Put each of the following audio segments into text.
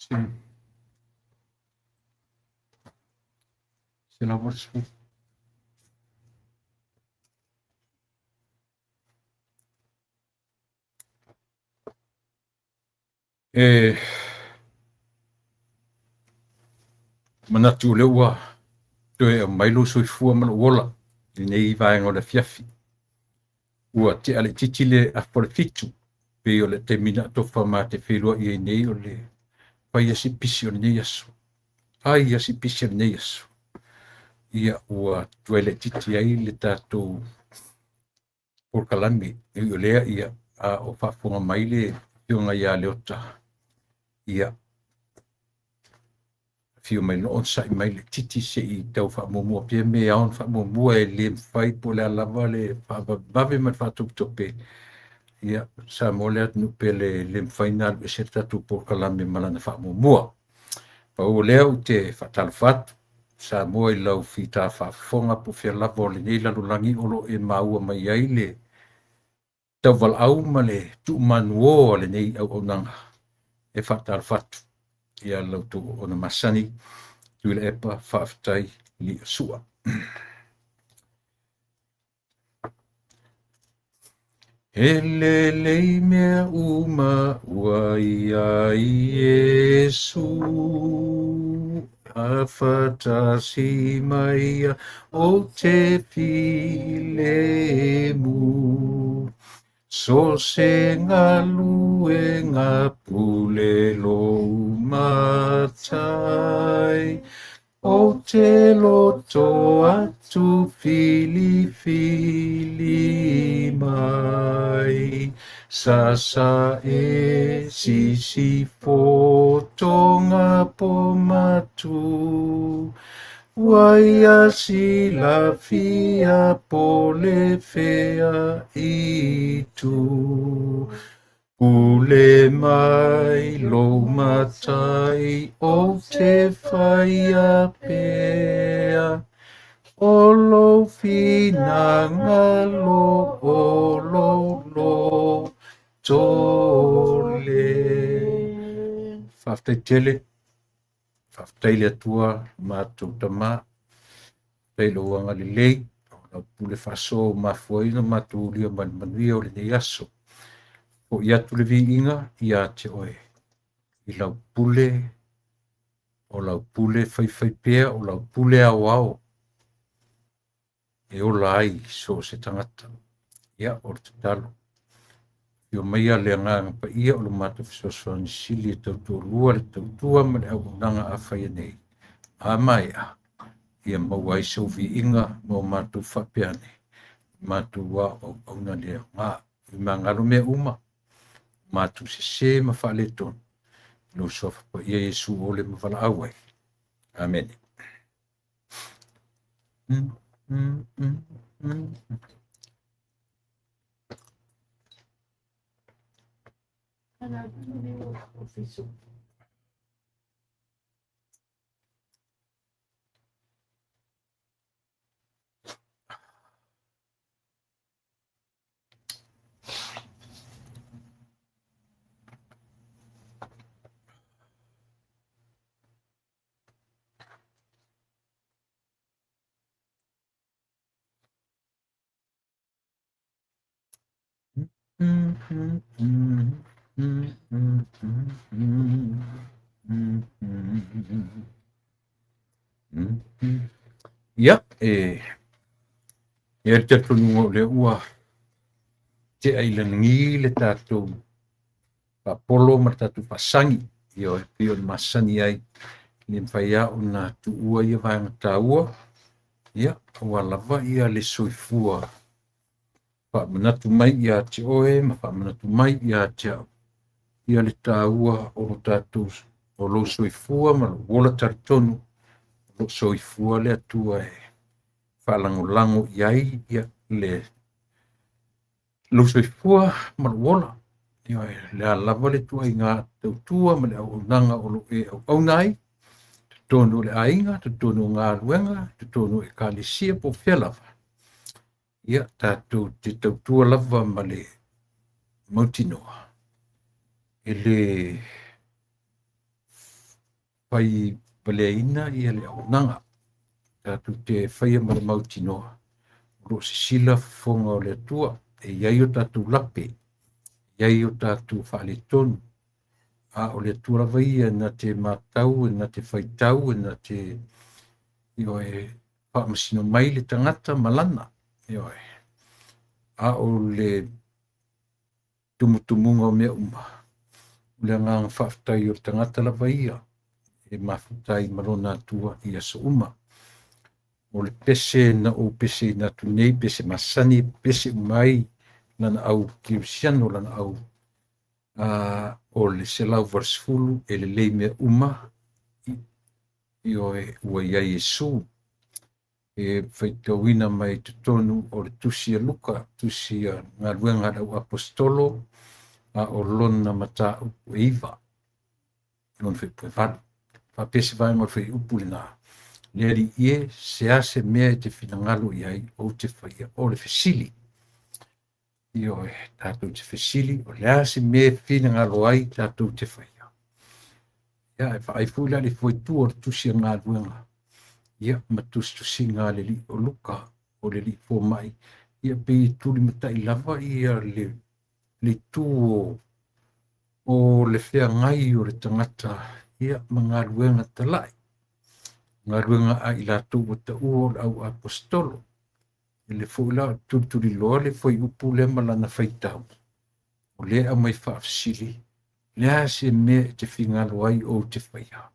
180. E manatu o lea ua toe aumai lou soifua ma lou ola i lenei vaega o le afiafi. Ua tea laitiiti le afa o le 7, pei o le taimi na atofa ma te feiloai ai nei o le fai asi pisi o lenei aso. Ai asi pisi o lenei aso. Ia ua tuai laitiiti ai le tatou polokalame. E ui o lea, ia, a o faafofoga mai le afioga ia Leota, ia, afio mai loa onosai mai laitiiti se i tau faamuamua pea mea e ao ona faamuamua e le mafai po o le a lava le faavavevave ma le faatopetope. Ia, Samoa le atunuu pele, e le mafai ona alu ese le tatou polokalame ma lana faamuamua. Pau o lea ou te faatalofa atu Samoa i lau fita faafofoga po o fea lava o lenei lalolagi o lo o e maua mai ai le tauvalaau ma le tuumanuo a lenei auaunaga. E faatalofa atu ia lau tou ona masani Tuilaepa, faafetai li'a sua. He lelei mea uma ua ia i Iesu, a whatasi mai ia o te filemu. So se galuega pule lou matai, o te loto atu filifili mai. Sasa e sisifo tonga po matu, ua ia silafia po le fea itu. Pule mai lou matai o te whaia pea, o lou finagalo o lou loto le. Faafetai tele, faafetai le Atua matou Tama, faafetai lou agalelei, o lau pule faasoa ua mafua ai ona matou ulia mai le manuia o lenei aso. Fo'i atu le viiga ia te oe i lau pule, o lau pule faifaipea, o lau pule aoao e ola ai so o se tagata. Ia, o le tatalo. Afio maia le Agaga Paia o lo matou fesoasoani sili e tautoalua le tautua ma le auaunaga a faia nei. A maea, ia maua ai sou viiga ma o matou faapea ane, matou auaunaga le aoga. I magalo mea uma, matou sese ma faaletonu, lou suafa paia Iesu ole ma valaau ai. Amene. Ia, e i ai le talitonuga o lea ua tea i lagi le tatou faapolo ma le tatou faasagi. Ia, e pei ona masani ai, le mafai lava ona tuua ia vaega taua, ia, aua lava ia le soifua faamanatu mai ia te oe ma faamanatu mai ia te au ia le taua o lo tatou o lou soifua ma lou ola talitonu o loo soifua le Atua e faalagolago i ai ia le lou soifua ma lou ola. Ia, le a lava le tuaiga tautua ma le auaunaga o lo o e auauna ai, totonu o le aiga, totonu o galuega, totonu o ekalesia po o fea lava. Ia, tatou te tautua lava ma le mautinoa e le fai valeaina ia le auaunaga. Tatou te faia ma le mautinoa o lo o sisila fofoga o le Atua, e i ai o tatou lape, e i ai o tatou faaletonu, a o le Atua lava ia na te matau, na te faitau, na te ioe faamasino mai le tagata ma lana, ioe. A o le tumutumuga o mea uma, o le agaga faafetai o le tagata lava ia e mafuta ai ma lona Atua i aso uma. O le pese na ou peseina atu nei, pese masani, pese uma ai lana au kerisiano, lana au o le 180 e lelei mea uma, ioe, ua i ai Iesu. E faitauina mai totonu o le tusi a Luka, tusi a galuega a le au aposetolo, a o lona mataupu e 9, lona fuaiupu e 8. Faapea se vaega o le fuaiupu lena, le Alii e, se a se mea e te finagalo i ai, ou te faia. O le fesili, ioe, tatou te fesili, o le a se mea e finagalo ai tatou te faia. Ia, e vaai foi la le fuaitu o le tusi a galuega, ia, ma tusitusiga a le alii o Luka, o le alii fomai, ia, pei e tulimatai lava ia le itu o le feagai o le tagata, ia, ma galuega talai, galuega a i latou ua taua o le au aposetolo. E le foi la tulituliloa le fuaiupu lea ma lana faitau, o lea aumai faafesili, le a se mea e te fingalo ai ou te faia.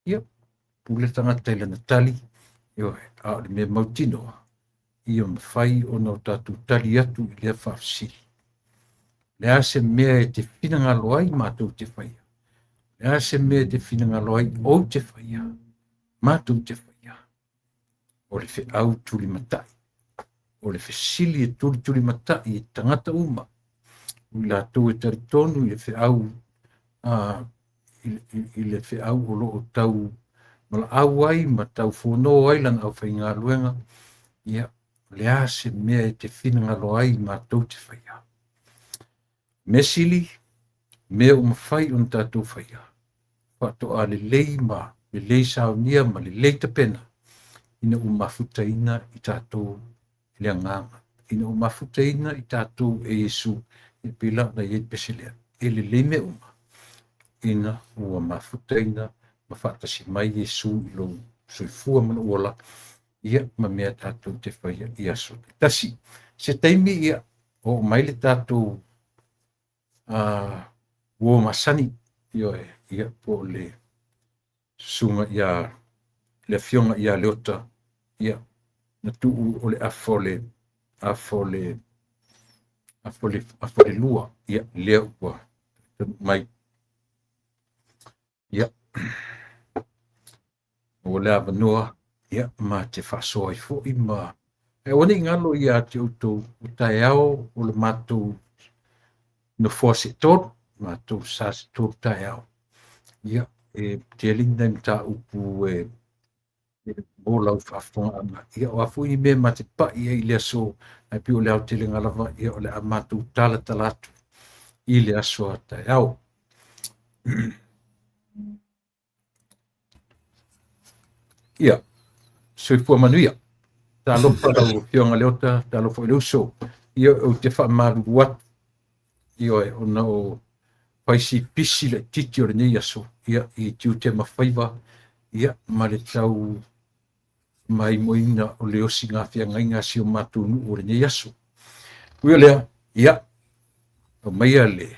Ia, pule tagata i lana tali, ioe, a o le mea mautinoa, ia mafai ona o tatou tali atu i lea faafesili. Le a se mea e te finagalo ai matou te faia. Le a se mea e te finagalo ai ou te faia, matou te faia. O le feau tulimatai, o le fesili e tulitulimatai e tagata uma, o i latou e talitonu i le feau, i le feau o lo o tau malaau ai ma tau fono ai lana aufaigaluega, ia, le a se mea e te finagalo ai matou te faia. Mea sili, mea ua mafai ona tatou faia, faatoa lelei ma lelei saunia ma lelei tapena, ina ua mafutaina i tatou i le agaga, ina ua mafutaina i tatou e Iesu, e pei la ona i ai le pese lea, e lelei mea uma, ina ua mafutaina ma faatasi mai Iesu i lou soifua ma lou ola, ia, ma mea tatou te faia i aso taitasi. Se taimi, ia, oo mai le tatou uo masani, ioe, ia, po o le susuga ia le afioga ia Leota, ia, na tuu o le afa o le afa o le afa o le afa o le 2, ia, lea ua mai. Ia, ua le avanoa, ia, ma te faasoa ai foi ma e aua nei galo ia te outou o taeao o le matou nofoa se tolu, matou sa se tolu taeao. Ia, e tele ni nai mataupu e mo lau faafofogaaga. Ia, o a foi ni mea ma te pai ai i le aso, ae pei o le aotelega lava, ia, o le a matou talatala atu i le aso a taeao. Ia, soifua manuia. Talofa lau afioga Leota, talofa i le uso. Ia, ou te faamalulu atu, ioe, ona o faisi pisi laitiiti o lenei aso, ia, i tiute ma faiva, ia, ma le tau maimoina o le osiga feagaiga a si o matou nuu o lenei aso. Ui o lea, ia, aumaia le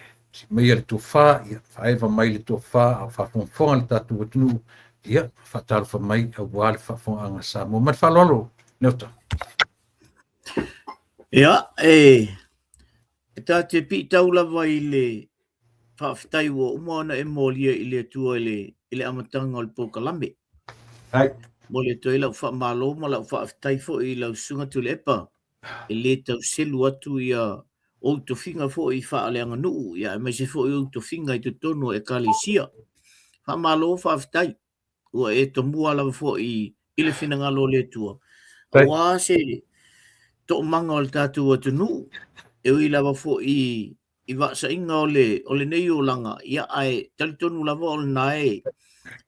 maia le tofa, ia, faaeva mai le tofa, a o faafogafoga le tatou atunuu, ia, faatalofa mai aua le faafofogaaga Samoa. Ma le faaaloalo, Leota. Ia, e ta te piitau lava i le faafetai ua uma ona e molia i le Atua i le amataga o le polokalame. Ai. Mo le atu ai lau faamalo ma lau faafetai foi i lau susuga Tuilaepa, e le tauselu atu ia ou tofiga foi faaleaganuu, ia aemaise foi ou tofiga i totonu o ekalesia. Faamalo, faafetai. Ua e tomua lava foi i le finagalo o le Atua. Aua se toomaga o le tatou atunuu, e ui lava foi i vaasaiga o le nei olaga, ia ae talitonu lava o lena e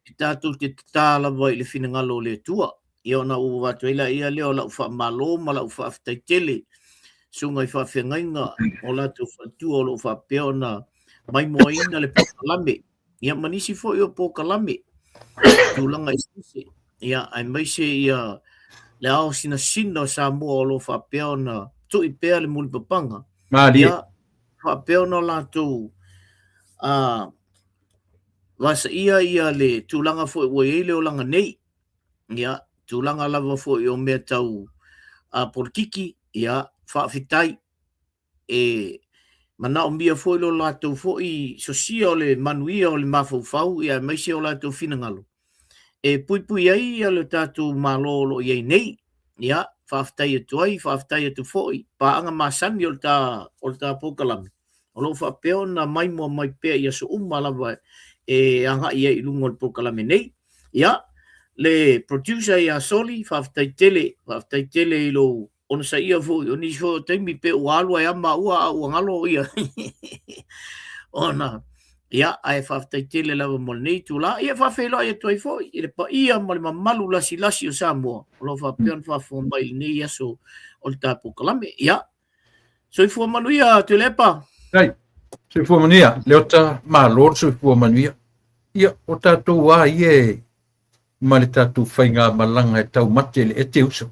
E tatou te tatā lava i le finagalo o le Atua. Ia ona ou avatu ai laia lea o lau faamalo ma lau faafetai tele susuga i faafeagaiga o latou faletua o lo o faapea ona maimoaina le polokalame. Ia ma nisi foi o polokalame tulaga eseese. Ia aemaise ia le ao sinasina o Samoa o lo o faapea ona tui pea le mulipapaga. Malie. Ia faapea ona latou vasaia ia le tulaga foi ua i ai le olaga nei. Ia, tulaga lava foi o mea tau polokiki, ia, faafetai. E manaomia foi lo latou foi sosia o le manuia o le mafaufau, ia, aemaise o latou finagalo e puipui ai ia le tatou Malo o lo o i ai nei. Ia, faafetai atu ai, faafetai atu foi paaga masani o le ta o le ta polokalame o lo o faapea ona maimoa mai pea i aso uma lava e agai ai i luga o le polokalame nei. Ia, le producer ia Soli, faafetai tele, faafetai tele i lou onosaia foi o nisi foi o taimi pe ua alu ai lava maua a ua galo ia ona ia ae faafetai tele lava mo lenei itula. Ia faafeiloai atu ai foi i le paia ma le mamalu lasilasi o Samoa o lo o faapea ona faafofoga mai i lenei aso o le ta polokalame. Ia, soifua manuia Tuilaepa. Ai, soifua manuia. Leota, malo le soifua manuia. Ia, o tatou a ia e ma le tatou faigamalaga e taumate i le ete uso.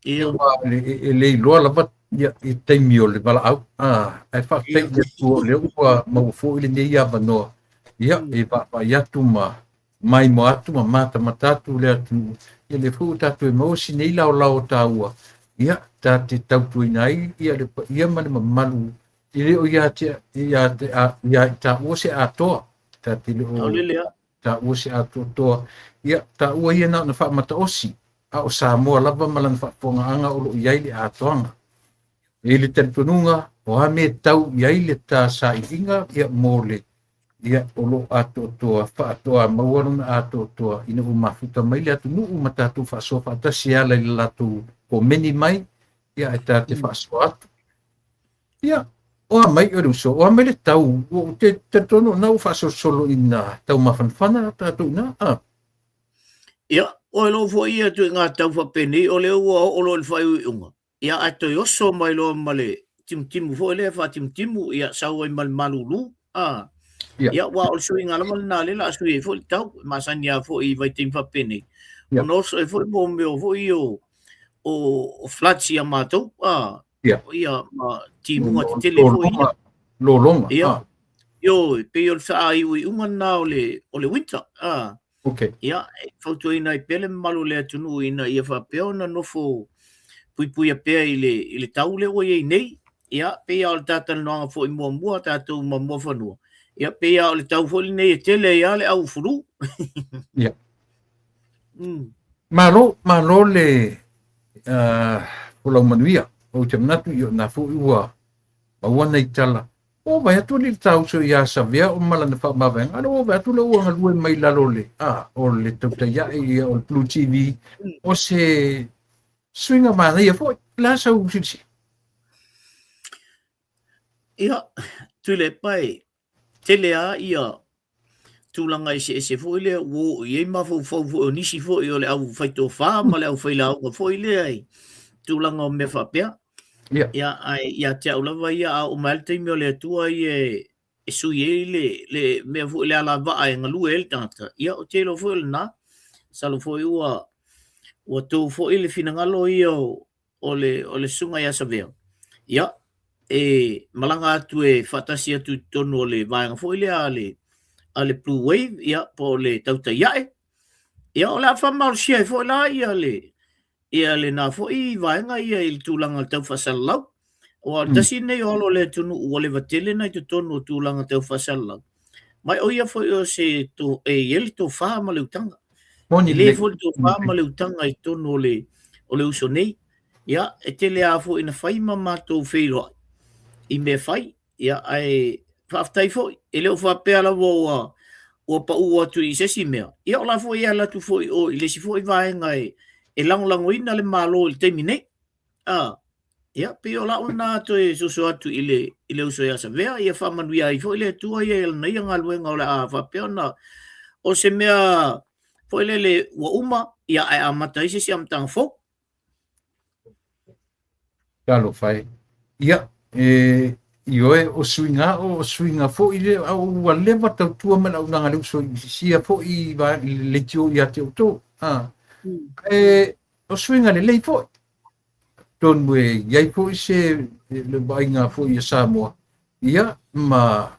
Ia. Aua e le iloa lava ia, i taimi o le valaau. Ah, ae faafetai i le Atua o lea ua maua foi lenei avanoa. Ia, e vaavaai atu ma maimoa atu ma matamata atu le atunuu. Ia lea foi ua tatou e maua si nei laolao taua. Ia, ta te tautuaina ai ia le paia ma le mamalu e le o ia te, ia te, ia i taua se atoa. Ta te le o taua se atoatoa. Ia, taua ia na ona faamataosi, a o Samoa lava ma lana faafofogaaga o lo o i ai le atoaga. E i ai le talitonuga, o a mea e tau i ai le ta sailiga, ia, mo le, ia, o lo o atoatoa, faatoa maua lona atoatoa ina ua mafuta mai le atunuu ma tatou faasoa faatasi e ala i le latou komeni mai, ia, ae ta te faasoa atu. Ia, o a mai o le uso, o a mai le tau, ua ou te talitonu o na ua faasolosolo ina tau mafanafana tatou ina, a. Ia, o e lou foi ia ituaiga tau faapenei, o lea ua oo loa i le faaiuiuga, ia ae toe oso mai loa ma le timutimu foi lea faatimutimu, ia sau ai ma le malulu, a. Ia. Ia, aua o le suiga lava lena lea o le a sui ai foi le tau, e masani lava foi i vaitaimi faapenei, ona oso ai foi mo mea foi ia o floods ia matou, a. Ia. Ia, ma timuga tetele foi ia. Lologa. Ia. Ioe, pei o le faaiuiuga lena o le, o le winter. A. Okay. Ia, e fautuaina ai pea le mamalu o le atunuu ina ia faapea ona nofo puipuia pea i le, i le tau lea ua i ai nei. Ia, pei lava o le ta talanoaga foi muamua tatou ma Muafanua. Ia, pei lava o le tau foi lenei e tele ai lava le au fulu. Ia. Malo, malo le folau manuia. Ou te manatu i o na foi ua maua nei tala. O vai atu le tauso ia Savea o malana whaamavaenga. Ala o vai atu le ua galue mai lalo le, a, o le tautai ae ia o le Blue TV. O se suiga manaia foi. Le a sau silasila? Ia, Tuilaepa e, tele lava ia tulaga eseese foi lea ua oo i ai mafaufau foi o nisi foi o le au faitofa ma le au failauga foi lea i tulaga o mea faapea. Ia. Ia, ae ia te au lava ia, a oo mai lava le taimi o le Atua ia e sui ai le, le mea foi le alavaa e galue ai le tagata, ia ou te iloa foi o lena. Masalo foi ua, ua tou foi le finagalo ia o, o le, o le susuga ia Savea, ia, e malaga atu e faatasi atu i totonu o le vaega foi lea a le, a le Blue Wave, ia, po o le tautai ae. Ia, o le a faamalosia ai foi la ia le, ia lena foi vaega ia i le tulaga tau faasalalau. Aua o le tasi lenei o alo o le atunuu ua leva tele na i totonu o tulaga tau faasalalau. Ma o ia foi o se to, e i ai le tofa ma le utaga. Moni E le foi le tofa ma le utaga i totonu o le, o le uso nei. Ia, e tele lava foi ina fai ma matou feiloai i mea fai. Ia, ae faafetai foi. E le o faapea lava ua, ua pau atu i se isi mea. Ia, o la foi e ala atu foi i o i le isi foi vaega e, e lagolagoina le Malo i le taimi nei. A, ia, pei o lau lena toe soso atu i le, i le uso ia Savea, ia faamanuia ai foi le Atua ia i lana ia galuega o le a faapea ona O se mea foi lele ua uma, ia ae amata ai se isi amataga fou. Talofa e. Ia, e, ioe, o suiga o suiga foi le a ua leva tautua mai le auaunaga a le uso i sia foi leitio ia te outou. A, e, o suiga lelei foi. Atonu e i ai foi se le vaaiga foi a Samoa, ia, ma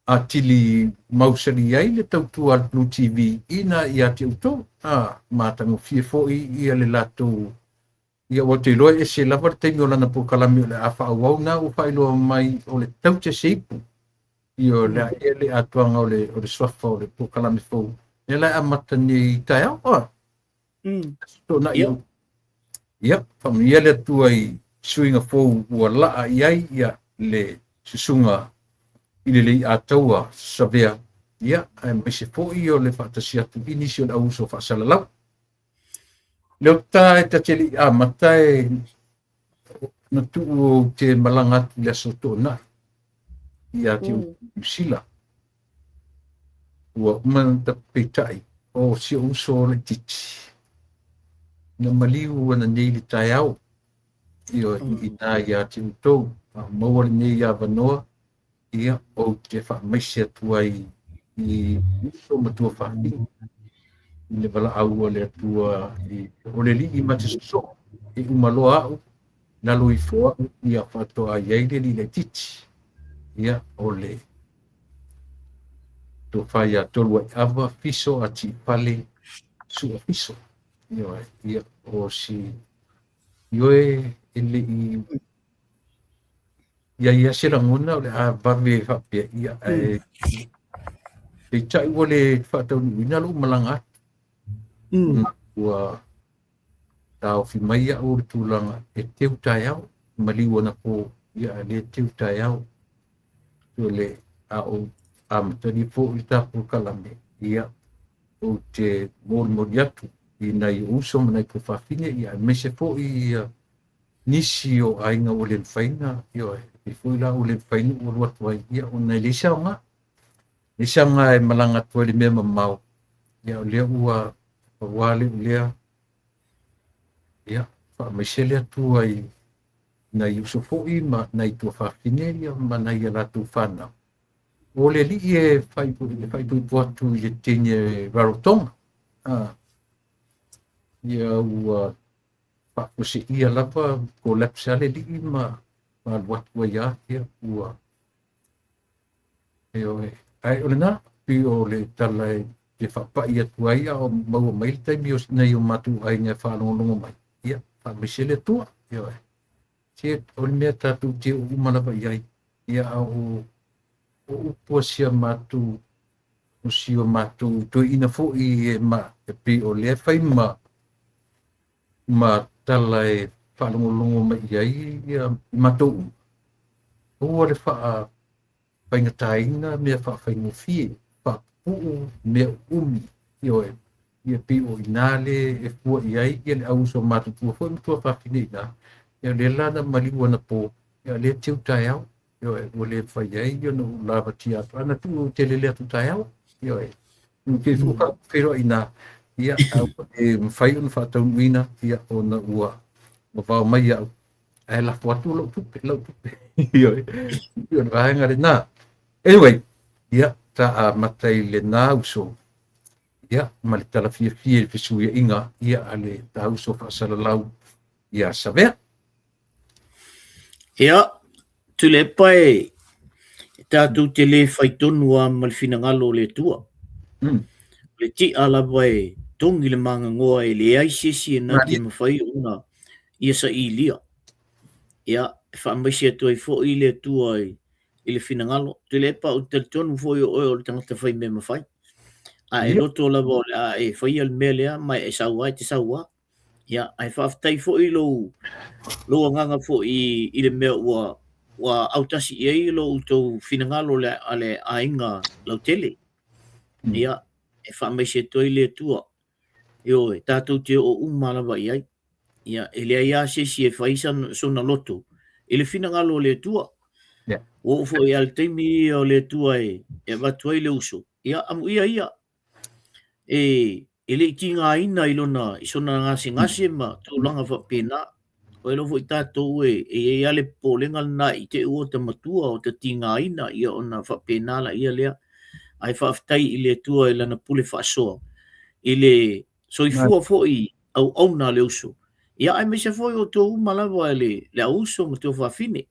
atili mausali ai le tautua a le Blue TV ina ia te outou. A, matagofie foi ia le latou. Ia, ua te iloa e ese lava le taimi o lana polokalame o le a faaauau na ua faailoa mai o le taute se ipu. Ia, o le a ea le atoaga o le suafa o le polokalame fou. Lea la e amata nei taeao. Oh. Toonai. Ia, faamanuia le Atua i suiga fou ua laa i ai ia le susuga i le Leiataua Savea. Ia, aemaise foi o le faatasi atu i nisi o le auuso faasalalau. Leota e ta te le i amata e na tuu ou te malaga atu i le aso Toonai ia te Niu Sila. Ua uma ona peitai o si ou uso laitiiti na maliu ananei i le taeao ioe iina ia te outou. A maua lenei avanoa, ia, ou te faamaise atu ai i uso ma tuafafine i le valaau a le Atua i o le alii ma te sosoo e uma loa au lalo ifo au ia faatoa i ai le alii laitiiti. Ia, o le tofa ia Toluaiava Fiso a Tiipale Sua Fiso. Ioe, ia, o si ioe e le i i ai ia se lagona o le a vave faapea ia, ae peitai ua le faataunuuina lou malaga atu. Ua taofi mai au o le tulaga e teu taeao, maliu anapo, ia ae le teu taeao. O le a ou amatalia foi le ta polokalame, ia, ou te molimoli atu i nai uso ma nai tuafafine, ia aemaise foi ia nisi o aiga ua le mafai ona, ioe, e pei foi la ua le mafai ona ou alu atu ai, ia, ona e leai se aoga. Leai se aoga e malaga atu ai i le mea mamao, ia, o lea ua pau lava lea o lea, ia, faamaise le Atua i nai uso foi ma nai tuafafine, ia, ma nai a latou fanau. O le alii e faaipoipo atu i le teine Rarotonga, a, ia, ua faafuaseia lava collapse a le alii ma alu atu ai lava, ia, ua, ioe. Ae o lena, pei o le tala e te faapai atu ai a o maua mai le taimi o nai o matou aiga e faalogologo mai, ia, faamaise le Atua, ioe. Se o le mea tatou te oo uma lava i ai, ia, a o upu a si a matou, o si o matou toeaina foi e ma, e pei o lea e fai ma tala e faalogologo mai i ai ia i matou uma. Aua le faafaigataina mea faafaigofie, faapupuu mea uumi, ioe, ia pei o ina le e fua i ai ia le auuso matutua foi ma tuafafine ina, ia lea la na maliu anapo, ia lea teu taeao, ioe, ua le mafai ai ona ou lavatia atu, ana tuu ou te lele atu taeao, ioe, ke feiloai ina, ia, a ua le mafai ona faataunuuina, ia, ona ua vavao mai au, ae lafo atu lou tupe, lau tupe, ioe, o le vaega lena. Anyway, ia, ta amata i lena uso, ia, ma le tala fiafia i le fesuiaiga, ia, a le ta uso faasalalau ia Savea. Ia, Tuilaepa e, tatou te le fai tonu lava ma le finagalo o le Atua. O le ti'a lava e togi le magagoa e leai se isi e na te mafai ona ia sailia. Ia, e faamaise atu ai foi le Atua i le finagalo. Tuilaepa, ou te talitonu foi o oe o le tagata fai mea mafai. A e loto lava o le a e faia le mea lea ma e sau lava, e te sau lava. Ia, ae faafetai foi lou lou agaga foi i le mea ua autasi i ai lo outou finagalo le a le aiga lautele. Ia, e faamaise atu ai le Atua. Ioe, tatou te oo uma lava i ai. Ia, e leai lava se isi e fai sona loto i le finagalo o le Atua. Ua oo foi i le taimi ia o le Atua e avatu ai le uso. Ia, amuia ia. E e le i tigaina i lona i sona gasegase ma tulaga faapena. Ua iloa foi tatou e e i ai lava le popolega lena i te i ua ota matua ota tigaina, ia ona faapena laia lea. Ae faafetai i le Atua i Lana pule faasoa i le soifua foi auauna a le uso, ia aemaise foi outou uma lava le le auuso ma tuafafine.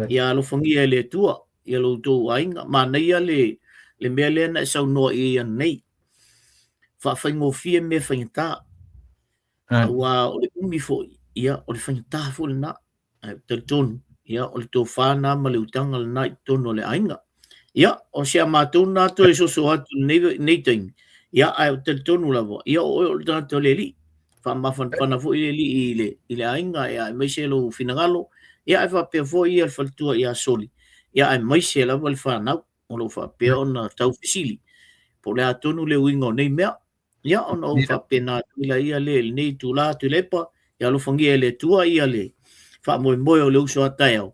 Ia alofagia e le Atua ia lo outou aiga. Manaia le le mea lea na e saunoa i ai ananei. Faafaigofie mea faigata. Aua o le umi foi, ia o le faigata foi lena. Ae ou te talitonu, ia o le tofa lena ma le utaga lena i totonu o le aiga. Ia, o si a matou lena toe soso atu i lenei, lenei taimi, ia ae ou te talitonu lava, ia o oe o le tagata o le Alii. Faamafanafana foi le Alii i le, i le aiga, ia aemaise lou finagalo, ia ae faapea foi ia le faletua ia Soli, ia aemaise lava le fanau o lo o faapea ona taufesili po o le a tonu le uiga o nei mea. Ia, ona ou faapena atu laia lea i lenei itula Tuilaepa, ia alofagia e le Atua ia le faamoemoe o le uso a taeao.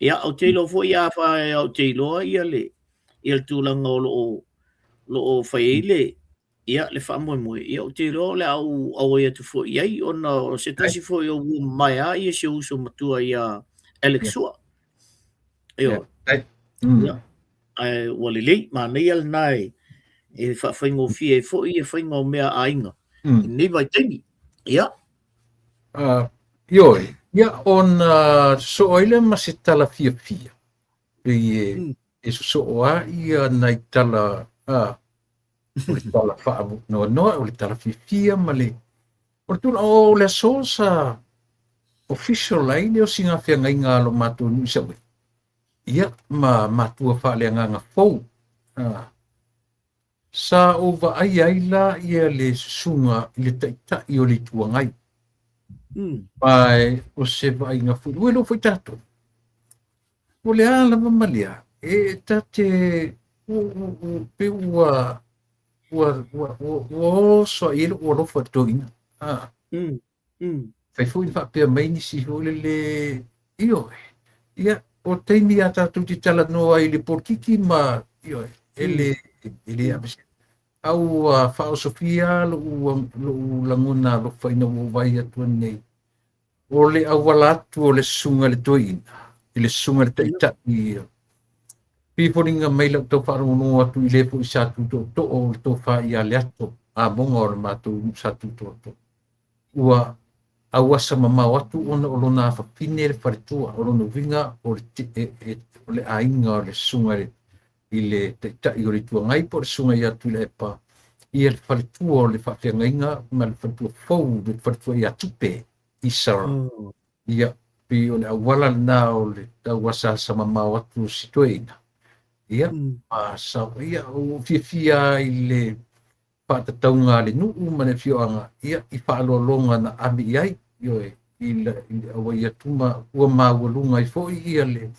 Ia, ou te iloa foi a fa ou te iloa ia le ia le tulaga o lo o lo o fai ai le ia le faamoemoe, ia ou te iloa o le a ou auai atu foi i ai ona o se tasi foi o ua mamae a ia si ou uso matua ia Alex Sua. Ioe. Ia, ae ua lelei, manaia lena e, e faafaigofie ai foi ia faiga o mea a aiga i lenei vaitaimi. Ia. Ioe, ia ona sosoo ai lea ma se tala fiafia, pei e, e sosoo lava ia nai tala, o le tala faanoanoa, o le tala fiafia ma le, o le tulaga o le aso sa official ai le osiga feagaiga a lo matou nuu i Savaii, ia ma matua faaleagaga fou. Sa ou vaaia ai la ia le susuga i le Taitai o le Itu Agai. Ma o se vaaiga foi, ua iloa foi tatou, o le a lava ma le a, e ta te, pei ua, ua, ua, ua, ua oso ai lou alofa i le toeaina. Fai foi na faapea mai nisi foi lele, ioe, ia, o taimi a tatou te talanoa ai i le polokiki ma, ioe, e le, e le aveesea. A ua faaosofia lou, lou lagona alofa ina ua ou vaai atu nei, o le auala atu o le susuga i le toeaina, i le susuga i le taitai ia, pei e foliga mai lau tau faalogologo atu i le foi sa tutootoo o le tofa ia Leato, amoga o le matou nuu sa tutootoo. Ua auasa mamao atu ona o lona afafine le faletua, o lona uiga o le, e, e, o le aiga o le susuga i le, i le Taitai o le Itu Agai po o le susuga ia Tuilaepa, ia le faletua o le faafeagaiga ma le faletua fou, le faletua ia Tupe Isara. Ia, pei o le auala lena o le tauasaasa mamao atu o si toeaina. Ia, ma sa, ia, ua fiafia i le faatatauga a le nuu ma le afioaga, ia, i faaaloaloga na ave i ai, ioe, i le, i le auai atu ma ua maualuga ai foi ia le,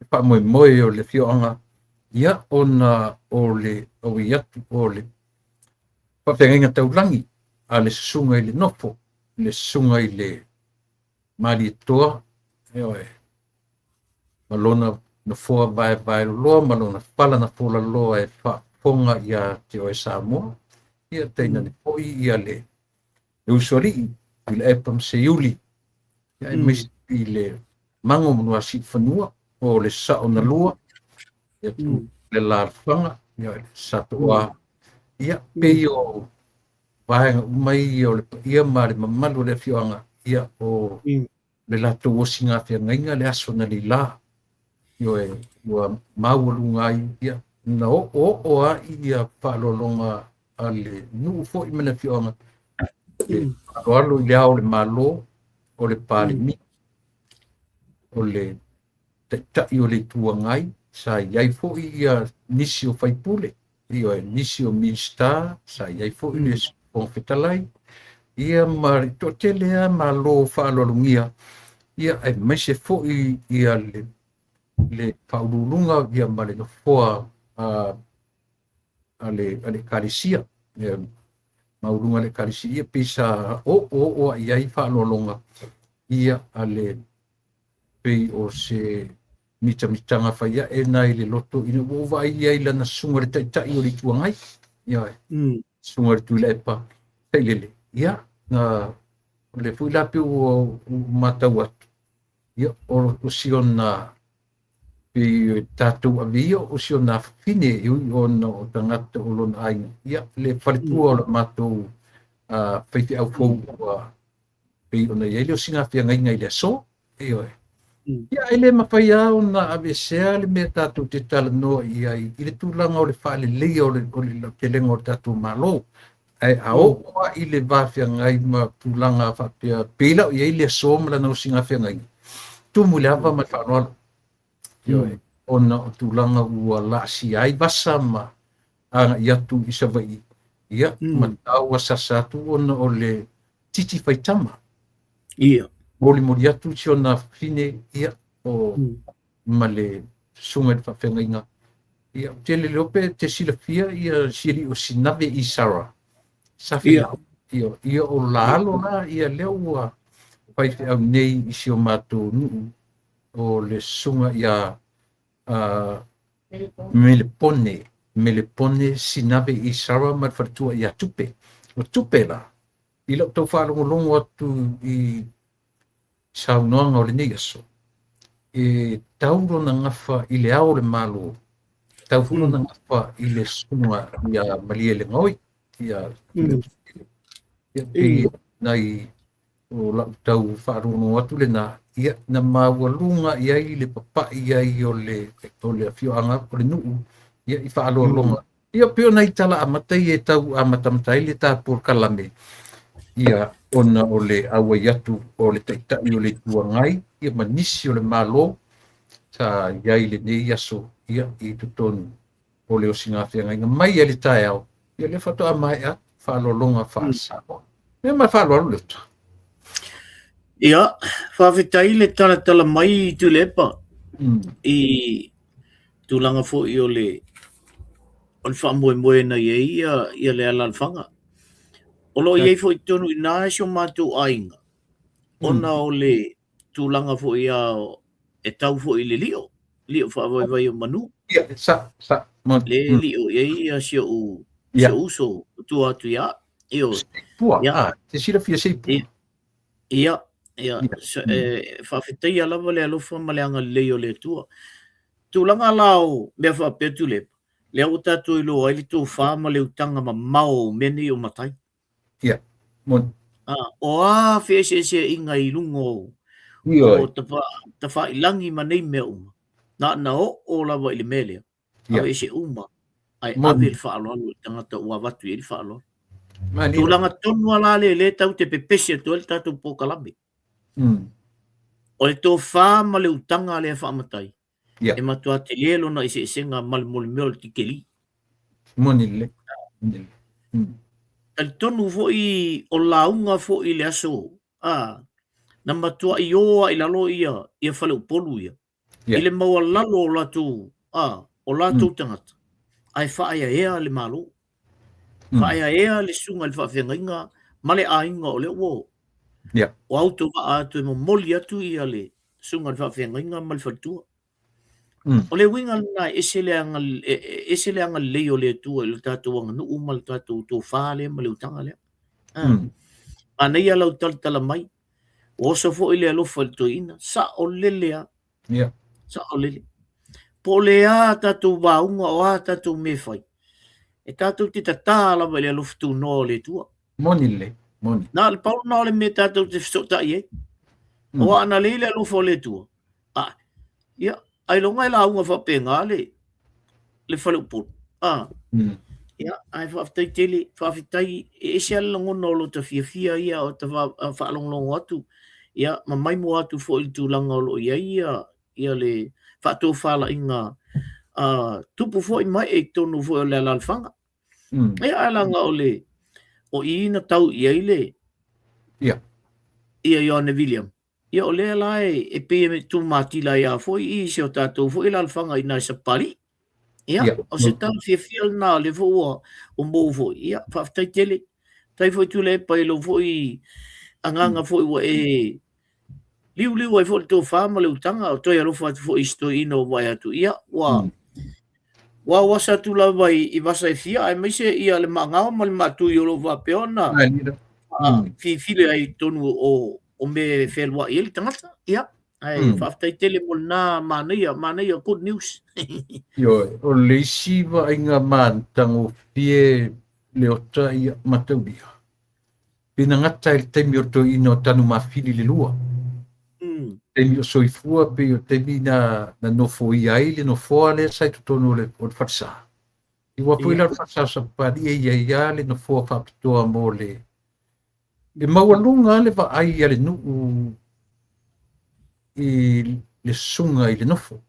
le faamoemoe o le afioaga, ia, ona o le auai atu o le faafeagaiga taulagi a le susuga i le nofo, le susuga i le Malietoa, ioe, ma lona nofoa vaevaeloloa ma lona fala na folaloa e faafofoga ia te oe Samoa, ia tainane foi ia le, le usoalii Tuilaepa ma Seiuli, ia aemaise i le mago ma Nuasiufanua o le sao na lua, ia tu le alaalafaga, ia le Satoa, ia pei o vaega uma ia o le paia ma le mamalu o le afioaga, ia o le latou osiga feagaiga le aso na lila, ioe, ua maualuga ai, ia, na oooo lava ia faaaloaloga a le nuu foi ma le afioaga, le faaaloalo i le Ao o le Malo, o le Palemia, o le Taitai o le Itu Agai, sa i ai foi ia nisi o faipule, ioe, nisi o Minisita, sa i ai foi le Fofoga Fetalai, ia ma le toatele lava Malo faaaloalogia, ia aemaise foi ia le, le faauluuluga ia ma le nofoa a, a le, a le Ekalesia, ia, maualuga a le Ekalesia, ia pei sa oooo i ai faaaloaloga ia a le pei o se mitamitaga fai ae na i le loto ina ua ou vaai ai i lana susuga i le Taitai o le Itu Agai. Ioe. Susuga i le Tuilaepa Sailele, ia, na, o lea foi la pei ua matau atu, ia, o si ona pei tatou ave ia o si ona afafine e ui ona o tagata o lona aiga, ia, le faletua o le matou faifeau fou ua pei ona i ai le osiga feagaiga i le aso. Ioe. Ia, e le mafai lava ona aveesea le mea tatou te talanoa i ai i le tulaga o le faaleleia o le lautelega o le tatou Malo. Ae a oo lava i le va feagai ma tulaga faapea, pei la o i ai le aso ma lana osiga feagaiga, tumu i le ava ma le faaaloalo. Ioe. Ona o tulaga ua laasia ai vasa ma agai atu i Savaii, ia, ma tau asasa atu ona o le titi faitama. Ia. Molimoli atu si ona afafine, ia, o ma le susuga i le faafeagaiga. Ia, ou te le iloa pe te silafia ia si alii o Sinave i Sara. Sa Ia. Ia, ia o la alo la, ia lea ua faifeau nei i si o matou nuu o le susuga ia Melepone, Melepone Sinave i Sara ma le faletua ia Tupe. O Tupe la, i lau tau faalogologo atu i saunoaga o lenei aso, e tau lona gafa i le ao o le Malo, tau foi lona gafa i le susuga ia Malielegaoi, ia ia pei nai o lau tau faalogologo atu lena, ia na maualuga i ai le papai ai o le afioaga o le nuu, ia i faaaloaloga. Ia pei o nai tala amata ia e tau amatamata ai le ta polokalame, ia ona o le auai atu o le Taitai o le Itu Agai, ia ma nisi o le Malo sa i ai lenei aso, ia i totonu o le osiga feagaiga mai ai le taeao, ia lea faatoa maea faaaloaloga faa-Samoa. Ia ma le faaaloalo Leota. Ia, faafetai le talatala mai Tuilaepa i tulaga foi o le faamoemoe na i ai ia le alaalafaga. O lo o i ai foi i totonu i ina si o matou aiga, ona o le tulaga foi a e tau foi i le lio, lio faavaivai o manu. Ia, sa, sa. Le lio i ai ia si ou uso, tua atu ia. Ioe. Seipua, ah, te silafia Seipua. Ia, ia, e faafetaia lava le alofa ma le agalelei o le Atua. Tulaga la o mea faapea Tuilaepa, lea ua tatou iloa ai le tofa ma le utaga mamao o mea nei o matai. Ia, moni. Ah, o a feeseeseaiga i luga o tafailagi ma nei mea uma, na ona oo lava i le mea lea, aveese uma, ae ave le faaaloalo i le tagata ua avatu i ai le faaaloalo. Tulaga tonu lava la lea lea tatou te pepesi atu ai le tatou polokalame. O le tofa ma le utaga lea faamatai, e matua tele lona eseesega ma le molimea o le tikeli. Moni lelei. Talitonu foi o lauga foi i le aso, na matuai o lava i lalo ia faleupolu ia. I le maualalo o latou, o latou tagata, ae faaeaea le Malo. Faaeaea le susuga i le faafeagaiga ma le aiga o lea ua ua autovaa atu e momoli atu ia le susuga i le faafeagaiga ma le faletua. O le uiga lena e ese le ese le agalelei o le Atua i le tatou aganuu ma le tatou tofa lea ma le utaga lea. Manaia lau talatala mai, ua oso foi le alofa i le toeaina, sao lele lava. Sao lele. Po o le a tatou vauga o a tatou mea e fai, e tatou te tatā lava i le alofa tunoa o le Atua. Moni lelei, moni. Na o le pau lena o le mea tatou te fesootai ai. Aua ana leai le alofa o le Atua, ia, ailoga e lauga faapena le faleupolu. Ia, ae faafetai tele, faafetai, e ese lava le lagona o lota fiafia ia o ta faalogologo atu, ia, ma maimoa atu foi i le tulaga o lo o i ai ia le faatofalaiga a tupu foi ma ee i totonu foi o le alaalafaga. Ia, ae leaga o le, o i na tau i ai le, ia Ioane William. Ia o lea la e pei e tumatila ai lava foi i si o tatou foi alaalafaga i ina i Sapapalii. Ia, o se tala fiafia lena o lea foi ua maua foi. Ia, faafetai tele. Faafetai foi Tuilaepa i lou foi agaga foi ua e liuliu ai foi le tofa ma le utaga, o toe alofa atu foi i si toeaina ua vaai atu. Ia, ua Ua auasa atu lava i vasa e fia aemaise ia le maagao ma le maatui o lo o faapea ona fifile ai i totonu o mea e fealuai ai le tagata. Ia, ae faafetai tele mo lena manaia, manaia, good news. Ioe, o le isi vaaiga matagofie Leota ia mataulia, pe na gata i le taimi o le toeaina o Tanumafili le lua. Taimi o soifua pei o taimi na nofoia ai le nofoa lea sa i totonu o le falesa. Aua foi la o le falesa o Sapapalii e i ai lava le nofoa faapitoa mo le... E maualuga lava le vaai a le nuu i le susuga i le nofo.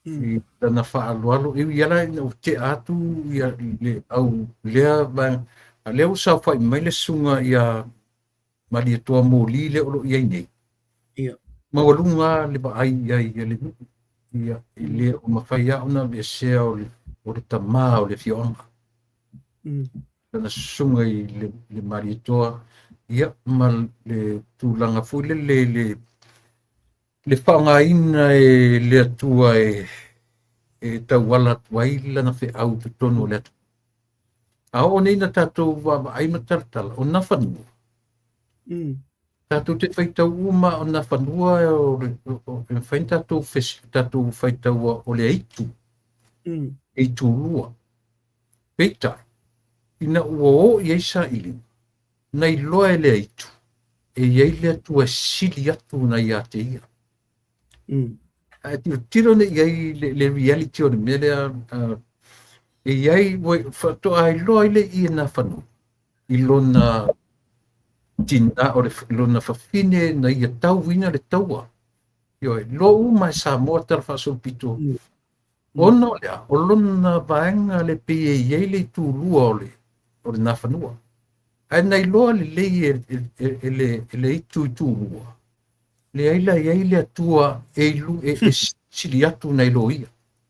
I lana faaaloalo, e ui lava la ina ua tea atu ia le au lea vaega, a o lea ua saofai mai le susuga ia Malietoa Moli lea o lo o i ai nei. Maualuga le vaai i ai a le nuu, ia, e le o mafai lava ona aveesea o le tama o le afioaga. Lana susuga i le Malietoa, ia, ma le tulaga foi lele i le faaaogaina e le Atua e tauala atu ai lana feau i totonu o le atunuu. A oo nei ina tatou vaavaai ma talatala, o Nafanua, tatou te faitau uma o Nafanua e mafai ona tatou tatou faitaua o le aitu, aitulua. Peitai, ina ua oo i ai sailiga, na iloa e le aitu, e i ai le Atua e sili atu nai ia te ia. Ae tilotilo nei i ai le reality o le mea lea, e i ai, faatoa iloa ai le i e Nafanua i lona tina, o le lona fafine na ia tauina le taua. Ioe, iloa uma e Samoa tala faasolopito. Ona o le a, o lona vaega le pei e i ai le itulua o le Nafanua. Ae na iloa lelei e le itu itulua, leai la i ai le Atua e sili atu nai lo ia.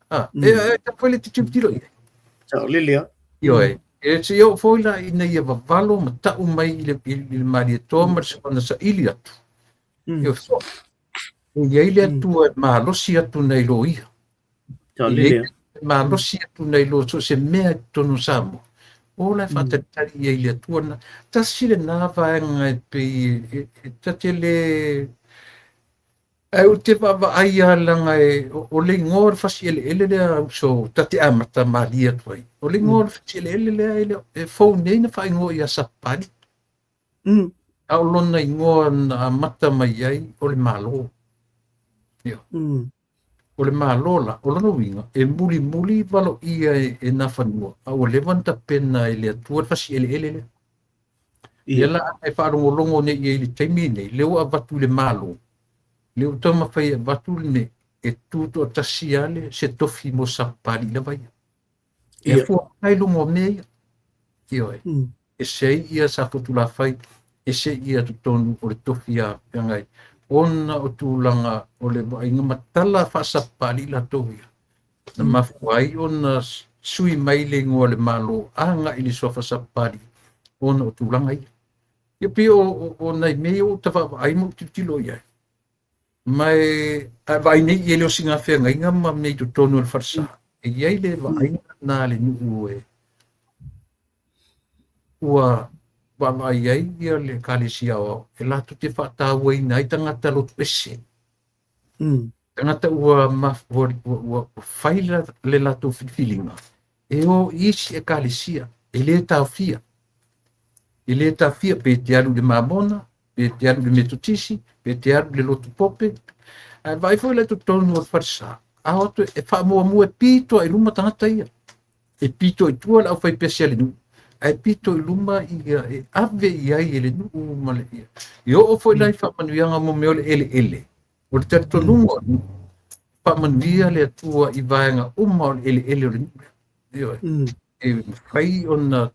E taufai le tilotilo i ai. Saolele lava. Ioe, e se i oo foi la ina ia vavalo ma tau mai i le Malietoa ma le saili atu. Ioe, e i ai le Atua e malosi atu nai lo ia. Saolele lava. E malosi atu nai lo so o se mea i totonu o Samoa. O la e faatalitali i ai le Atua na. Tasi lena vaega e pei e tate le... Ae ou te vaavaai lava leaga o le igoa o le fasi eleele lea uso ta te amata malie atu ai. O le igoa o le fasi eleele lea e fou nei na faaigoa ia Sapapalii. A o lona igoa na amata mai ai o le Malo. O le Malo la, o lona uiga, e mulimuli valoia e Nafanua, a ua leva ona tapena e le Atua le fasi eleele lea. Ia la e faalogologo nei i ai i le taimi nei, lea ua avatu i le Malo, lea ua taumafai e avatu le e tutoatasi lava le se tofi mo Sapapalii lava ia. E afua mai luga o mea ia. Ioe. Ese ai ia Safotulafai, ese ia totonu o le tofi a feagai, ona o tulaga o le vaaiga ma tala faasapapalii latou ia. Na mafua ai ona sui mai le igoa o le Malo agai i le suafa Sapapalii ona o tulaga ia. Ia pei o nai mea ia ua ou vaavaai ma ou tilotilo i ai. Ma e vaai nei i ai le osiga feagaiga ma mea i totonu o le falesa. E i ai le vaaiga na le nuu e ua vaavaai ai ia le Ekalesia Aoao e latou te faatauaina ai tagata lotu ese. Tagata ua fai le latou filifiliga e o i isi Ekalesia e le taofia. E le taofia pe te alu i le Mamona, pe te alu i le Metotisi, pe te alu i le Lotu Pope. Ae vaai foi la i totonu o le falesa, a o atu e faamuamua e pito i luma tagata ia. E pito i tua le aufaipese a le nuu, ae pito i luma ia e ave i ai e le nuu ma le ia. E oo foi la i faamanuiaga mo mea o le eleele. O le talitonuga o le nuu, faamanuia le Atua i vaega uma o le eleele o le nuu lea. Ioe. E mafai ona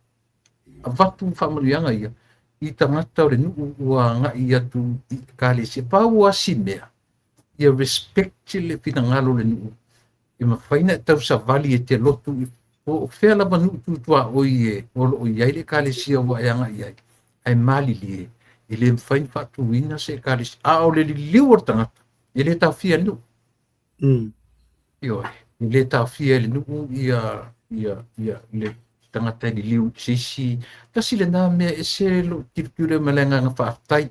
avatu faamanuiaga ia i tagata o le nuu ua agai atu i Ekalesia. Pau lava si mea, ia respect le finagalo o le nuu. E mafai ona e tausavali e te lotu i o fea lava nuu tutuaoi e o lo o i ai le Ekalesia ua e agai i ai. Ae malilie, e le mafai ona faatuina se Ekalesia. A o le liliu o le tagata, e le taofia e le nuu. Ioe. E le taofia e le nuu ia ia ia le tagata e liliu i se isi. Tasi lena mea e ese lou tilotilo ma le agaga faafetai.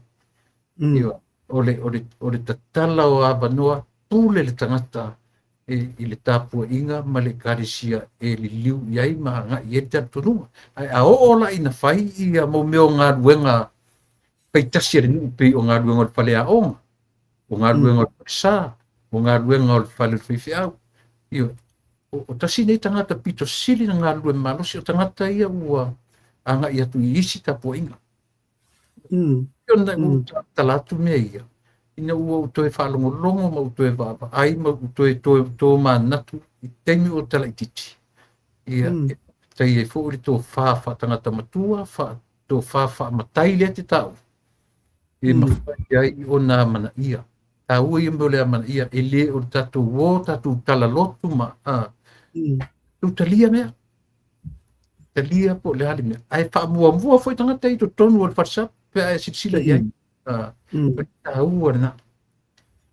Ioe, o le o le o le tatala o avanoa, pule le tagata e, i le tapuaiga ma le ekalesia e liliu i ai ma agai i ai le talitonuga. Ae a oo la ina fai ia mau mea o galuega faitasi a le nuu pei o galuega o le faleaoga, o galuega o le falesa, o galuega o le fale o le faifeau. Ioe, o tasi nei tagata pito sili na galulue malosi, o tagata ia ua agai atu i isi tapuaiga. Ona ua tala atu mea ia, ina ua ou toe faalogologo ma ou toe vaavaai ma ou toe toe tomanatu i taimi o talaititi. Ia, e faafetai ai foi le tofa faatagata matua, tofa faamatai lea te taua, e mafai ai ona amanaia. Taua ia mea o le amanaia, e le o le tatou o, tatou talalotu ma tou talia mea. Talia po o le a le mea. Ae faamuamua foi tagata i totonu o le falesa pe a e silasila i ai. O le taua lena.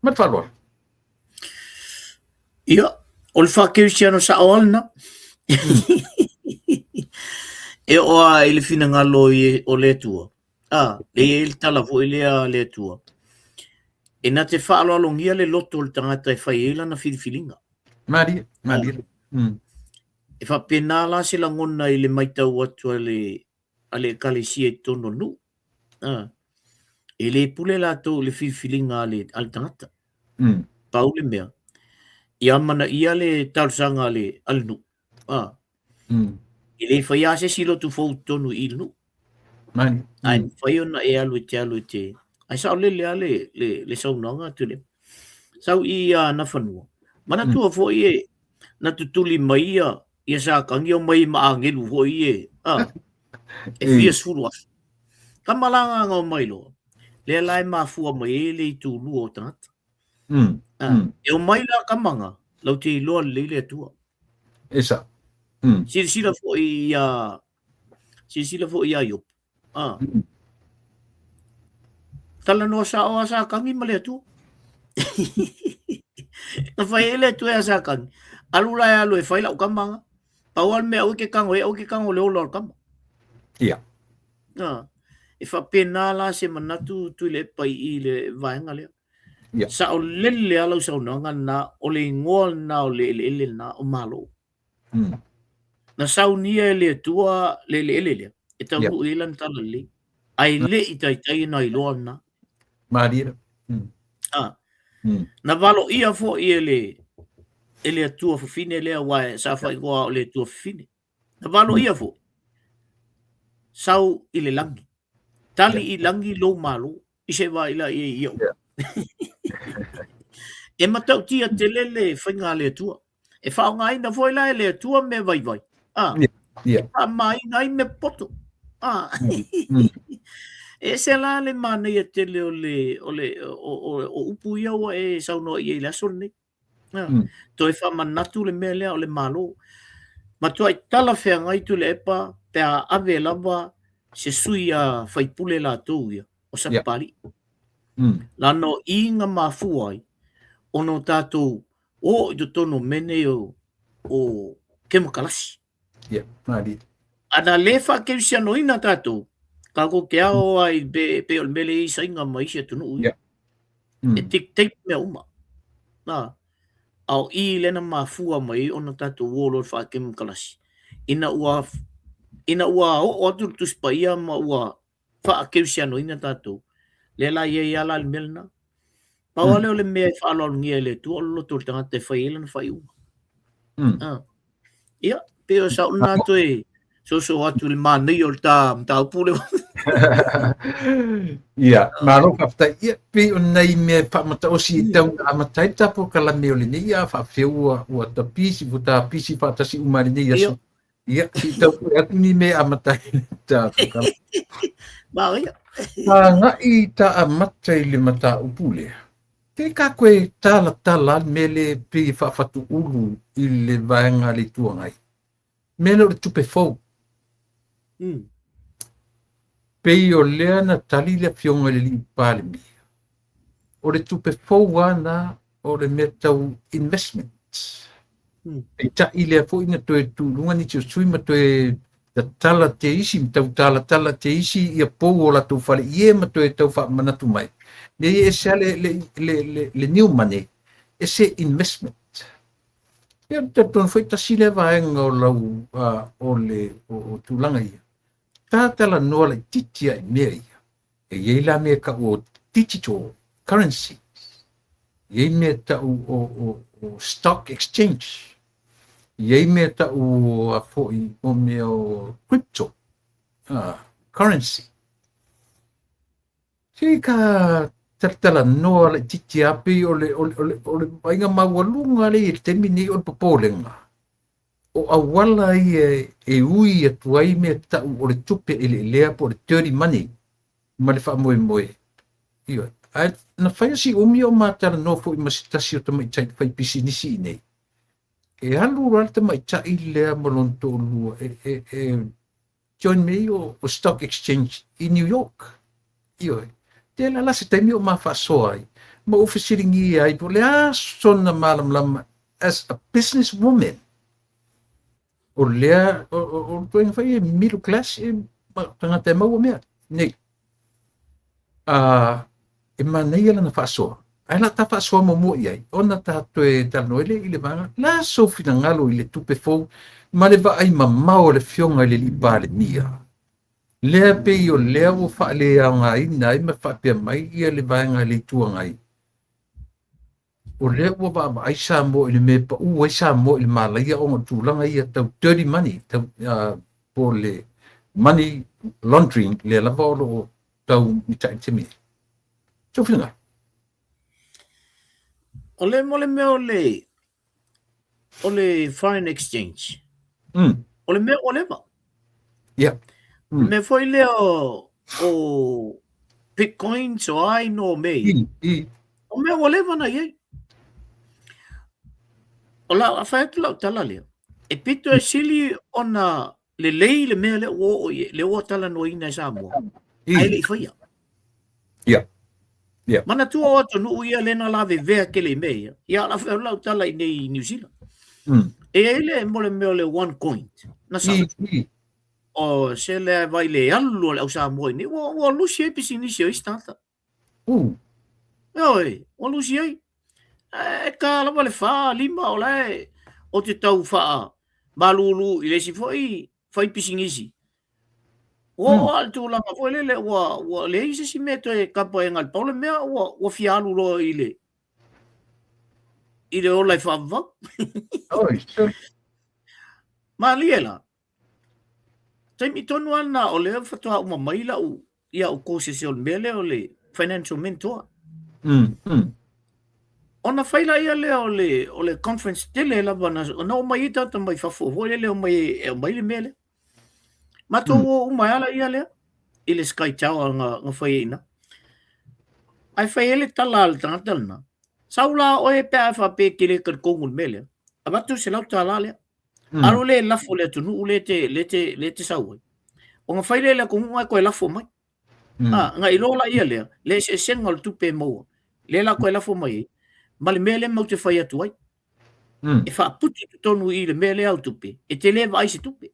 Ma le faaaloalo. Ia, o le faakerisiano sao lava lena. E oo lava i le finagalo o le Atua, e i ai le tala foi lea a le Atua, e na te faaaloalogia le loto o le tagata e fai ai lana filifiliga. Malie, malie. E faapena la se lagona i le matau atu a le a le ekalesia i totonu o le nuu. E le pule latou i le filifiliga a le, a le tagata. Pau le mea, ia amanaia le talosaga a le, a le nuu. E le faia lava se isi lotu fou i totonu i i le nuu. Ae mafai ona e alu e te alu e te... Ae saolele lava le, le, le saunoaga a Tuilaepa. Sau i ia Nafanua. Manatua foi e na tutuli mai ia, ia Satani omai ma agelu foi e, a, e fia sefulu afe. Tama la na omai loa, lea la e mafua mai ai le itulua o tagata. A, e omai la tama na, lau te iloa lelei le Atua. E sao. Silasila foi ia, silasila foi ia Iopo. A. Talanoa sao a Satani ma le Atua. Na fai ai le Atua ia Satani, alu la e alu e fai lau tama na. Pau lava le mea aua e te tago ai, aua e te tago i le ola o le tama. Ia. A, e faapena la se manatu Tuilaepa i i le vaega lea. Ia. Saolele lava lau saunoaga lena, o le igoa lena o le eleele lena, o Malo. Na saunia e le Atua le eleele lea, e taunuu i ai lana talalelei, ae le i taitai ona iloa lena. Malie. A. Na valoia foi e le e le Atua fafine lea, aua sa faaigoa o le Atua fafine. Na valoia foi, sau i le lagi, tali i lagi lou malo, i se vaai la i ai ia. E matautia tele le faiga a le Atua. E faaaogaina foi la e le Atua mea vaivai. A, e faamamaina ai mea popoto. A. E ese la le manaia tele o le o le o, o, o upu ia ua e saunoa i ai i le aso lenei. A, toe faamanatu le mea lea o le Malo. Matuai talafeagai Tuilaepa pe a ave lava se sui a faipule latou ia o Sapapalii. Leaga o i na mafua ai ona o tatou oo i totonu o mea nei o, o kemokarasi. Ia, malie. A na le faakerisianoina tatou, tatou te ao ai pe, pe o le mea lea i Saina ma isi atunuu ia. E dictate mea uma. Na, a o i lea na mafua mai ai ona tatou o loa i le faakemokarasi, ina ua, ina ua oo atu le Tusi Paia ma ua faakerisianoina tatou, lea la i ai lava la le mea lena. Pau lava lea o le mea e faaaloalogia e le Atua o le loto o le tagata e fai ai lana faaiuga. Ah. Ia, pei o sau lena toe soso atu i le manaia o le ta mataupu lea. Ia, malo faafetai. Ia, pei o nai mea e faamataosi e tau na amata ai le ta polokalame o lenei a faapefea ua ua tapisi, ua tapisi faatasi uma i lenei aso. Ia, se i tau sue atu ni mea e amata ai le ta polokalame. Manaia. Agai ta amata i le mataupu lea. Ke ka koe talatala le mea lea pei e faafatuulu i le vaega a le Itu Agai. Mea lea o le tupe fou. Pei o lea na tali le afioga i le alii Palemia, o le tupe fou lava na o le mea tau investment. Peitai lea foi na toe tuu i luga nisi o sui ma toe tatala te isi, ma tau talatala te isi ia pou o latou fale i e ma toe tau faamanatu mai. Mea ia e ese lava le, le, le, le, le new money, ese investment. Ia, ou te talitonu foi tasi lea vaega o lau, o le, o, o tulaga ia. Tatalanoa laitiiti lava i mea ia. E i ai la mea e tau o digital currency, e i ai mea e tau o, o, o stock exchange, e i ai mea e tau o, a foi, o mea o crypto currency. Se ka talatalanoa laitiiti lava pei o le, o le, o le, o le vaaiga maualuga lea i le taimi nei o le popolega. O auala ia e ui atu ai mea tau o le tupe eleelea po o le dirty money ma le faamoemoe. Ioe. Ae na fai o si umi o ma talanoa foi ma se tasi o tamaitai faipisinisi i inei. E alu loa le tamaitai lea ma lona toalua e, e, e join me o, o stock exchange i New York. Ioe. Tele la se taimi o ma faasoa ai, ma ou fesiligia ai po o le a sona malamalama as a business woman. O lea, o, o, o le ituaiga foi e middle class e tagata e maua mea nei. A, e manaia lana faasoa. Ae la ta faasoa muamua i ai, ona ta toe talanoa ai lea i le vaega, la sou finagalo i le tupe fou ma le vaai mamao a le Afioga i le Alii Palemia. Lea pei o lea ua faaleaogaina ai ma faapea mai ia le vaega a le Itu Agai, o lea ua vaavaai Samoa i le mea e pau ai Samoa i le malaia ona o tulaga ia tau dirty money, tau, po o le money laundering lea lava o lo o tau mitai i le taimi nei. Sou finagalo. O le mo le mea o le o le foreign exchange. O le mea ua leva. Yeah. Mea foi lea o, o bitcoins o ai no mea ia. I, i. O mea ua leva na i ai. O lau, a fai atu lau tala lea, e pito e sili ona lelei le mea lea ua oo i ai, lea ua talanoaina e Samoa, ae le i faia. Ia. Ia. Manatua o atunuu ia lea na lavevea tele i mea ia. Ia, la fai lau tala i nei i New Zealand. E i ai le mo le mea o le one coin. Na sa. I, i. O se lea vai le alu o le au Samoa i nei, ua, ua lusi ai pisinisi o isi tagata. Ioe, ua lusi ai. E ka lava le 4, 5 o la e o te tau faa malulu i le isi foi fai pisinisi. Ua oo lava i le tulaga foi lele ua, ua leai se isi mea e toe kapa ai pau le mea ua, ua fia alu loa i le, i le ola e faavavau. Oi, sure. Malie la, taimi tonu lava lena o lea faatoa uma mai lau, ia au courses o le mea lea o le financial mentor. Ona fai laia lea o le, o le conference tele lava na, na oo mai ai tagata mai fafo foi lele omai e aumai le mea lea. Matou o uma ai lava ia lea i le Sky Tower na, na fai ai i ina. Ae fai ai le tala a le tagata lena, sau la oe pe a faapea e te le talitonu i le mea lea, avatu le $100 lea. Alu lea e lafo i le atunuu lea e te, lea e te, lea e te sau ai. Ona fai lea i le atunuu ae toe lafo mai. A, na iloa laia lea, le eseesega o le tupe e maua, lea la toe lafo mai ai, ma le mea lea matou te fai atu ai. E faaputu i totonu i i le mea lea au tupe, e te le vaai i se tupe.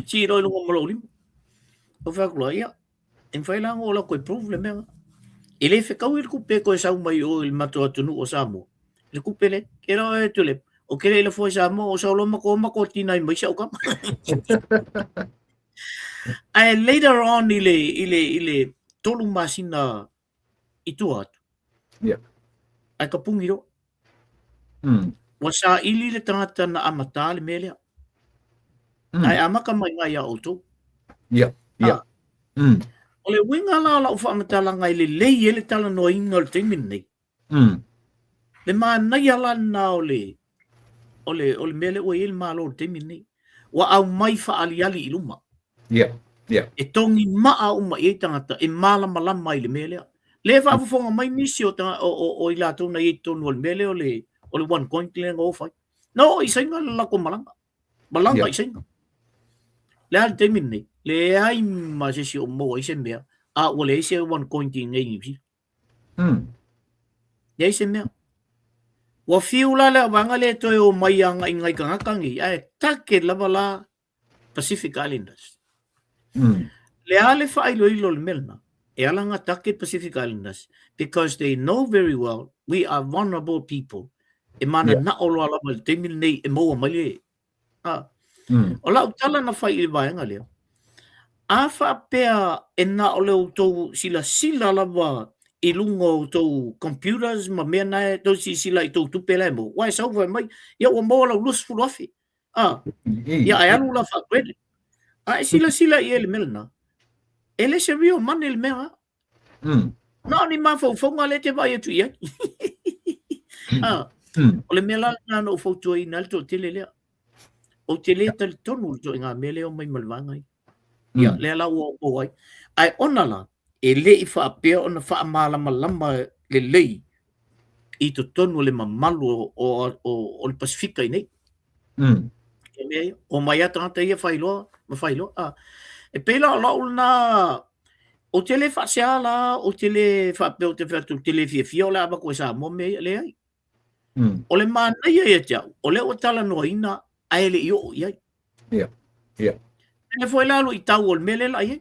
Sii loa i luga ma lou lima. Ou fai atu loa, ia, e mafai la ona ou alu atu e prove le mea lena. E le fetaui le tupe e toe sau mai o i le matou atunuu o Samoa, le tupe lea. Ke loa e tule, o ke le i lafo i Samoa, o sau loa matou o matou tina mai si au tama. Ae later on i le, i le, i le 3 masina i tua atu. Ae tapuni loa. Ua saili le tagata na amata le mea lea. Ae amata mai ina ia outou. Yeah. O le uiga la o lau faamatalaga e lelei ai le talanoaina o le taimi lenei. Le manaia la lena o le, o le, o le mea lea ua i ai le Malo i le taimi lenei. Ua aumai faaaliali i luma. E togi maa uma i ai tagata e malamalama i le mea lea. Lea e faafofoga mai nisi o, o, o, o i latou na i ai i totonu o le mea lea o le, o le one coin lea na o fai. Na oo i Saina le latou malaga. Malaga i Saina. Le a le taimi lenei, leai ma se isi o maua ai se mea, a ua leai se one coin i inei i Niu Sila. Leai se mea. Ua fiu la le auvaega lea e toe omai agai i nai tagata nei, ae target lava la Pacific Islanders. Le a le faailoilo o le mea lena? E ala ona target Pacific Islanders because they know very well we are vulnerable people. E mananao loa lava i le taimi lenei e maua mai le A. O lau tala na fai i le vaega lea, a faapea e na o le outou silasila lava i luga o outou computers ma mea na e tou silasila i tou tupe la e maua, ua e sau fai mai, ia ua maua lau 20,000. A, ia ae alu la faa-credit. A e silasila i ai i le mea lena, e le se real money le mea lena. Na o ni mafaufauga lea e te vaai atu i ai. O le mea la lena na ou fautuaina ai le toatele lea. Ou te le talitonu i le ituaiga mea lea e omai ma le vaega ia. Ia, lea la ua ou ai. Ae ona la, e le i faapea ona faamalamalama lelei i totonu o le mamalu o le Pasefika i nei. E mea ia, omai lava tagata ia fai loa ma fai loa. A, e pei la o lau lena, ou te le faasea la, ou te le faapea ou te fai atu ou te le fiafia o le a avatu e Samoa mea ia, leai. O le manaia ia te au, o lea ua talanoaina ae le i oo i ai. Ia, ia. Pele foi la luitau o le mea lea la i ai.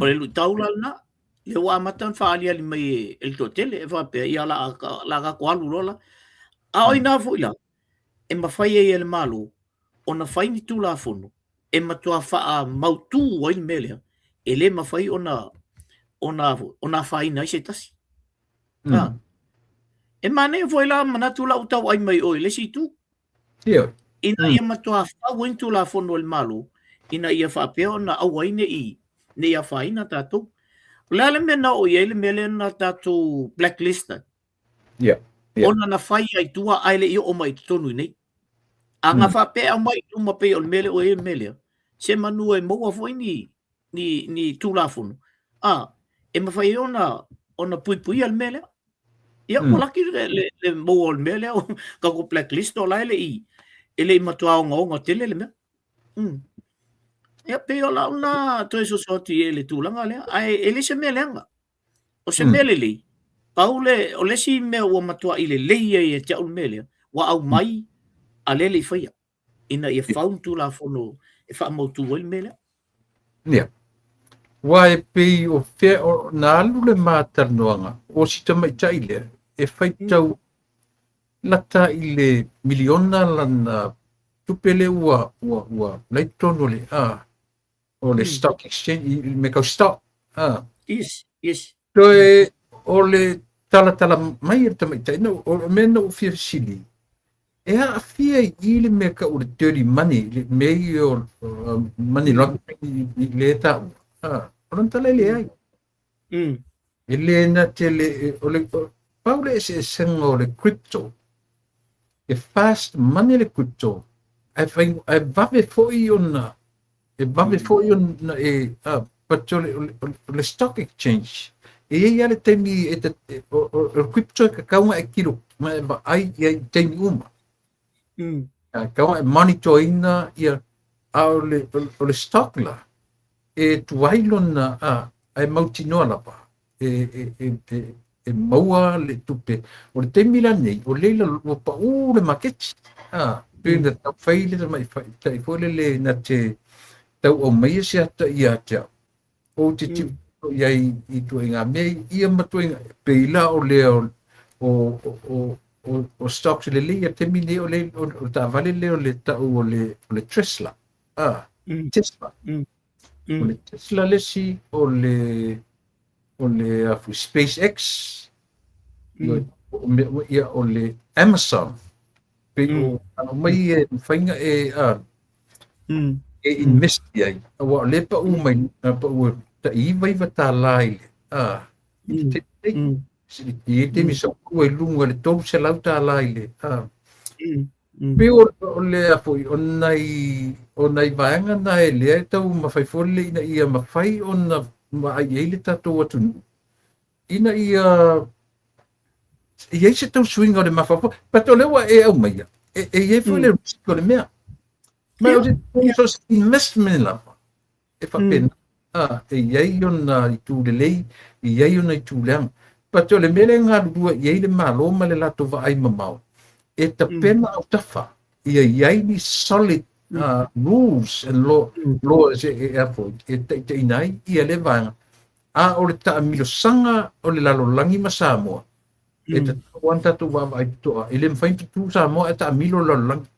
O le luitau la lena, lea ua amata ona faaaliali mai e le toatele e faapea, ia la la tatou alu loa la. A o ina foi la, e mafai ai e le Malo ona fai ni Tulafono e matua faamautu ai le mea lea, e le mafai ona ona ona afaina ai se tasi. E manaia foi la manatu la ua tauai mai oe i le isi itu. Ioe. Ina ia matua fau ai ni Tulafono a le Malo, ina ia faapea ona aua ai ne i afaina tatou. O le a le mea na oo i ai le mea lea na tatou blacklist ai? Yeah. Yeah. Ona na fai ai tua ae le i oo mai i totonu i nei. A na faapea e aumai i luma pei o le mea lea ua i ai le mea lea, se manu e maua foi ni, ni, ni Tulafono, a, e mafai ai ona, ona puipuia le mea lea. Ia, ua laki le, le, le maua o le mea lea, tatou blacklist o la e le i, e le i matua ogaoga tele le mea. Ia, pei o lau lena toe soso atu i ai i le tulaga lea, ae e le se mea leaga. O se mea lelei, pau le, o le isi mea ua matuai lelei ai ia te au le mea lea, ua aumai a lea le i faia, ina ia fau ni Tulafono e faamautu ai le mea lea. Ia. Aua e pei o fea, o, na alu le ma talanoaga, o si tamaitai lea, e faitau lata i le miliona lana tupe lea ua, ua, ua, la i totonu o le, a, o le stock exchange, i mea tau stock. A. Yes, yes. Toe o le talatala mai e le tamaitai, no, o le mea na ou fia fesili, e aafia i i le mea tau o le dirty money, le mea ia o money laundering i le taua. A, o lona tala e leai. E le na te le, o le, pau le eseesega o le crypto, e fast money le crypto, ae fai, ae vave foi ona, e vave foi ona e, but o le, o le stock exchange, e i ai lava le taimi e, e, o, o, o le crypto e tatau ona e kilo, ona e vaai i ai i taimi uma. E tatau ona e monitor ina ia, a o le, o le stock la, e tuai lona, a, ae mautinoa lava e, e, e, e, e maua le tupe. O le taimi la nei, o lea ua paū le maketi. A, pei na tau fai le tamaitai foi lele na te tau aumaia se ata ia te au. Ou te tilotilo i ai i ituaiga mea ia ma ituaiga, pei la o lea o, o, o, o, o stocks lelei ia taimi nei o le, o, o le taavale lea o le tau o le, o le Tesla. A, Tesla. O le Tesla le isi, o le, o le afu SpaceX, o mea uma ia, o le Amazon. Pei o ano mai e mafai ona e, a, e invest i ai. Aua o lea e paū mai, na paū e tai $99 i le, a, i le taimi nei. I le taimi sa paū ai i luga i le $300 i le, a. Pei o, o le a foi, o nai, o nai vaega na e lea e tau mafai foi le ina ia mafai ona vaai i ai le tatou atunuu, ina ia i ai se tau suiga o le mafaufau. But o lea ua e aumaia, e, e i ai foi le risk o le mea. Ma o le so se investment lava, e faapena, a, e i ai ona itu lelei, e i ai ona itu leaga. But o le mea lea e galulue i ai le Malo ma le latou vaai mamao, E tapena autafa ia i ai ni solid rules and law, laws e a foi, e taitaiina ai ia lea vaega. A o le taamilosaga o le lalolagi ma Samoa, e tatau lava ona tatou vaavaai totoa, e le mafai ona tutu Samoa ae taamilo le lalolagi.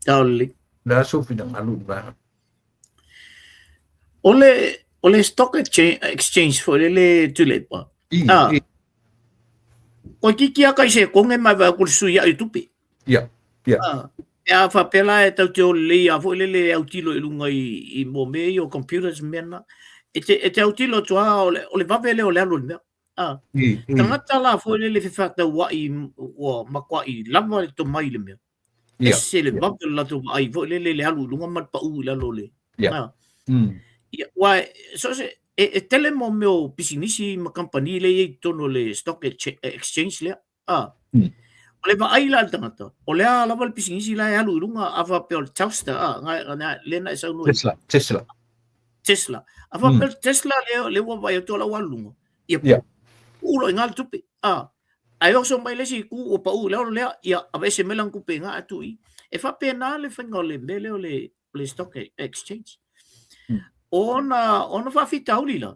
Taulelei. O le a sou finagalo i le vaega? O le stock exchange foi lele Tuilaepa. Ah. Toeitiiti lava kai sekone ma e vaai atu i le fesuiai o tupe. Ia. Ah. Pe a faapea la e tau te o lelei lava foi lele e autilo i luga i mo mea ia o computers ma mea na. E te autilo atu lava o le vave lea o le alu o le mea. Ah. Tagata la foi lele fefaatauai ua matuai lava le tomai i le mea. Ese le vave o le latou vaai foi lele i le alu i luga ma le pau i lalo o le. Ah. Ia, aua so o se, e tele mo mea o pisinisi ma kamupani lea e i ai i totonu o le stock exchange lea. Ah. O le vaai la a le tagata, o le a lava le pisinisi la e alu i luga, a faapea o le Telstar, ah, lea na e saunoa ai. Tesla, Tesla. Tesla. A faapea o le Tesla lea ua vaai atu o la ua alu i luga, ia puu loa i ina le tupe. Ah. Ae oso mai le isi itu ua pau i lalo lea, ia aveese mai lana tupe i ina ae tuu i i. E faapena le faiga o le mea lea o le stock exchange. O ona faafitauli la,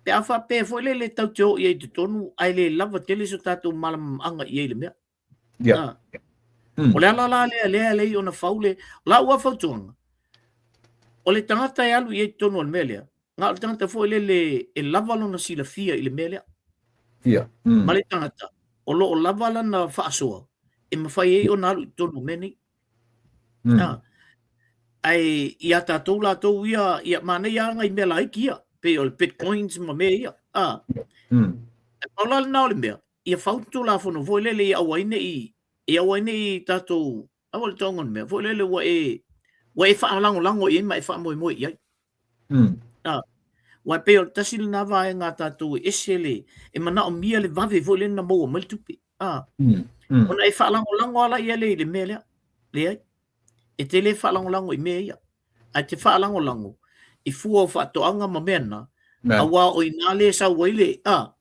pe a faapea foi lele tatou te o i ai i totonu ae le lava tele so tatou malamalamaaga i ai i le mea. O le ala la lea lea e lei ona fau le lau lava fautuaga, o le tagata e alu i ai i totonu o le mea lea, na o le tagata foi lele e lava lona silafia i le mea lea. Ma le tagata o lo o lava lana faasoa e mafai ai ona alu i totonu o mea nei. Ae ia tatou latou ia, ia manaia lava nai mea laiti ia, pei o le bitcoins ma mea ia. E pau la lena o le mea, ia fau le Tulafono foi lele ia aua ai ne i, ia aua ai ne i tatou, aua le tauga o le mea foi lele ua e faalagolago i ai ma e faamoemoe i ai. Aua e pei o le tasi lena vaega a tatou e ese le, e manaomia le vave foi lele na maua mai le tupe. Ona e faalagolago lava la ia le i le mea lea. Leai. E te le faalagolago i mea ia. Ae te faalagolago i fua o faatoaga ma mea na, aua o i ina lea e sau ai le, a,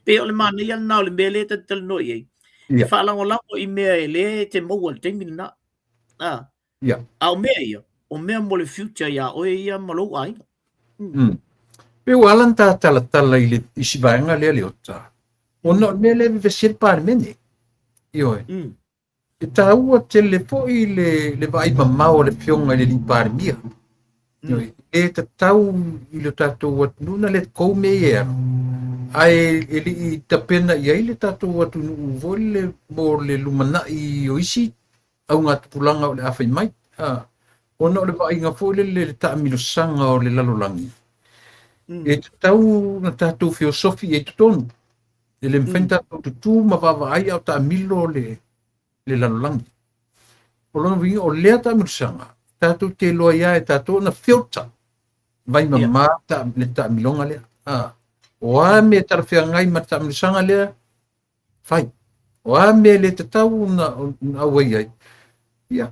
pei o le manaia lena o le mea lea ta te talanoa i ai. E faalagolago i mea e lea e te maua i le taimi lena. A, a o mea ia, o mea mo le future iā oe ia ma lou aiga. Pei ua ala ona ta talatala i le isi vaega lea Leota, ona o le mea lea e vevesi ai le Palemene. Ioe. E taua tele foi le vaai mamao a le Afioga i le Alii Palemia. E le tatau i lo tatou atunuu na let go mea ia e alu, ae e le i tapena i ai le tatou atunuu foi lele mo le lumanai o isi augatupulaga o le a fai mai. Ona o le vaaiga foi lele i le taamilosaga o le lalolagi, e tatau ona tatou feosofi i ai totonu. E le mafai ona tatou tutū ma vaavaai a o taamilo le lalolagi. O lona uiga, o lea taamilosaga, tatou te iloa ai lava e tatou ona filter vaimamā le taamiloga lea. O a mea e talafeagai ma le taamilosaga lea, fai. O a mea e le tatau ona auai ai, ia,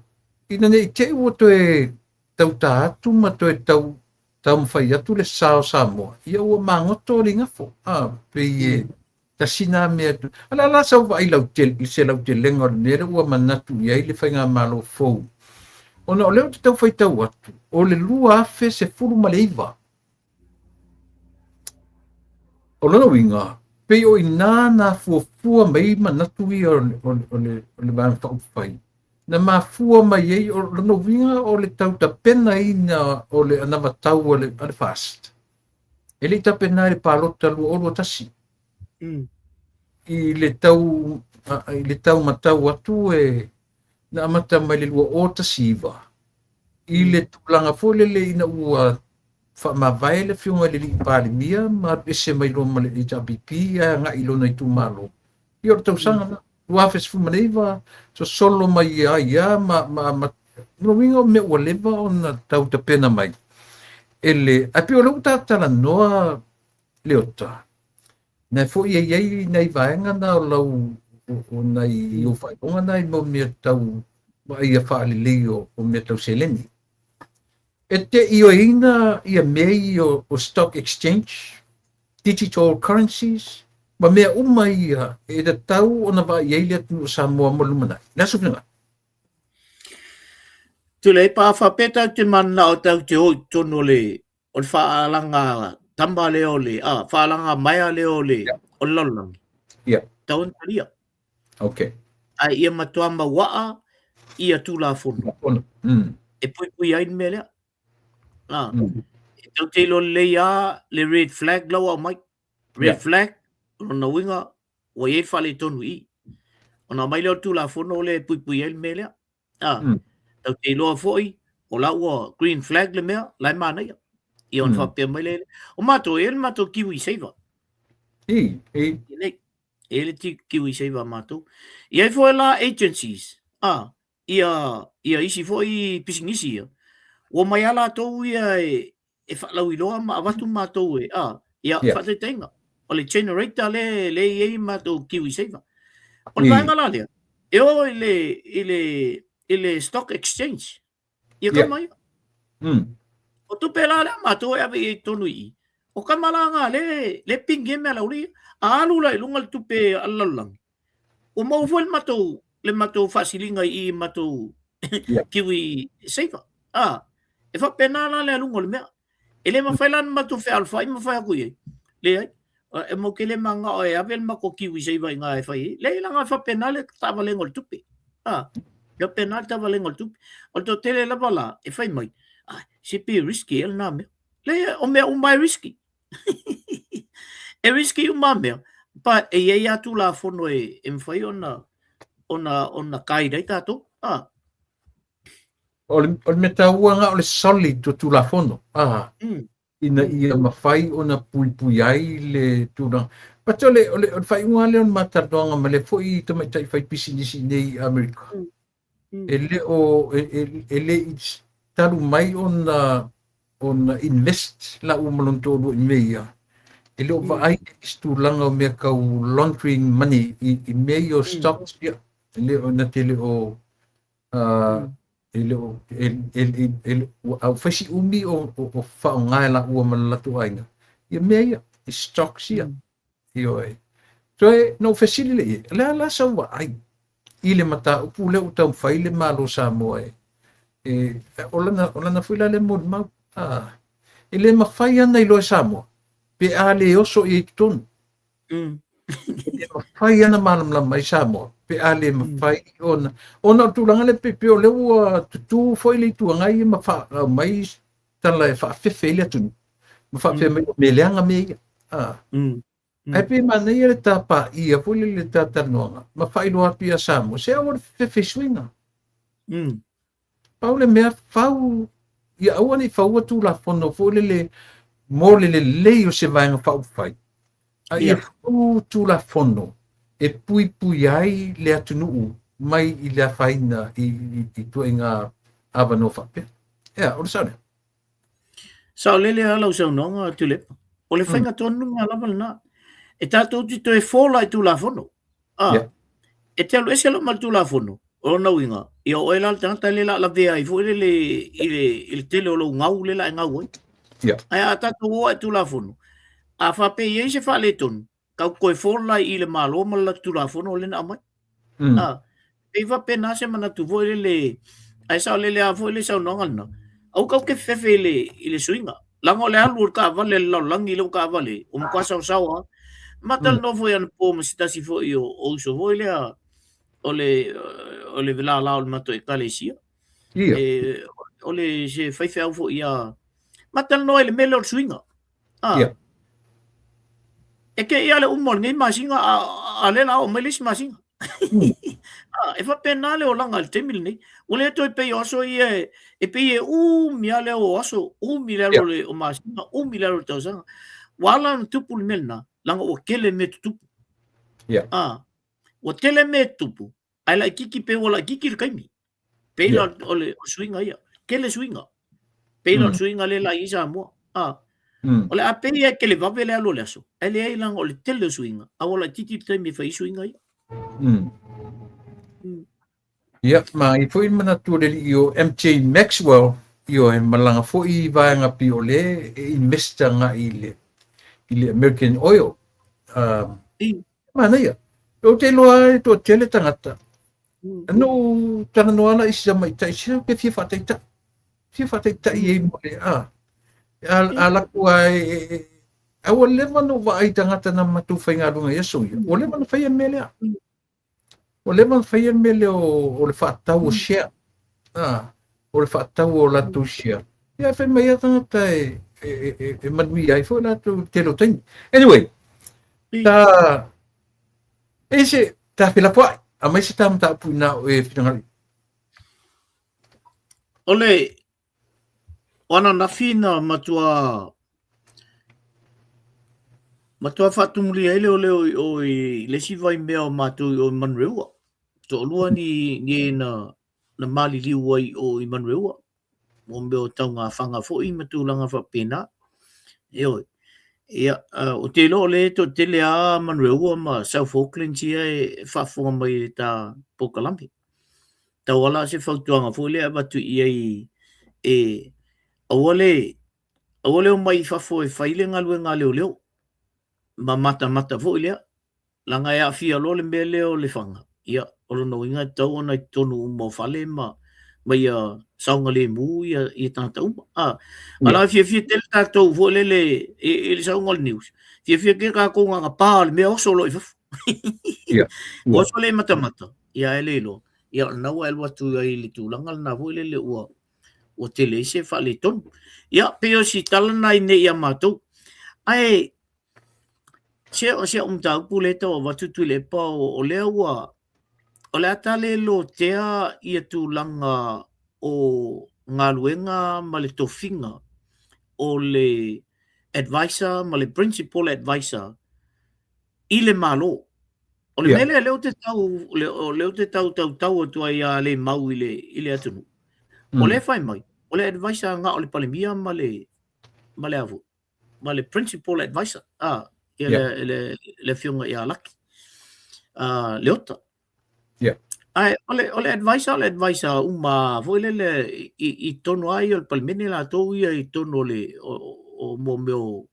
ina ne i te i ua toe tautā atu ma toe tau taumafai atu le sa o Samoa, ia ua magoto le igafo. A, pei e tasi nā mea. A o le a la sau vaai lautele, i se lautelega o le mea lea ua manatu i ai le faigamalo fou. Ona o lea ou te tau faitau atu, o le 2019, o lona uiga, pei o i ina na fuafua mai manatu ia o le Vaega Faaupufai, na mafua mai ai, o lona uiga o le tau tapenaina o le anavatau a le FAST. E le i tapena i le palota 2021. I le tau matau atu e na amata mai le 2019 i le tulaga foi lele ina ua faamavae le Afioga i le Alii Palemia ma alu ese mai loa ma le HRPP ae agai i lona itumalo. Ia o le tausaga na 2019 sosolo mai ai ia ma lona uiga o mea ua leva ona tau tapena mai. E le, ae pei o lea ua ta talanoa Leota, na foi e i ai nai vaega na o lau o nai o faailoga na i mau mea tau vaaia faalelei o mea tau seleni. E te ioeina ia mea ia o stock exchange, digital currencies, Ma mea uma ia e tatau ona vaai i ai le atunuu o Samoa mo le lumanai. Le aso finagalo. Tuilaepa, a faapea tatou te mananao tatou te o i totonu o le o le faalaga tama lea o le a faalaga maea lea o le o le lalolagi. Tau ona talia. Ae ia matua mauaa ia Tulafono. E puipui ai le mea lea. A. E tatou te iloa lelei lava le red flag la ua aumai. Red flag, o lona uiga ua i ai le faaletonu i i. Ona aumai lea o le Tulafono lea e puipui ai le mea lea. A. Tatou te iloa foi o la ua green flag le mea, la e manaia. Ia ona faapea mai lea, o matou e i ai le matou kiwi saver. I, i. Nei, e i ai le kiwi saver a matou. E i ai foi la agencies, a, ia, ia isi foi pisinisi ia, ua omai lava latou ia e, e faalauiloa ma avatu matou e, a, ia, yeah. Faataitaiga, o le generator le, le i ai matou kiwi saver. O le vaega la lea, e o i le, i le, i le stock exchange, ia kama ia. O tupe la lea matou e ave i ai i totonu i i, o kama la nga le, le pingi ai mea lauli ia. A alu la i luga le tupe a le lalolagi, ua maua foi le matou, le matou faasiliga i i matou kiwi saver. A, e faapena la le aluga o le mea. E le mafai la ona matou fealofai ma fai atu i ai. Leai, e matou te le mananao e ave le matou kiwi saver i ina e fai ai. Leai, leaga e faapena le taavalega o le tupe. A, e faapena le taavalega o le tupe. O le toatele lava la e fai mai, ai, se pe risky ea lena mea. Leai, o mea uma e risky. E risky uma mea, but e i ai lava Tulafono e, e mafai ona, ona, ona guide ai tatou. A. O le mea taua lena o le solid o Tulafono, a, ina ia mafai ona puipui ai le tulaga. But o le, o le, o le faaiuga lea o le ma talanoaga ma le foi tamaitai fai pisinisi nei i Amerika. E le o, e, e, e le i talu mai ona ona invest laua ma lona toalua i mea ia, e le o vaai i se tulaga o mea tau laundering money i, i mea ia o stocks ia, e le o, na te le o, e le o, e, e, e, e, a ua fai si umi o, o, o faaaoga e laua ma le latou aiga, ia mea ia, i stocks ia. Ioe. Toe, na ou fesili lea i ai, o le a la sau vaai i le mataupu lea ua taumafai le Malo o Samoa e, e, o lana, o lana foi la lea molimau. Ah, e le mafai ana iloa e Samoa, pe a le oso i ai i totonu. E le mafai ana malamalama ai Samoa, pe a le mafai ona, ona o le tulaga lea pe, pe o lea ua tutū foi le Itu Agai ma faaumai tala e faafefe ai le atunuu, ma faapea mai o mea leaga mea ia. Ah. Ae pei e manaia le tapaia foi lele le talatalanoaga ma faailoa atu ia Samoa, se aua le fefefe i suiga. Pau le mea fau, ia aua ne i faua Tulafono foi lele mo le lelei o se Vaega Faaupufai, a ia fau Tulafono e puipui ai le atunuu mai i le afaina i, i, i ituaiga avanoa faapea. Ea, o le sao lea. Saolele lava lau saunoaga Tuilaepa. O le faiga tonu lena lava lena. E tatou te toe fola i Tulafono. A, yeah. E te alu ese loa ma le Tulafono, o lona uiga, ia o oe la le tagata lea o le a lavea ai foi lele i le, i le tele o lou gau lea o le a e gau ai. Ae a tatou o lava i Tulafono, a faapea e i ai se faaletonu, Tau toe fola i le Malo ma le latou Tulafono lea na aumai. A, pei faapena se manatu foi lele, ae saolele lava foi le saunoaga lena, aua tatou te fefefe i le, i le suiga. Leaga o le alu o le taavale a le lalolagi lea ua taavale, ua matua saosao lava. Ma talanoa foi anapo ma se tasi foi o, o uso foi lea o le, o le lala o le matou Ekalesia. E, o le se faifeau foi ia, ma talanoa i le mea lea o le suiga. Ah. E te i a le uma o lenei masina, a, a lea o le a oo mai le isi masina. Ah, e faapena le olaga i le taimi lenei. Ua le toe pei o aso ia e, e pei e umi lava le o aso, umi le alu o masina, umi le alu o le tausaga. Ua ala ona tupu le mea lena, leaga ua tele mea tutupu. Ah, ua tele mea tutupu, ae laitiiti pei ua laitiiti le taimi. Pei la o le suiga ia, tele suiga. Pei la o le suiga lea la i ai Samoa. Ah. O le a pei e televave le alu o le aso, ae leai leaga o le tele o suiga, a ua laitiiti le taimi e fai ai suiga ia. Ia, ma i foi le manatu o le alii o MJ Maxwell, ioe, malaga foi i vaega pei o lea e invest agai i le, i le American Oil. Manaia. Ou te iloa e toatele tagata. Na ou talanoa la i si tamaitai, se ou te fia faataitai. Fia faataitai ai mo le, a. A laku a e, a ua leva na ou vaai i tagata na matou faigaluega i aso ia, ua leva na faia le mea lea. Ua leva na faia le mea lea o le faatau o share. A, o le faatau o latou share. Ia, fai mai lava tagata e manuia ai foi latou i le tele o taimi. Anyway, ta, e se, ta felafoai, aumai se ta mataupu inā o e finagalo. O le, o ananafi na matua matua faatumulia ai le oleo i o i le isi vaimea o matou i o i Manureua. Toalua ni, ni e na, na maliliu ai i o i Manureua. Mo mea o taugafaga foi ma tulaga faapena. Ioe. Ia, ou te iloa o lea e toatele lava Manureua ma South Auckland ia e faafofoga mai i le ta polokalame. Tauala se fautuaga foi lea e avatu i ai e aua le aua le omai i fafo e fai le galuega a leoleo ma matamata foi lea leaga e aafia loa le mea lea o le fana ia o lona uiga e tatau ona i totonu uma o fale ma ma ia saogalemu ia ia tagata uma a a la fiafia tele tatou foi lele i le sauga o le news fiafia tele tatou na ona pa o le mea oso loa i fafo oso le matamata ia e le iloa ia o lena ua e alu atu ai i le tulaga lena foi lele ua ua tele ai se faaletonu. Ia, pei o si tala lena i nei ia matou. Ae, se o si au mataupu lea e tau avatu Tuilaepa, o lea ua, o le a ta le lotea ia tulaga o galuega ma le tofiga o le advisor ma le principal advisor i le Malo. O le mea lea lea ou te tau o lea ou te tau tautau atu ai ia le mau i le i le atunuu. O lea e fai mai, o le advisor na o le Palemia ma le ma le avu, ma le principal advisor, ah, ia le le le afioga ia Laki. Ah, Leota. Ae o le o le advisor o le advisor uma foi lele i i totonu lava ia o le Palemene latou ia i totonu o le o o mo mea o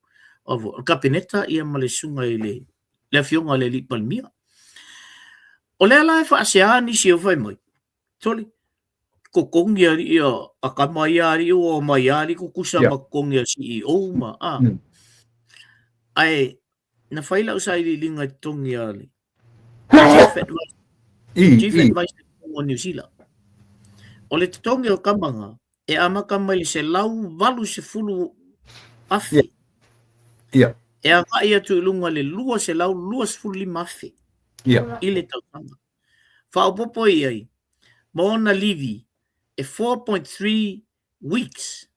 o le Kapeneta ia ma le susuga i le le afioga i le alii Palemia. O lea la e faasea nisi o fai mai, sole, totogi alii a tama ia alii ua omai lava alii tutusa ma totogi a CEO ma a. Ae na fai lau sailiiliga i totogi a le Chief Advisor, Chief Advisor o Niu Sila. O le totogi o tama na, e amata mai le 180,000 e agai atu i luga i le 225,000 i le tausaga. Faaopoopo i ai ma ona livi e 4.3 weeks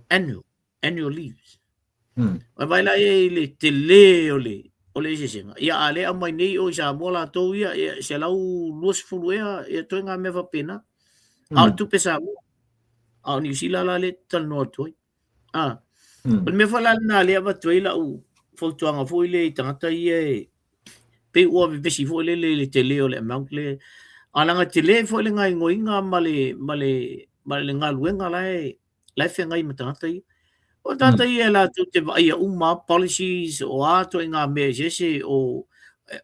annual, annual leaves. Vaai vaai la i ai i le tele o le o le eseesega. Ia a lea aumai nei o i Samoa latou ia, ia 120 ea, ia ituaiga mea faapena. A o le tupe Samoa. A o Niu Sila la lea e talanoa atu ai. A. O le mea foi la lena lea e avatu ai lau fautuaga foi lea i tagata ia e pei ua vevesi foi lele i le tele o le amount lea. A leaga e tele foi le gaoioiga ma le ma le ma le galuega la e la e feagai ma tagata ia. O tagata ia e latou te vaaia uma lava policies, o a ituaiga mea eseese, o,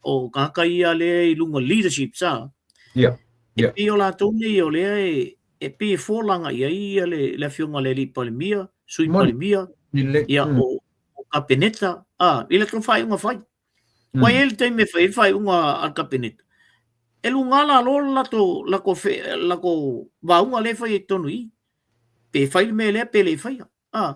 o tagata ia lea i luga leadership sa. E pei o latou nei o lea e, e pei e folaga i ai ia le, le afioga i le alii Palemia, Sui Palemia, ia, o, o Kapeneta, a, i latou faaiuga fai. Ua i ai le taimi e fai ai le faaiuga a le Kapeneta, e luga lalo le latou, latou, latou vaauga lea e fai ai i totonu i i. Pe fai le mea lea pe le faia. A.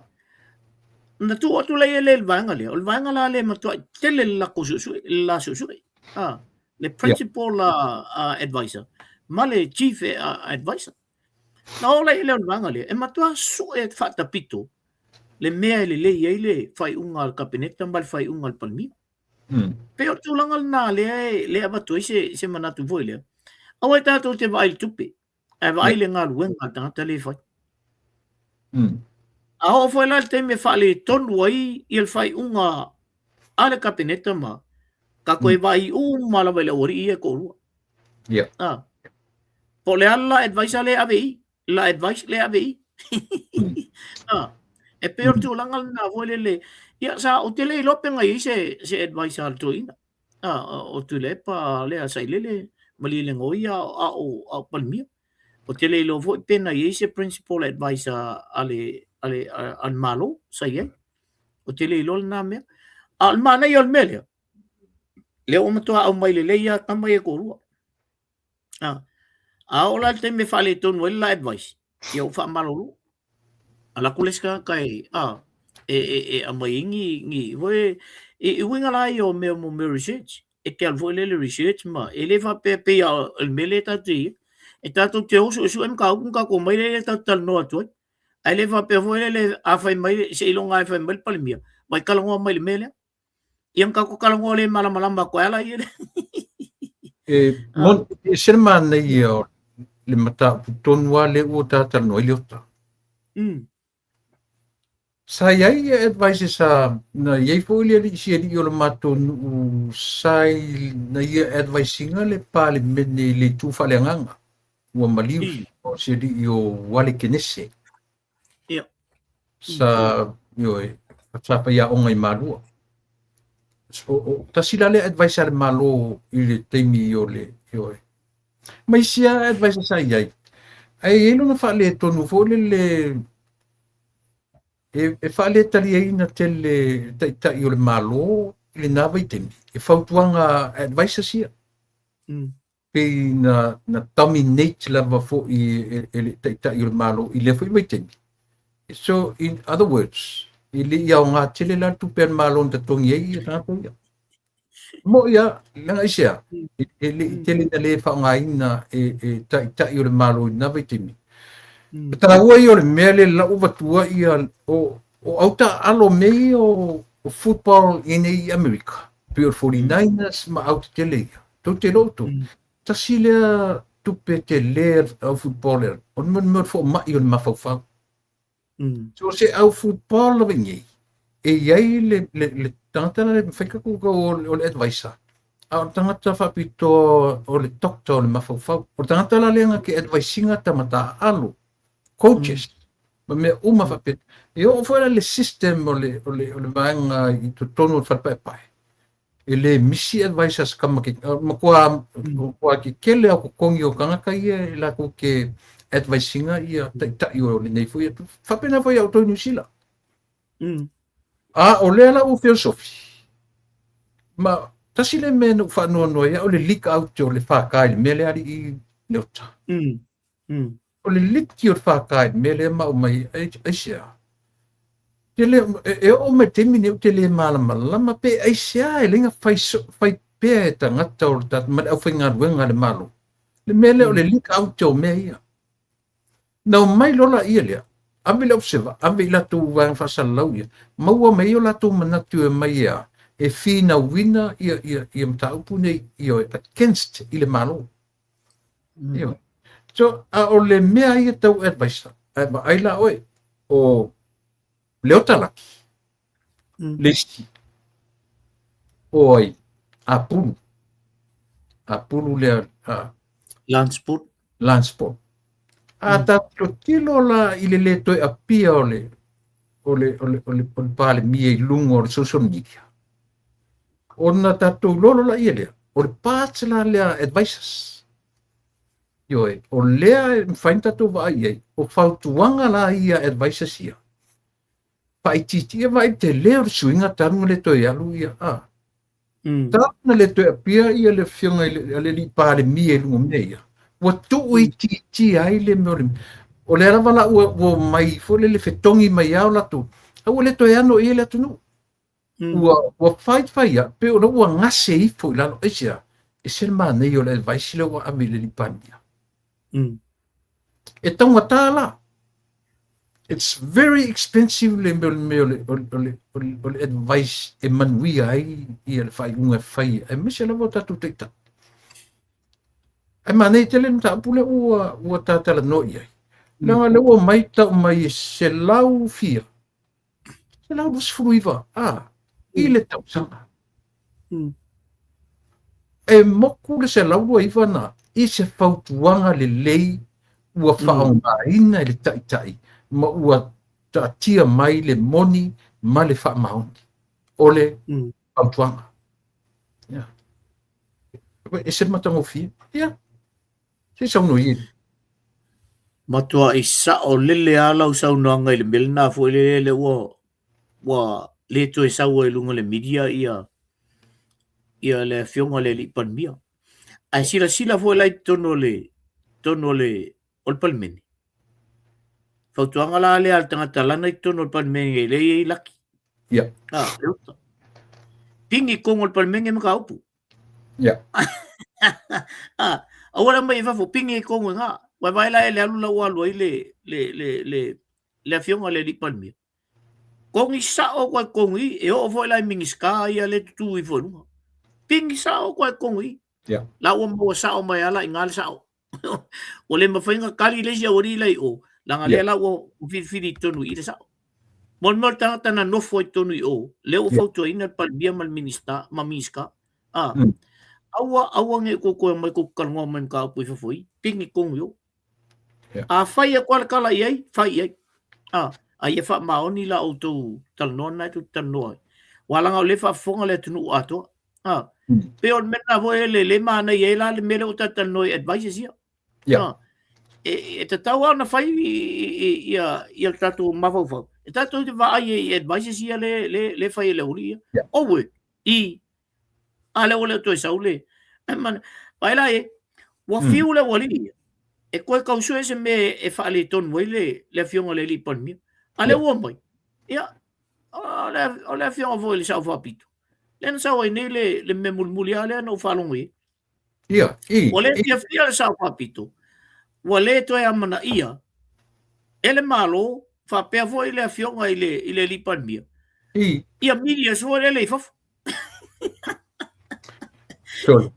Na tuu atu lea i le vaega lea, o le vaega la lea e matuai tele le latou suesue, le la suesue. A. Le principal advisor ma le chief advisor. Na oo lea i le vaega lea, e matua sue faatapito le mea e lelei ai le faaiuga a le Kapeneta ma le faaiuga a le Palemia. Pei o le tulaga lena lea e lea e avatu ai se, se manatu foi lea. Aua e tatou te vaai i le tupe, ae vaai le galuega a le tagata lea e fai. A oo foi la i le taimi e faaletonu ai ia le faaiuga a le Kapeneta ma tatou e vaai uma lava i le aualii ia e toalua. Ah. Po o le a le la advisor lea e ave i i, la advice lea e ave i i. Ah. E pei o le tulaga lena foi lele, ia sa ou te le iloa pe na i ai se, se advice a le toeaina. O Tuilaepa lea Sailele, Malielegaoi a o Palemia. Ou te le iloa foi pe na i ai se principal advisor a le Malo sa i ai. Ou te le iloa lena mea. A o le manaia o le mea lea, lea ua matua aumai lelei lava tama ia e toalua. A oo la i le taimi e faaletonu ai le la advice, ia ua faamalolo. Alu atu le isi tagata e, a, e, e, e aumai ai ni, ni, foi, i uiga la ia o mea mo mea research. E te alu foi lele research ma, e le faapea pei lava o le mea lea tatou te i ai. E tatou te o suesue mataupu ona tatou omai lea tatou te talanoa atu ai. Ae le faapea foi lele a fai mai, seiloga lava e fai mai le Palemia, vai talanoa mai i le mea lea. Ia ona tatou talanoa le malamalama atu ai lava lea. E moni, e ese le manaia o le mataupu tonu lava lea ua ta talanoa ai Leota. Sa i ai ia advices sa na i ai foi le alii si alii o le matou nuu sa i na ia advice ina le Palemene i le itu faaleagaga ua maliu o si alii o Uale Kenese. Sa ioe sa faiaoga i Malua. O, tasi la lea advice a le Malo i le taimi o le ioe. Ma isi lava advice sa i ai. Ae i ai lona faaletonu foi lele e faaletaliaina tele taitai o le Malo i lena vaitaimi. E fautuaga advices ia. Pei na dominate lava foi e le taitai o le Malo i lea foi vaitaimi. So, in other words, e le i aoga tele la le tupe a le Malo na totogi ai ia tagata ia. Mo'i lava, leaga aisea, e le i tele ina le faaaogaina e taitai o le Malo i lena vaitaimi. O taua ia o le mea lea lau avatua ia o au taaalo mea ia o football i nei i Amerika, pei o le 49ers ma au tetele ia. Tou te iloa outou, tasi lea tupe tele a le au footballer, o le mea o le fomai o le mafaufau. So se au football lava i nei, e i ai le tagata la e mafai tatou o le advisor, a o le tagata faapitoa o le doctor o le mafaufau. O le tagata la lea na te advise ina tama taaalo, coaches, ma mea uma faapea. E oo foi la i le system o le vaega i totonu o le fale paepae, e le misi advisors ka ma ke matua matua kekele lava o totogi o tagata ia e latou te advise ina ia taitai o lenei foi atunuu. Faapena foi ia outou i Niu Sila. A o lea la ua feosofi, ma tasi lea mea na ou faanoanoa ai au, o le leak out o le FK i le mea lea alii Leota. O le liki o le FK i le mea lea ma aumai aisea? Te le, e oo mai le taimi lenei ou te le malamalama pe aisea e leai na fai, fai pea e tagata o le tatou, ma le aufaigaluega a le Malo. Le mea lea o le leak out o mea ia. Na omai loa laia lea, ave le Observer, ave i latou vaega faasalalau ia, maua mai ai o latou manatu e omai e a, e finauina ia mataupu nei, ia against i le Malo. Ioe. So, a o le mea ia tau advisor, ae vaai la oe, o Leota Laki, le isi, o ai, Apulu, Apulu lea, a, Lance Pulu. Lance Pulu. A tatou tilotilo la i le le toe apia o le, o le, o le, o le, o le Palemia i luga o le social media, ona tatou iloa loa laia lea, o le parts la lea advisors. Ioe, o lea e mafai ona tatou vaai i ai, o fautuaga la ia advisors ia, faaitiitia vaai le tele o le suiga talu ona le toe alu ia, a. Talu ona le toe apia ia le afioga i le, le alii Palemia i luga o mea ia, ua tuuitiitia ai le mea o le, o lea lava la ua omai foi lele fetogi mai lava o latou, a ua le toe ano i ai le atunuu. Ua fai fai lava, pei o lea ua gase ifo i lalo, aisea? Ese le manaia o le advice lea ua ave i le alii Palemia. E taugata la. It's very expensive le mea o le, o le, o le, o le, o le advice e manuia ai ia le faaiuga e fai, aemaise lava o tatou taitai. Ae manaia tele le mataupu lea ua tatalanoa i ai. Leaga lea ua omai tau mai e selau fia, 129, a, i le tausaga. E moku le 129 na i se fautuaga lelei ua faaaogaina e le taitai ma ua taatia mai le moni ma le faamaoni o le fautuaga. Yeah. E ese le matagofie. Ia, se i saunoa ia. Matuai sao lele lava lau saunoaga i le mea lena foi lele lea ua ua le toe sau ai i luga o le media ia ia le afioga i le alii Palemia. Ae silasila foi la i totonu o le totonu o le o le Palemene. Fautuaga la lea a le tagata lana i totonu o le Palemene lea e i ai Laki. Ia. Ah, le uta. Pigi i totonu o le Palemene mataupu. Ia. Ah, aua le aumai i fafo, pigi i totonu i ina. Ua vaai la e le alu la ua alu ai le le le le le afioga i le alii Palemia. Kogi sao koe kogi, e oo foi la i Minisita ia lea e tutū ifo i luga. Pigi sao koe kogi. Ia. La ua maua sao mai lava la i ina le sao. Ua le mafai ona kali le isi aualii la i o, leaga lea la ua filifili i totonu i i le sao. Mo le mea o le tagata na nofo ai i totonu i o, lea ua fautuaina le Palemia ma le Minisita, ma Minisita. A, aua, aua ne i tou toe omai tou te talanoa mai i mataupu i fafo i i, pigi tonu i o. A fai atu lava le tala i ai, fai i ai. A, a ia faamaoni la outou talanoa lena e tou te talanoa ai. Aua leaga o lea e faafofoga le atunuu atoa. A, pei o le mea lena foi le le manaia ai la le mea lea ua tatou talanoa i advices ia. A, e tatau lava ona fai ia ia le tatou mafaufau. E tatou te vaai ai i advices ia le le le fai e le aualii ia. Aue, i A lea ua le toe sau le Vaai la e, ua fiu le aualii ia e toe tau sue se mea e faaletonu ai le le afioga i le alii Palemia. A lea ua omai, ia, o le afioga foi i le Sao Faapito, lea na sau ai nei le le mea mulimuli lava lea na ou faalogo i ai. Ia, i. Ua le fiafia le Sao Faapito, ua le toe amanaia e le Malo faapea foi le afioga i le i le alii Palemia. I. Ia media foi lele i fafo. Sorry.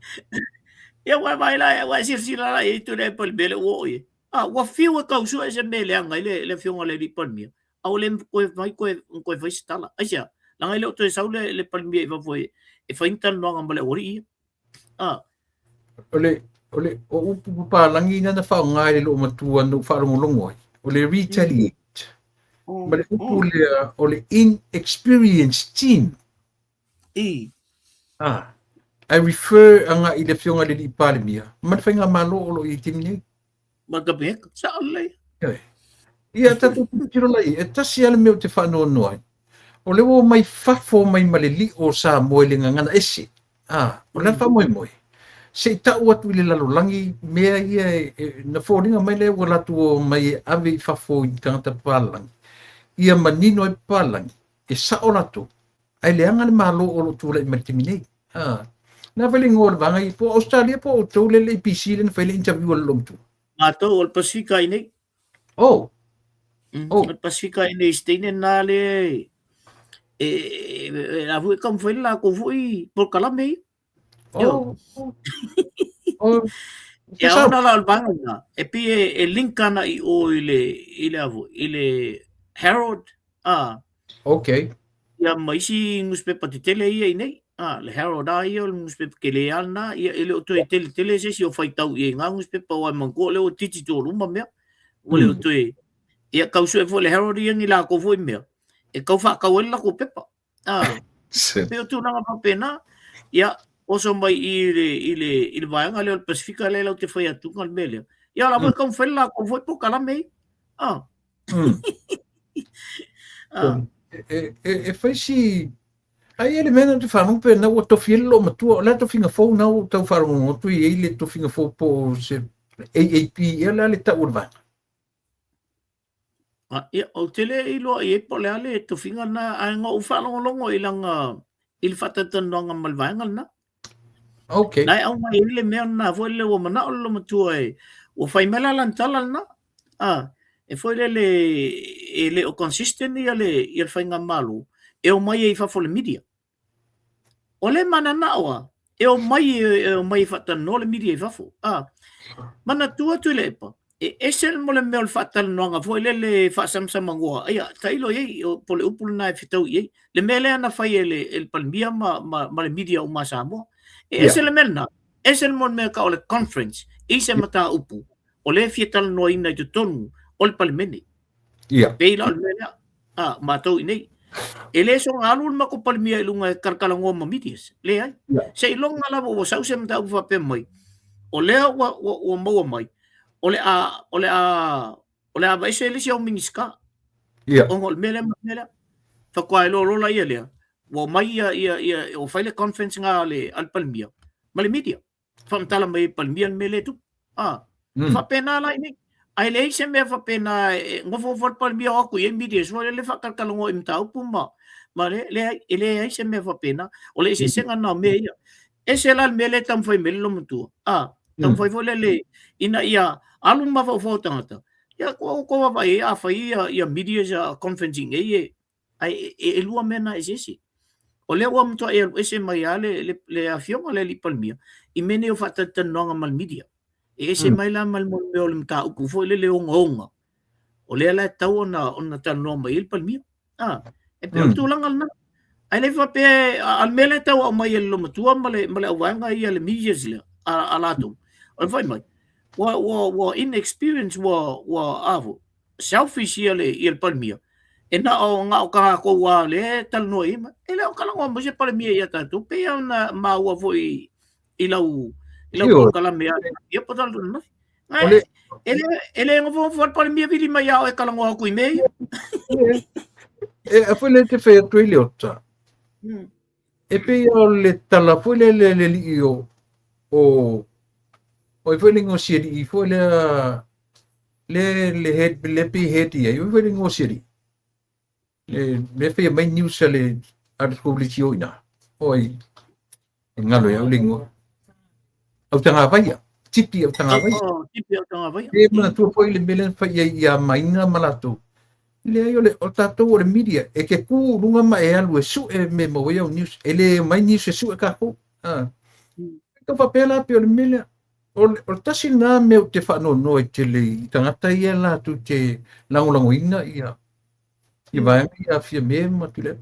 Ia ua vaai la, ua e silasila la i ai Tuilaepa i le mea lea ua oo i ai. A, ua fiu e tau sue se mea e leaga ai le, le afioga i le alii Palemia, a ua le toe fai toe, toe fai se tala. Aisea? Leaga e le o toe sau le, le Palemia i fafo e, e fai ni talanoaga ma le aualii ia. A. O le, o le, o upu papalagi na na faaaoga e le loomatua na ou faalogologo ai, o le retaliate. Ma le upu lea o le inexperienced team. I. Ah, I refer agai i le Afioga i le Alii Palemia ma le Faigamalo o lo o i ai i le taimi nei. Ma le Kapeneta, sao lelei. Ioe. Ia, tatou tilotilo la i ai, e tasi lava le mea ou te faanoanoa ai, o lea ua omai fafo mai ma le lio o Samoa i le gagana ese. Ah, o le a le faamoemoe? Se i tau atu i le lalolagi mea ia e, e, na foliga mai lea ua latou omai e ave i fafo i tagata papalagi, ia manino ai papalagi, e sao latou, ae leaga le Malo o lo o tulai mai i le taimi nei. Ah, na fai le igoa o le vaega ia, po o Australia po o outou lea le ABC lea na fai le interview a le loomatua. Matou o le Pasifika i nei. Oh. Oh. O le Pasifika i nei Steine na le e e a foi taumafai le latou foi polokalame ia. Oh. Oh. Ia ona la o le vaega lena, e pei e, e link ana i o i le, i le avo, i le Herald, ah. Okay. Ia ma isi newspaper tetele ia i nei. Ah, le Herald a ia o le newspaper tele a lena, ia e le o toe tele tele se isi o faitau i ai i ngā newspaper aua e manatua o lea ua digital uma mea. Ua le o toe, ia tau sue foi le Herald ia ni latou foi mea, e tau faatau ai le latou pepa. Ah, pei o tulaga faapena, ia, oso mai i le, i le, i le vaega lea o le Pasifika lea lau te fai atuga le mea lea. Ia, o la foi taumafai le latou foi polokalame ia. Ah. Ah. E, e, e fai si... Ai e le mea na ou te faalogo pe na ua tofi ai le loomatua, o le a tofiga fou na ua ou tau faalogologo atu i ai le tofiga fou po o se AAP ea o le a le tau o le vaega? Ah, ia, ou te le iloa i ai po o le a le tofiga lena, ae na ou faalogologo i lana, i le faatalatalanoaga ma le vaega lena. Okay. Na e aumai ai le mea lena foi lele ua manao le loomatua e, ua fai mai la lana tala lena. Ah, e foi lele e le o consistent ia le, ia le faigamalo, e omai ai i fafo le media. O le mananao a, e omai e omai e faatalanoa le media i fafo. A, manatua Tuilaepa, e ese mo le mea o le faatalanoaga foi lele faasamsamanoa, ia, tailo i ai, po o le upu lena e fetaui i ai. Le mea lea na fai e le, e le Palemia ma, ma, ma le media uma a Samoa. E ese le mea lena, ese le mo le mea tau o le conference i se mataupu o lea e fia talanoaina i totonu o le Palemene. Ia. Pei la o le mea lea, a, matou i nei. E le soga alu le matou Palemia i luga e talatalanoa ma medias, leai. Seiloga lava ua sau se mataupu faapea mai, o lea ua maua mai, o le a, o le a, o le a aveese le isi au Minisita. Ona o le mea lea ma le mea lea. Faatoa iloa loa laia lea, ua omai ia, ia, ia, ua fai le conference lena a le Palemia ma le media. Faamatala mai e le Palemia le mea lea e tupu. Ah, e faapena la i inei. Ae leai se mea faapena e nofonofo le Palemia o atu i ai media foi lele faatalatalanoa i mataupu ma ma le leai, e leai se mea faapena. O le eseesega lena o mea ia. Ese la le mea lea e taumafai mai ai le loomatua. Ah, taumafai foi lele ina ia alu le mafaufau o tagata. Ia ua outou vaavaai i ai a fai ia media ia conference i inei e Ae e lua mea na eseese. O lea ua matuai alu ese mai lava le afioga le alii Palemia i mea nei o faatalatalanoaga ma le media. E ese mai la ma le mea o le mataupu foi lele ogaoga. O lea la e tatau ona talanoa mai ai le Palemia. Ah, e pei o le tulaga lena. Ae le faapea, a le mea lea e tau aumai e le loomatua ma le auvaega ia le medias lea a latou. O le fai mai, ua inexperience, ua a foi, selfish ia le ia le Palemia e na o na o tatou lava lea e talanoa i ai ma e le o talanoa mai se Palemia ia tatou pei lava ona maua foi i lau i lau polokalame a ia po talanoa mai e le nofonofo le Palemia vili mai ia oe talanoa atu i mea ia. E a foi le te fai atu ai le ota. E pei o le tala foi lele a le alii o o ai foi le igoa o si alii foi lea le le head le pei head i ai, o ai foi le igoa o si alii le le faia mai news a le kolisi o i ina. O ai e galo ia au le igoa. Autagavaia, Tipi Autagavaia. Oh, Tipi Autagavaia. E manatua foi le mea lea na fai i ai ia Maina ma latou. Leai, o le o tatou o le media, e te kū i luga ma e alu e sue mea e maua ai au news. E le omai news e sue tatou. Ah. Tau faapea la pei o le mea lea. O le, o le tasi lena mea ou te faanoanoa ai tele i tagata ia latou te lagolagoina ia ia vaega ia a Fiame ma Tuilaepa.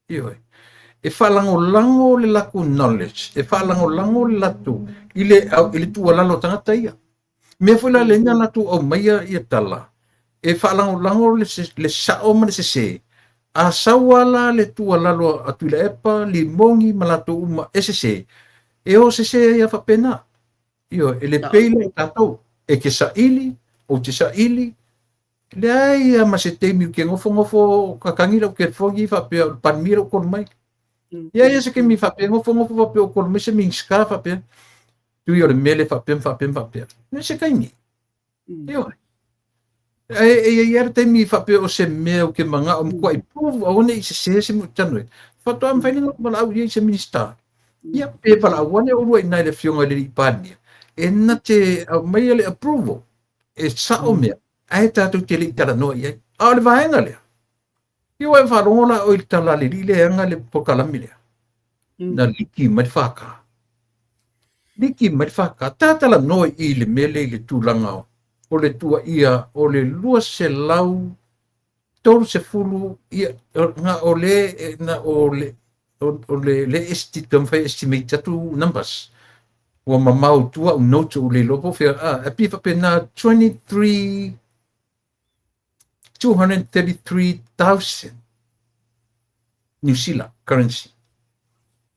Ioe. E faalagolago le latou knowledge, e faalagolago le latou i le, i le tuualalo a tagata ia. Mea foi la lea na latou aumaia ia tala, e faalagolago le, le sao ma le sese. A sau lava la le tuualalo a Tuilaepa, Limogi ma latou uma e sese, e o sese ai lava faapena. Ioe, e le pei la i tatou, e te saili, ou te saili, Leai lava ma se taimi ou te nofonofo kakagi lau telefoni faapea o le Palemia lea ua call mai. Leai lava se taimi faapea nofonofo faapea ua call mai se Minisita faapea, tui o le mea lea faapea ma faapea ma faapea. Leai se taimi. Ioe. Ae e i ai lava le taimi faapea o se mea ou te manao matuai prove aua ne i sese se mea ou te talanoa ai. Faatoa mafai ona valaau i ai se Minisita. Ia pe valaau ane oulua i ina i le Afioga i le Alii Palemia e na te aumaia le approval e sao mea ae tatou te le i talanoa i ai. A o le vaega lea, ia ua e faalogo la oe i le tala a le alii lea e ana le polokalame lea. Na liki mai le FK. Liki mai le FK. Ta talanoa i le mea lea i le tulaga o le tuuaia o le 230, ia, na o le, na o le, o le, le esti, taumafai e estimate atu numbers. Ua mamao i tua au notes ua ou le iloa po o fea, a, e pei faapena 23, 233,000 New Zealand currency.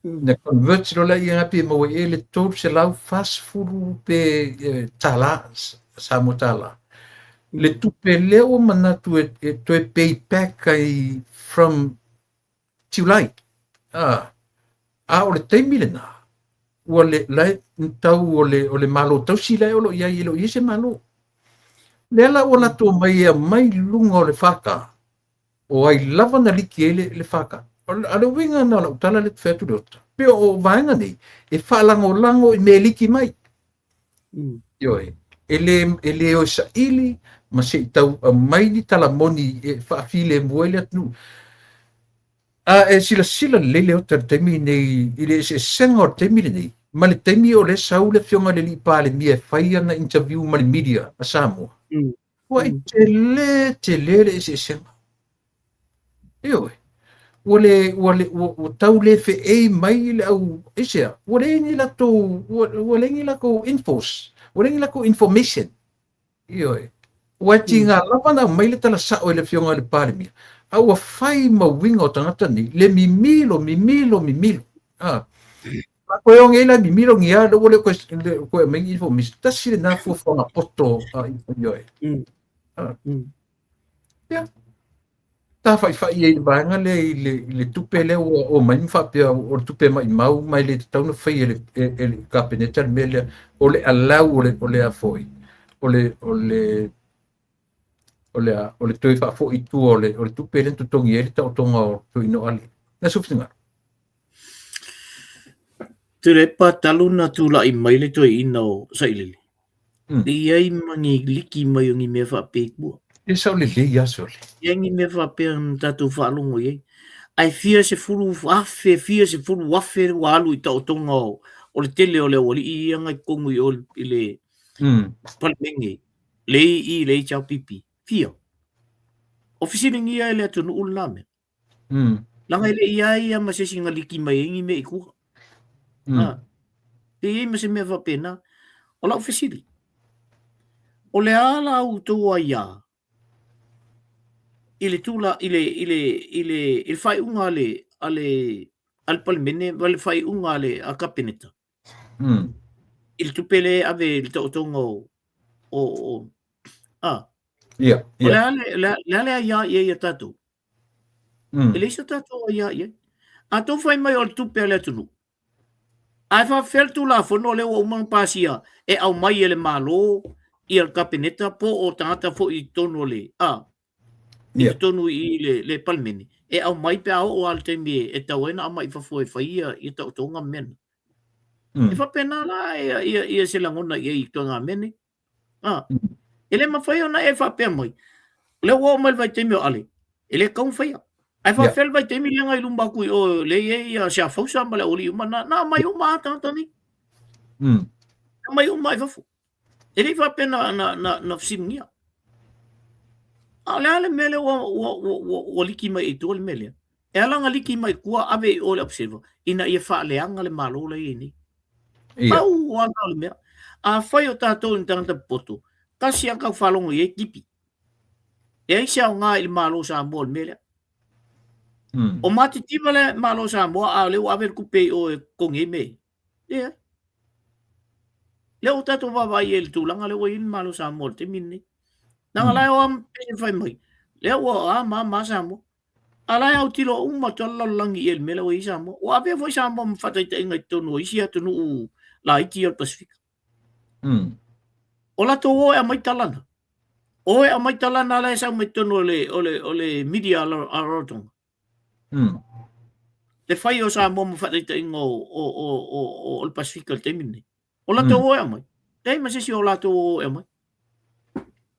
Na convert loa lea ia pe maua i ai le 340 pe tālā, Samoa tālā. Le tupe lea ua manatu e toe pay back ai from July. A, a o le taimi lena, ua le, la e tau o le, o le Malo tausi la e o lo o i ai, e le o i ai se Malo. Lea la ua latou mai e aumai i luga o le FK, o ai lava na liki ai le FK. O le uiga lena o lau tala lea ou te fai atu Leota, pei o vaega nei, e faalagolago i mea e liki mai. Ioe, e le o e saili ma se i tau aumai ni tala moni e faafilemu ai le atunuu. A e silasila lelei Leota i le taimi lenei, i le eseesega o le taimi lenei ma le taimi o lea sau le Afioga i le Alii Palemia e fai ana interview ma le media a Samoa, ua tele tele le eseesega. Ioe. Ua le, ua le, ua, ua tau le feei mai le au, aisea, ua leai ni latou, ua, ua leai ni latou infos, ua leai ni latou information. Ioe. Ua tiga lava ona aumai le tala sao e le Afioga i le Palemia, A ua fai ma uiga o tagata nei, le mimilo, mimilo, mimilo. A, a koe o ngei la mimilo ngi a, le ua le koe, le koe aumai ni information. Tasi lena fuafuaga poto a ioe. A. Ia. Tafa'ifa'i ai i le vaega lea i le, i le tupe lea ua oo mai ma faapea o le tupe maʻimau ma e le tatau ona faia e le, e, e le Kapeneta le mea lea o le allow o le, o le a foi, o le, o le, o le a, o le toe faafo'i i tua o le, o le tupe lea na totogi ai le taotoga o Toeaina o Ale. Na sou finagalo. Tuilaepa talu na tula'i mai le toeaina o Sailele, E i ai ma ni liki mai o ni mea faapea i tua. E sao lelei lava sole. E i ai ni mea faapea na tatou faalogo i ai. Ae fia sefulu afe, fia sefulu afe ua alu i taotoga o le tele o le aualii ia na i totonu i o i le Palemene, le i i le HRPP. Fia. O fesiligia e le atunuu lena mea. Leaga e le i ai ia ma se isi na liki mai ai ni mea i tua. Ha. E i ai ma se mea faapena. O lau fesili, o le a la outou aiā i le tula i le i le i le i le faaiuga a le a le a le Palemene ma le faaiuga a le a Kapeneta i le tupe lea e ave i le taotoga o o o a Ia, o le a le le a le aiā i ai a tatou? E leai se tatou aiā i ai. A tou fai mai o le tupe a le atunuu, ae faapefea le Tulafono lea ua uma ona pasia e aumai e le Malo ia le Kapeneta po o tagata foi i totonu o le, a, i totonu i le, le Palemene, e aumai pe a oo lava i le taimi e tatau ai ona aumai i fafo e fai ia, ia taotoga ma mea na. E faapena la ia, ia, ia se lagona i ai i ituaiga mea nei. Ah, e le mafai ona e faapea mai, o lea ua oo mai le vaitaimi o Ale, e le tatau ona faia. Ae faapefea le vaitaimi lea na i luma atu i o lea e i ai Siafausa ma le aualii uma, na, na aumai uma lava tagata nei. Na aumai uma i fafo. E le i faapea na, na, na, na fesiligia. A o le a le mea lea ua, ua, ua, ua, ua liki mai i tua le mea lea? E ala ona liki mai i tua ave i o i le Observer ina ia faaleaga le Malo la e i ai nei. Pau lava lena o le mea. Afai o tatou ni tagata popoto, tasi lava tau faalogo i ai tipi. E leai se aoga i le Malo o Samoa o le mea lea. O matitiva le Malo o Samoa a o lea ua ave le tupe i o e totogi ai mea ia. Leai. Lea ua tatou vaavaai i ai i le tulaga lea ua i ai le Malo o Samoa i le taimi lenei. Leaga la e o lava ma pei e fai mai, lea ua a ma a ma a Samoa. A la e autilo uma atu lava le lalolagi i ai i le mea lea ua i ai Samoa. Ua avea foi Samoa ma faataitaiga i totonu o isi atunuu laiti ia o le Pasefika. O latou o e aumai tala na. O e aumai tala na la e sau mai totonu o le, o le, o le media a Rarotonga. Le fai o Samoa ma faataitaiga o, o, o, o, o, o le Pasefika i le taimi lenei. O latou o e aumai. Leai ma se isi o latou o e aumai.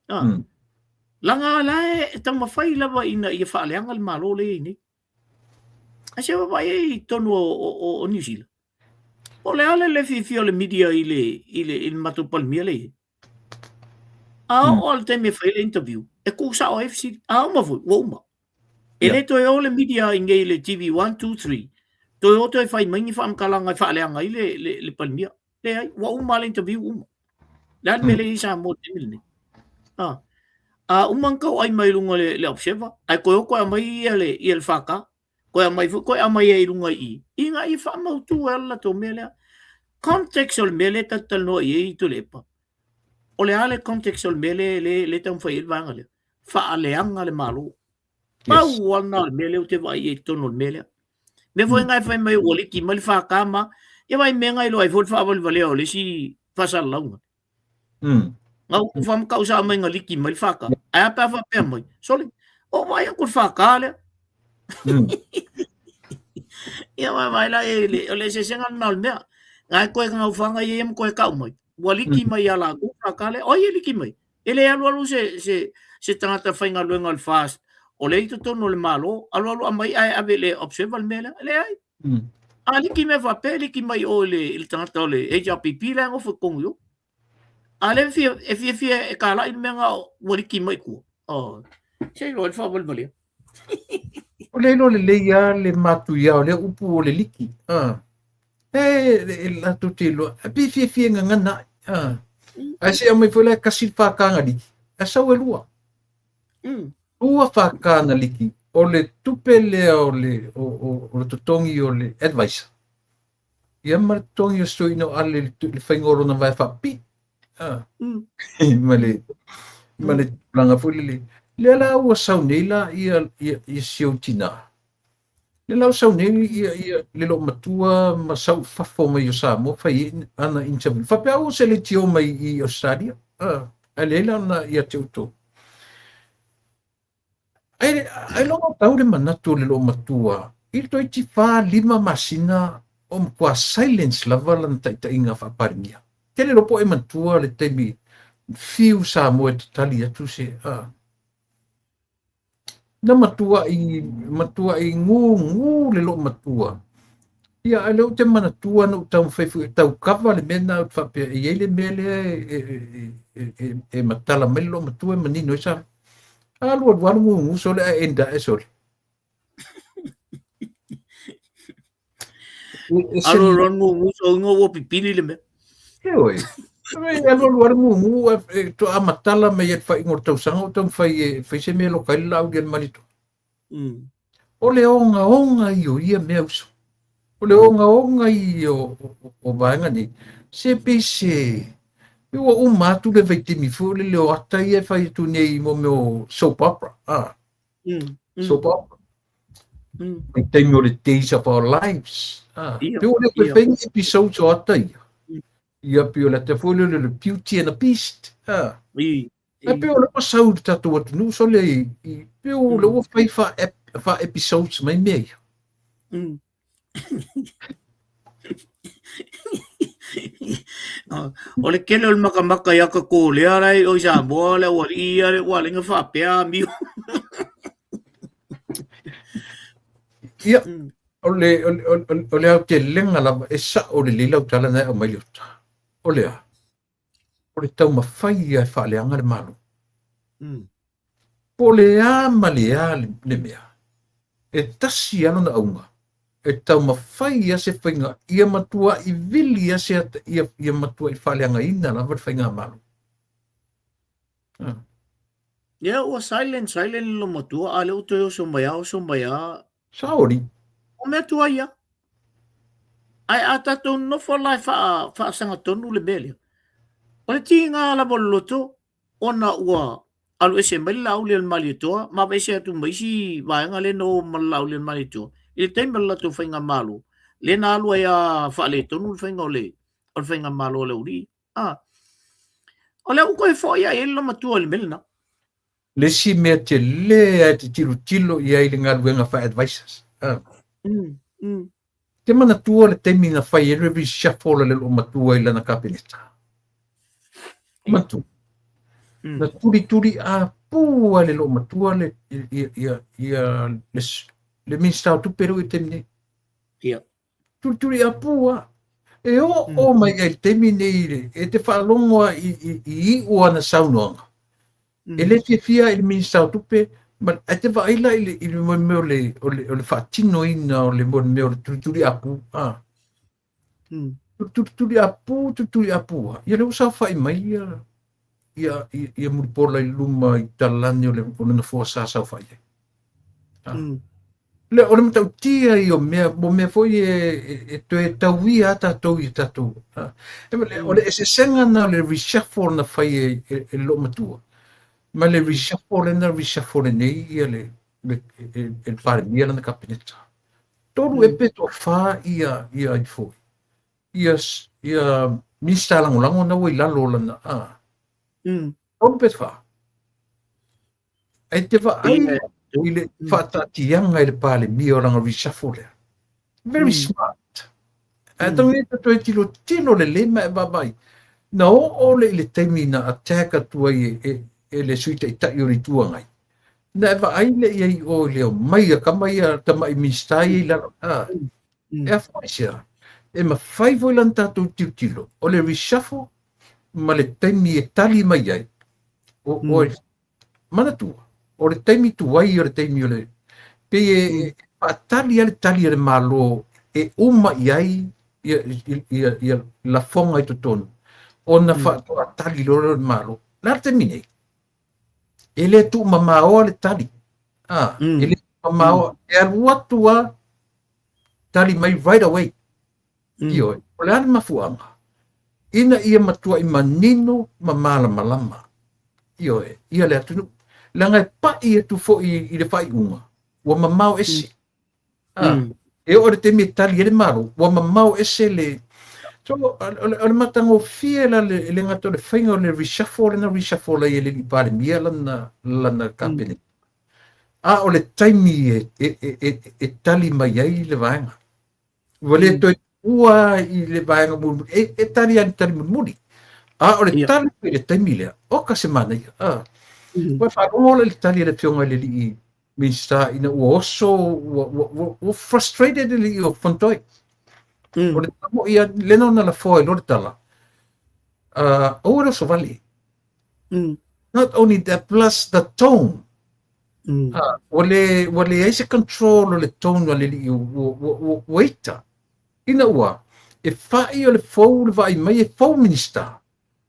Ah. Leaga la e taumafai lava ina ia faaleaga le Malo lea e i ai nei. Ae se vaavaai ai i totonu o, o, o, o Niu Sila. O le a le le fiafia o le media i le, i le, i le matou Palemia lea e i ai. A oo lava i le taimi e fai ai le interview, e tuu sao ai fesili. A uma foi, ua uma. E le toe o le media i nei le TV 1, 2, 3, toe o toe fai mai ni faamatalaga e faaleaga ai le, le, le Palemia. Leai, ua uma le interview uma. Le a le mea lea e i ai Samoa i le taimi lenei. A, a uma ona tau ai mai luga le, le Observer, ae toe o toe aumai ia le, ia le FK, toe aumai foi, toe aumai ai i luga i i, ina ia faamautu ai le latou mea lea. Context o le mea lea tatou te talanoa i ai Tuilaepa, o le a le context o le mea lea, lea, lea e taumafai ai le vaega lea? Faaleaga le Malo. Pau lava lena o le mea lea ou te vaai i ai i totonu o le mea lea. Mea foi na e fai mai ua liki mai le FK ma, ia vaai mea na iloa ai foi le faavalevalea o le isi faasalalauga. Na ou whamakau sa mai na liki mai le FK. Ae a pe a faapea mai, sole, o vaai atu le FK lea. Ia vaai vaai la e le, o le eseesega lena o le mea. Na e koe ngau whanga ia ma koe kau mai. Ua liki mai ia latou FK lea. Oi e liki mai. E le alualu se, se, se tagata faigaluega o le FAST o lea i totonu o le Malo, alualu aumai ae ave i le Observer le mea lea. E leai. A liki mea faapea, e liki mai o i le, i le tagata o le HRPP la e nofo i totonu i o. A lea e fia, e fiafia e kalai le mea na ua liki mai i tua. Oh, se iloa i le faavalevalea. O le iloa lelei lava le matuia o lea upu o le liki. Ah. E, e latou te iloa, e pei e fiafia e gagana ai. Ah. Ae se aumai foi la e kasi le FK na liki, ae sau e lua. Lua FK na liki. O le tupe lea o le, o, o, o le totogi o le advisor, ia ma le totogi o se toeaina o Ale i le faiga o lona vae faapipii. Ah. Ma le, ma le tulaga foi lele. Lea la ua sau nei la ia, ia, ia si ou tinā. Lea la ua sau nei ia, ia le loomatua ma sau i fafo mai o Samoa fai ai ana interview. Faapea ua se leitio mai i Australia. Ah, ae leai la ona ia te outou. Ai, ailoga tau le manatu o le loomatua i le toeitiiti 4, 5 masina o matua silence lava lana taitaiga faa-Palemia. Tele loa po o e manatua le taimi fiu Samoa e tatali atu se a. Na matuai, matuai gūgū le loomatua. Ia, ae lea ou te manatua na ou taumafai foi e tau kava le mea lena ou te faapea e i ai le mea lea e, e, e, e, e matala mai le loomatua e manino ai sa. Alu alu alu gūgū sole ae enda ae sole. Alu alu alu gūgū so ingo ua pipili le mea. Heoi. Alu alu alu gūgū e toa matala mai e le faaiuga o le tausaga o taumafai e fai se mea e loka ai le laau i le malietoa. O le ogaoga ia o ia mea uso. O le ogaoga ia o, o, o vaega nei. Se pei se e ua uma atu le vaitaimi foi lele o ata ia e fai atu nei mo mea o soap opera. Ah. Soap opera. Vaitaimi o le Days of Our Lives. Ah. Ia, Pe ua le koe fai ni episodes o ata ia. Ia pei o le ata foi lele o le Beauty and the Beast. Ah. Ae pei o lea ua sau i le tatou atunuu sole i, i pei o lea ua fai fa, ep, fa episodes mai mea ia. O le tele o le makamaka i ata kōlea la i o i Samoa le aualii ia le ua ala ai ona faapea amio. Ia, o le, o le, o le, o le aotelega lava e sa'o lelei lau tala na e aumai Leota. O le a? O le taumafai ia e faaleaga le Malo. Po o le a ma le a le mea, e tasi lava lona auga, e taumafai ia se faiga ia matuai vili ia se ia, ia matuai faaleagaina lava le faigamalo. Ia ua silent, silent le loomatua, a lea ua toe oso mai a, oso mai a. Saoli. O mea tuai ia. Ae a tatou nonofo la e faa, faasagatonu le mea lea. O le tiga lava o le loto, ona ua alu ese mai le Laaulialemalietoa ma aveese atu ma isi vaega lea na o ma le Laaulialemalietoa i le taimi o le latou faigamalo, lea na alu ai a faaletonu le faiga o le, o le faigamalo a le aualii. Ah. O lea ua toe foi ai le matua i le mea lena. Le isi mea tele a e te tilotilo i ai i le galuega faa-advisors. Ah. Te manatua le taimi na fai ai le reshuffle a le loomatua i lana Kapeneta. Manatua. Na tulituli apū a le loomatua le, ia, ia, ia, le, le Minista o Tupe lea ua i le taimi nei. Ia. Tulituli apū a. E oo mai ai i le taimi nei le, e te faalogo a i, i, i iu ana saunoaga. E le fiafia i le Minista o Tupe, ma, ae te vaai la i le, i le mea o le, o le, o le faatinoina o le mea o le tulituli apū. Ah. Tulituli apū, tulituli apū. Ia lea ua saofai mai ia, ia, ia, ia Mulipola i luma i talane o le, o le nofoa sa saofai ai. Ah. Le, o le matautia ia o mea, mo mea foi e, e, e toe tauia a tatou i tatou. Ah. E, o le eseesega na o le reshuffle na fai e, e, e le loomatua. Ma le reshuffle na reshuffle nei ia le, le, e, e le Palemia lana Kapeneta. Tolu e pe toafa ia, ia ai foi. Ia, ia Minista lagolago na ua i lalo o lana, ah. Tolu pe fa. Ae te vaai i le faataatiaga i le Palemia o lana reshuffle lea. Very smart. Ae tau e toe tilotilo lelei ma e vaavaai. Na oo le i le taimi na attack atu ai e, e, e le Sui Taitai o le Itu Agai. Na e vaai le i ai o i le omai a kama ia tama'i Minista ia i lalo. Ah. E afua i se a? E mafai foi la ona tatou tilotilo o le reshuffle ma le taimi e tali mai ai o, o manatua, o le taimi tuai o le taimi o le pei e, e faatali a le tali a le Malo e uma i ai ia, ia, ia lafoga i totonu ona faatoa tali loa lea o le Malo. Le a le taimi nei? E le tuumamaoa le tali. Ah, e le Mamao, e alu atu a tali mai right away. Ioe, o le a le mafuaaga? Ina ia matuai manino ma malamalama, ioe, ia le atunuu. Leaga e pai atu foi i le faaiuga, ua mamao ese. E oo i le taimi e tali ai le Malo, ua mamao ese le... So, o le matagofie la e le gata o le faiga o le reshuffle lena reshuffle ai e le alii Palemia lana Kapeneta. A o le taimi e tali mai ai le vaega. Ua le toe tuua i le vaega mulimuli, e tali lava i le tali mulimuli. A o le tali mai i le taimi lea, oka se manaia. Ua faalogo la i le tali a le Afioga i le alii Minisita ina ua oso, ua frustrated le alii o Fontoy. O le tala moi lava, lena ona lafoa ai loa le tala, aua le oso vale. Not only that, plus the tone. Ua leai se control o le tone a le alii ua ita. Ina ua, e fai o le fou le vaai mai e fou Minisita,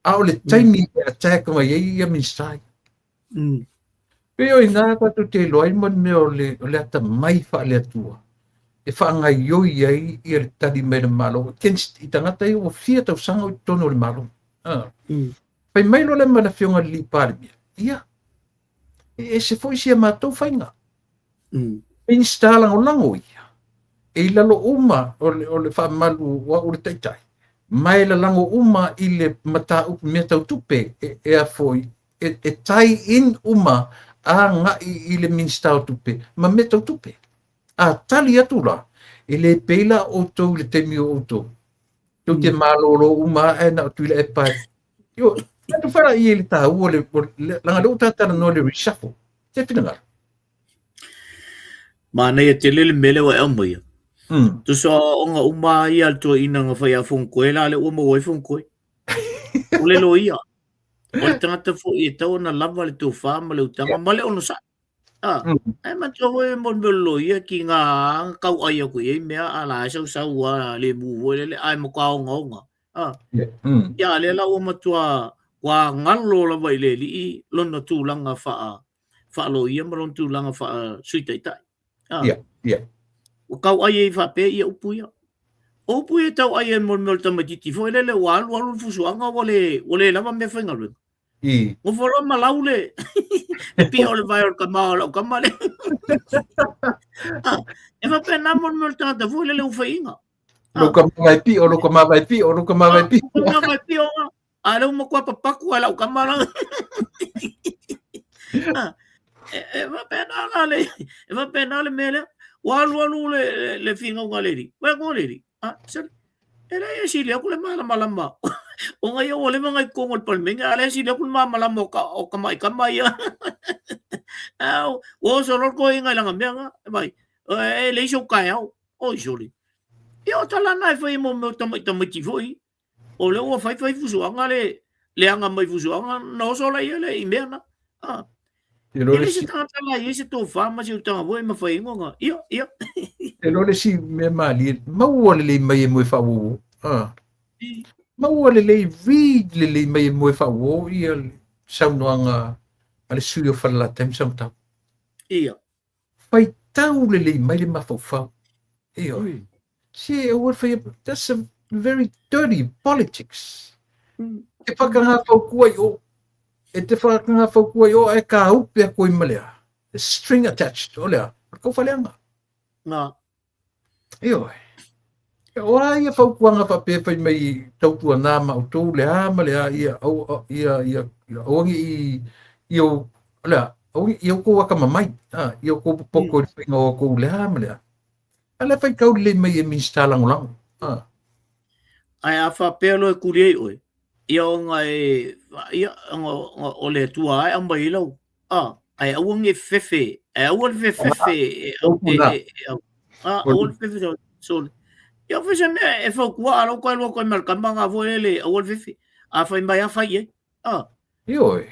a o le taimi e attack mai ai ia Minisita ia. Pei o i ina tatou te iloa ai mo le mea o le atamai faale-Atua e faagaioi ai ia le tali mai le Malo against i tagata ia ua fia tausaga o i totonu o le Malo. Fai mai loa lea ma le Afioga i le alii Palemia, ia, e ese foi si a matou faiga. Minista lagolago ia, e i lalo uma o le faamalu o au le taitai, ma e lalago uma i le mataupu mea tau tupe e a foi, e tie in uma agai i le Minista o Tupe ma mea tau tupe. A tali atu la, e le pei la outou i le taimi o outou. Tou te malolo uma ae na o Tuilaepa e. Io, tatou fala i le taua le, leaga lea ua tatalanoa le reshuffle. Se finagalo. Manaia tele le mea lea ua e aumaia. Tusa o aoaoga uma ia a le toeaina na fai ia Fonotoe la lea ua maua ai Fonotoe. O le loia. O le tagata foi e tatau ona lava le tofa ma le utaga ma le onosai. Ae manatua foi mo le mea o le loia ki ngā tau ai atu i ai mea a la e sausau a le mu foi lele ae matua ogaoga. Ia lea la ua matua ua galo lava i le alii lona tulaga faaloia ma lona tulaga faa-Sui Taitai. Ua tau ai ai faapea ia upu ia. O upu ia tau ai ai mo le mea o le tamaitiiti foi lele ua alu alu le fusuaga ua le lava mea faigaluega. Nofo loa ma lau le pia o le vae o le tama o lau tama le. E faapena mo le mea o le tagata foi lele ua faiina. Lou kama vai pio, lou kama vai pio, lou kama vai pio. Lou kama vai pio. A lea ua matua papaku ai lau tama la. E faapena la le, e faapena le mea lea. Ua alu alu le finauga a le alii. Vai atu le alii. Sole, e leai e sili atu le malamalama. Ona ia ua leva ona i totonu o le Palemene, a o lea e sili atu le malamalama o tamai tama ia. Ua oso loa le toeaina i lana mea na, vai, e leai sou taeao. Oi sole. Ia o tala na e fai mo mea o tamai tamaiti foi. O lea ua fai fai fusuaga le leaga mai fusuaga na oso laia le i mea na. E le se tagata la i ai se tofa ma se utaga foi e mafai ai ona ia, ia. E loa le isi mea malie, maua lelei mai e moe faauouo. Maua lelei, read lelei mai e moe faauouo ia le saunoaga a le sui o Falelatai ma Samatau. Ia. Faitau lelei mai le mafaufau. Ioe. Se aua le fai, that's a very dirty politics. E whakangāwhaukua i o, e te whakangāwhaukua i o ae ka upe a koe ma lea. String attached, o lea, o le kauwhaleanga. Ngā. Ioe. O a ia fautuaga faapea fai mai tautuana ma outou le a ma le a ia au ia ia aua ne i i o le a aua ne i outou akamamai a i outou popoto i le faiga o outou le a ma le a. A le faitau lelei mai e Minisita Lagolago. A. Ae a faapea loa e tuli ai oe, ia ona e ia ona o le Atua lava e aumai ai lau A, ae aua ne i fefe, ae aua le fefefe e, e, e, e, a, aua le fefe sole. Ia fai se mea e fautua a lau koe lua koe ma le tama ngā foi ele, aua le fefe. A fai mai a fai i ai. A. Ioe.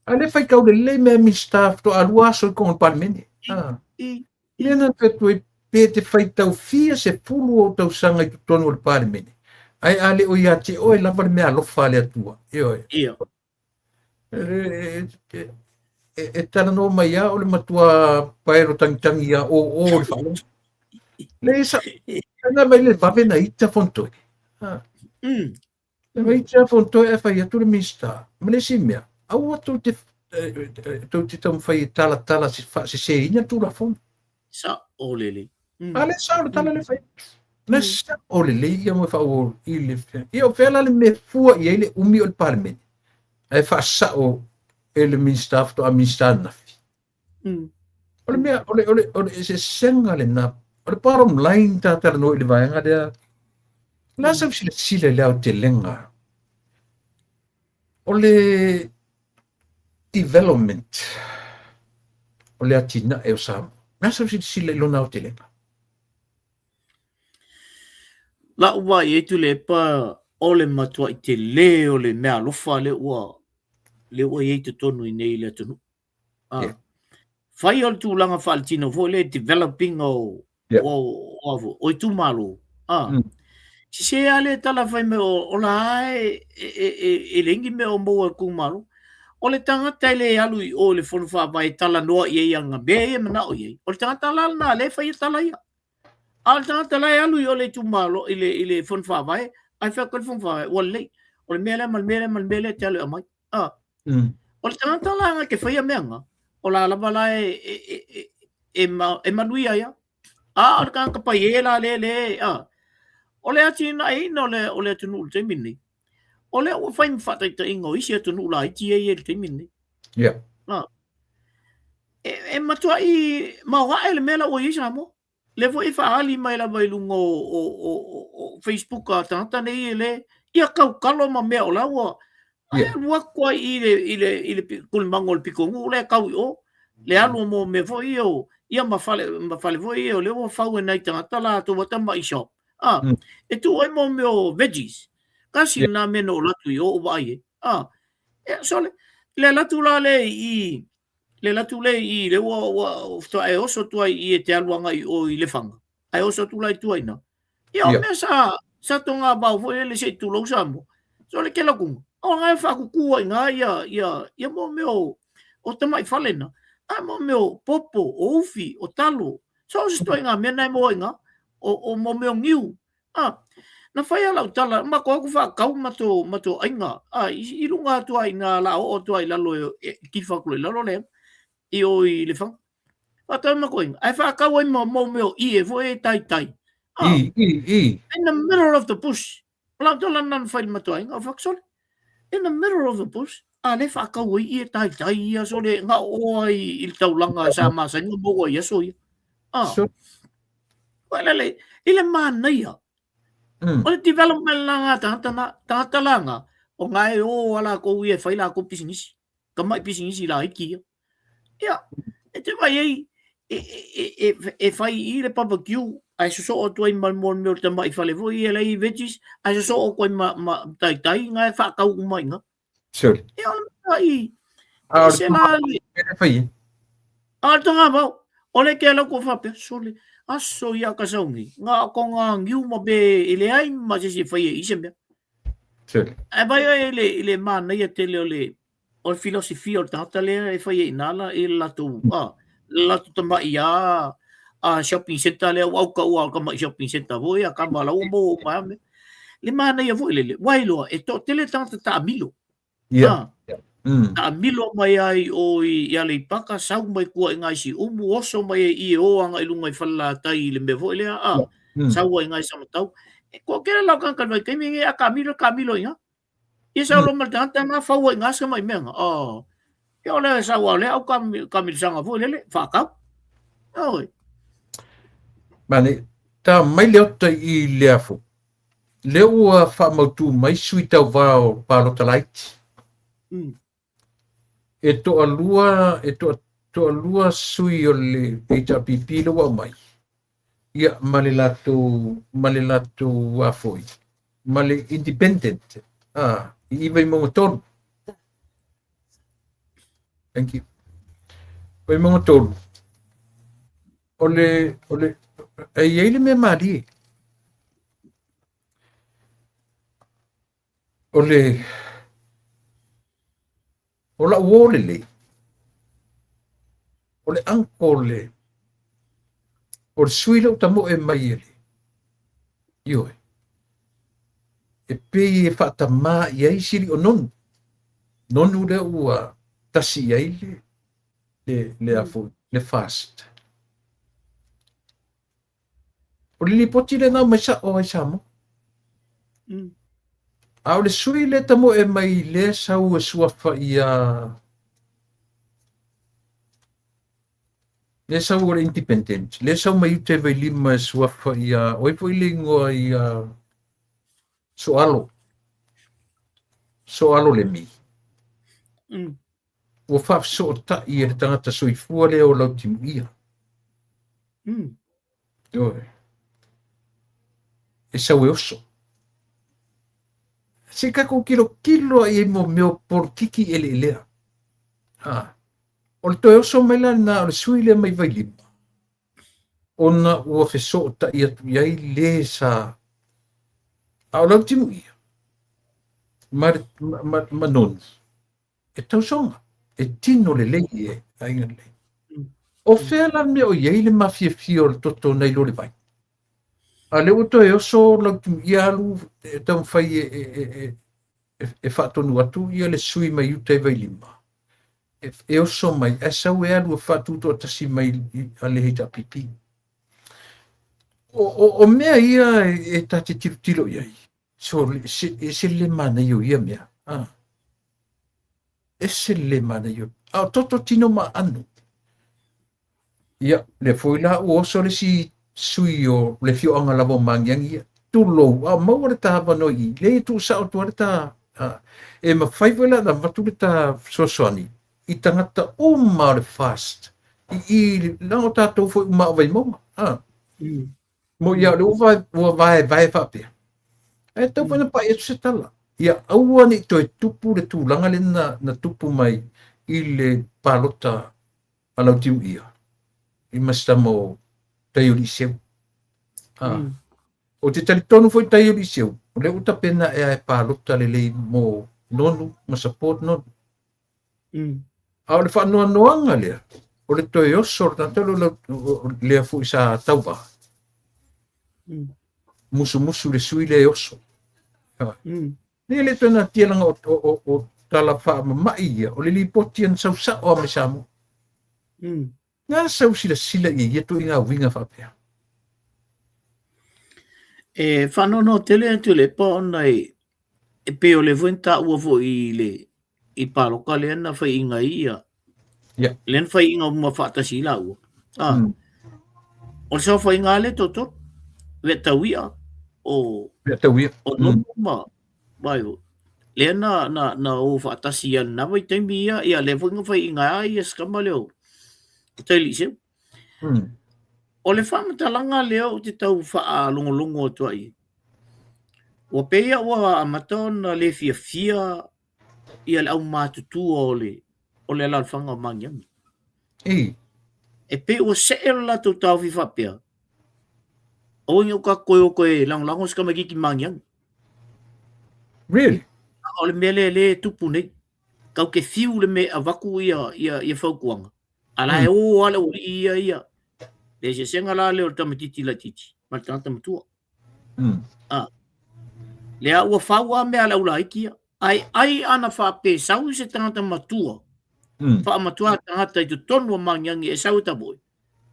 A le fai kau lelei mea Minista faatoa lua aso i totonu o le Palemene. A. Mea na fai atu ai pe te faitau fia sefulu ou tausaga i totonu o le Palemene, ae a le o ia te oe lava le meaalofa a le Atua. Ioe. Ia. e talanoa mai lava o le matua paelo tagitagi lava o o le faalogo. Le sa na mai le vave na ita Fonotoe. E mai ita Fonotoe ae fai atu le Minisita. Ma le isi mea, aua tou te tou te taumafai e talatala faaseseina le Tulafono. Sa'o lelei. A le sao le tala le fai. Le sao lelei ia mo faaauau i le ia o fea la le mea fua i ai le umi o le Palemene ae faasao e le Minisita faatoa Minisita ananafi. O le mea, o le eseesega lena. O le bottom line ta talanoa i le vaega lea. O le a sau silasila i le aotelega o le development o le atinae o Samoa. O le a sau silasila i lona aotelega? La'u vaai ai Tuilaepa o le matua'i telē o le meaalofa lea ua lea ua i ai totonu i inei i le atunuu. Fai o le tulaga faaletino foi lea developing o o o itumalo. Sese lava lea tala fai mai o la e e leai ni mea o maua e itumalo. O le tagata e le alu i o i le fono faavae e talanoa i ai ana mea ia e manao i ai, o le tagata la lena lea e faia tala ia. A o le tagata la e alu i o le itumalo i le fono faavae, ae fai atu le fono faavae ua lelei. O le mea lea ma le mea lea ma le mea lea e te alu e aumai. O le tagata la na te faia mea na, o la lava la e manuia ai lava. A o le tagata paie la lea le a o le atinaeina o le atunuu i le taimi lenei, o lea ua fai ma faataitaiga o isi atunuu laiti ia e i ai i le taimi lenei. E matuai maoae le mea la ua i ai Samoa. Lea foi e faaali mai lava i luga o Facebook a tagata nei e le ia tautalo ma mea o la ua alu atu ai i le tulimaga o le pitonuu lea e tau i o le alu mo mea foi ia o ia ma fale foi ia o lea ua fau e nai tagata latou a tamai shop e tuu ai mo mea o veggies. Tasi lena mea na ou alu atu i o ou vaai ai. Sole, le alu atu la lea i le alu atu lea i le ua faatoa e oso atu ai i e te alu agai i o i Lefaga, ae oso atu la i tua i ina. Ia o mea sa togavao foi lele se i tulou Samoa. So le kela kuga, o ngai whaakuku ai ngā ia mo mea o tamai fale na. A mo mea o popo, o ufi, o talo. So o se toi ngā mea nai mo ai ngā, o mo mea o niu. Na whai a lau tala, ma ko aku whaakau ma tō aiga. I lunga atu ai ngā la o atu ai lalo e kifa kuro i lalo lea, i o i Lefaga. Whātau ma koinga. Ai whaakau ai mo mea o ie foi e tai tai. I. In the middle of the bush. O lau tala nana whai matua aiga, o whakasole. In the middle of the bush, a le whaakau ai ie tai tai ia sole ngā o ai i le taulanga sa masainga mo ai aso ia. So, Well, le, i le manaia. O le development la ngā tangata na, tangata la ngā, o ngā e o ala kou ia e whai la kou pisinisi. Ka mai pisinisi la iki ia. Ia, e te vai ei, e whai i le barbecue, ai soso o tuai ma mo meo te mai whale foi ia lei veggies, ai soso o koe ma tai tai ngā e whakau umai ngā. Sure. Ia, o le mea i, A o e le se la le, e whai e. A le tonga vau, o le ke lau ko whapea, sole, aso ia ka saungi, ngā ko ngā ngiu ma be i le ai ma se se whai e i se mea. Sure. Ai vai ai i le manaia tele o le filosofia o le tangata lea e whai e inala i le latou, le latou tamai a shopping center lea ua auka ua ka mai shopping center foi a ka ma lau mo ma me. Le manaia foi lele, wai loa, e to tele tangata taamilo. Taamilo mai ai o i Aleipaka, sau mai kua i ngai si umu, oso mai e i e o anga i lunga i whalatai i le mea foi lea, sau ai ngai samatau. E ko kera lau kanga vai kaimi nge a kamilo, kamilo inga. Ia sau lo ma le tagata na fau ai ngā mai mea nga. Ia o le sau a le au kamilisanga foi lele, whakau. Oi. Mane, ta mai le ota i le afo. Le ua whaamautu mai sui tau vao palota laiti. E toa lua, e toa lua sui o le HRPP le ua mai. Ia, ma le latou afoi. Ma le independent. I iwa i maunga tolu. Thank you. I maunga tolu. O le, e iei le mea malie. O le, o lau o le lei. O le uncle o le sui lea ua tamoe mai e le Ioe. E pei e faatamā i ai si alii o Nonu. Nonu lea ua tasi i ai le le le a foi le FAST. O le lipoti lea na aumai sa'o ai Samoa. A o le sui lea tamoe mai lea sau e suafa ia lea sau o le independent, lea sau mai uta i Vailima e suafa ia, o ai foi le igoa ia Soalo, Soalo Lemi. Ua faafesootai e le tagata soifua lea o Lautimuia. Ioe. E sau e oso. Se i tatou tilotilo i ai mo mea o polokiki eleelea. Ha. O le toe oso mai la lena o le sui lea mai Vailima, ona ua fesootai atu i ai le sa. A o Lautimuia ma, ma, ma, ma Nonu, e tausoga, e tino lelei e aiga lelei. O fea la le mea o i ai le mafiafia o le toto nai lo le vai? A lea ua toe oso Lautimuia alu e taumafai e, e, e, e, e faatonu atu ia le sui mai uta i Vailima. E, e oso mai, ae sau e alu e faatutoatasi mai a le HRPP. O, o, o mea ia e, e ta te tilotilo i ai. So, se, e se le manaia o ia mea. Ah. Ese le manaia. A o toto tino ma aano. Ia, lea foi la ua oso le isi sui o le afioaga lava o Magiagi ia. Tulou, a o maua le ta avanoa i i, leai e tuusao atu lava le ta, a, e mafai foi la ona avatu le ta fesoasoani i tagata uma o le FAST i i, leaga o tatou foi uma o Vaimauga, a. Mo ia, o lea ua, ua vaevae faapea. Ae tatau foi ona pai atu se tala. Ia aua ne i toe tupu le tulaga lea na, na tupu mai i le palota a Lautimuia i ma si tama o Taioliiseu. Ah. Ou te talitonu foi Taioliiseu, o lea ua tapena ea e palota lelei mo Nonu ma support Nonu. A o le faanoanoaga lea, o le toe oso o le tagata lea o lea foi sa tauva. Musumusu le sui lea e oso. Nei e le toe natia leaga o, o, o, o tala faamama'i ia, o le lipoti na sau sa'o lava mai Samoa. Na sau silasila i ia ituaiga uiga faapea. E faanoanoa tele atu i le pa ona e, e pei o le foi na taua foi i le i paloka lea na faiaina ai ia. Yeah. Lea na faiaina uma faatasi i laua. Ah. O le saofaiga lea toatolu. Ve'atauia o Ve'atauia. O Nonu ma vai o. Lea na na na o faatasi ia lena vaitaimi ia, ia lea foi na faiaina ai ia si tama lea o Tailiiseu. O le faamatalaga lea ou te tau faalogologo atu ai, ua pei ua amata ona le fiafia ia le aumatutua o le o le alaalafaga o Magiagi. Ei. E pei ua see lo latou taofi faapea, aua ne i o tatou toe o toe lagolago se tamaititi Magiagi. Really? O le mea lea lea e tupu nei. Tatou te fiu le mea e avatu ia, ia, ia fautuaga. A la e o lava le aualii ia ia. Le eseesega la lea o le tamaititi laitiiti ma le tagata matua. Ah. Lea ua fau lava mea a le aulaiti ia. Ai ai ana faapea e sau se tagata matua. Faamatua tagata i totonu o Magiagi e sau e tamoe.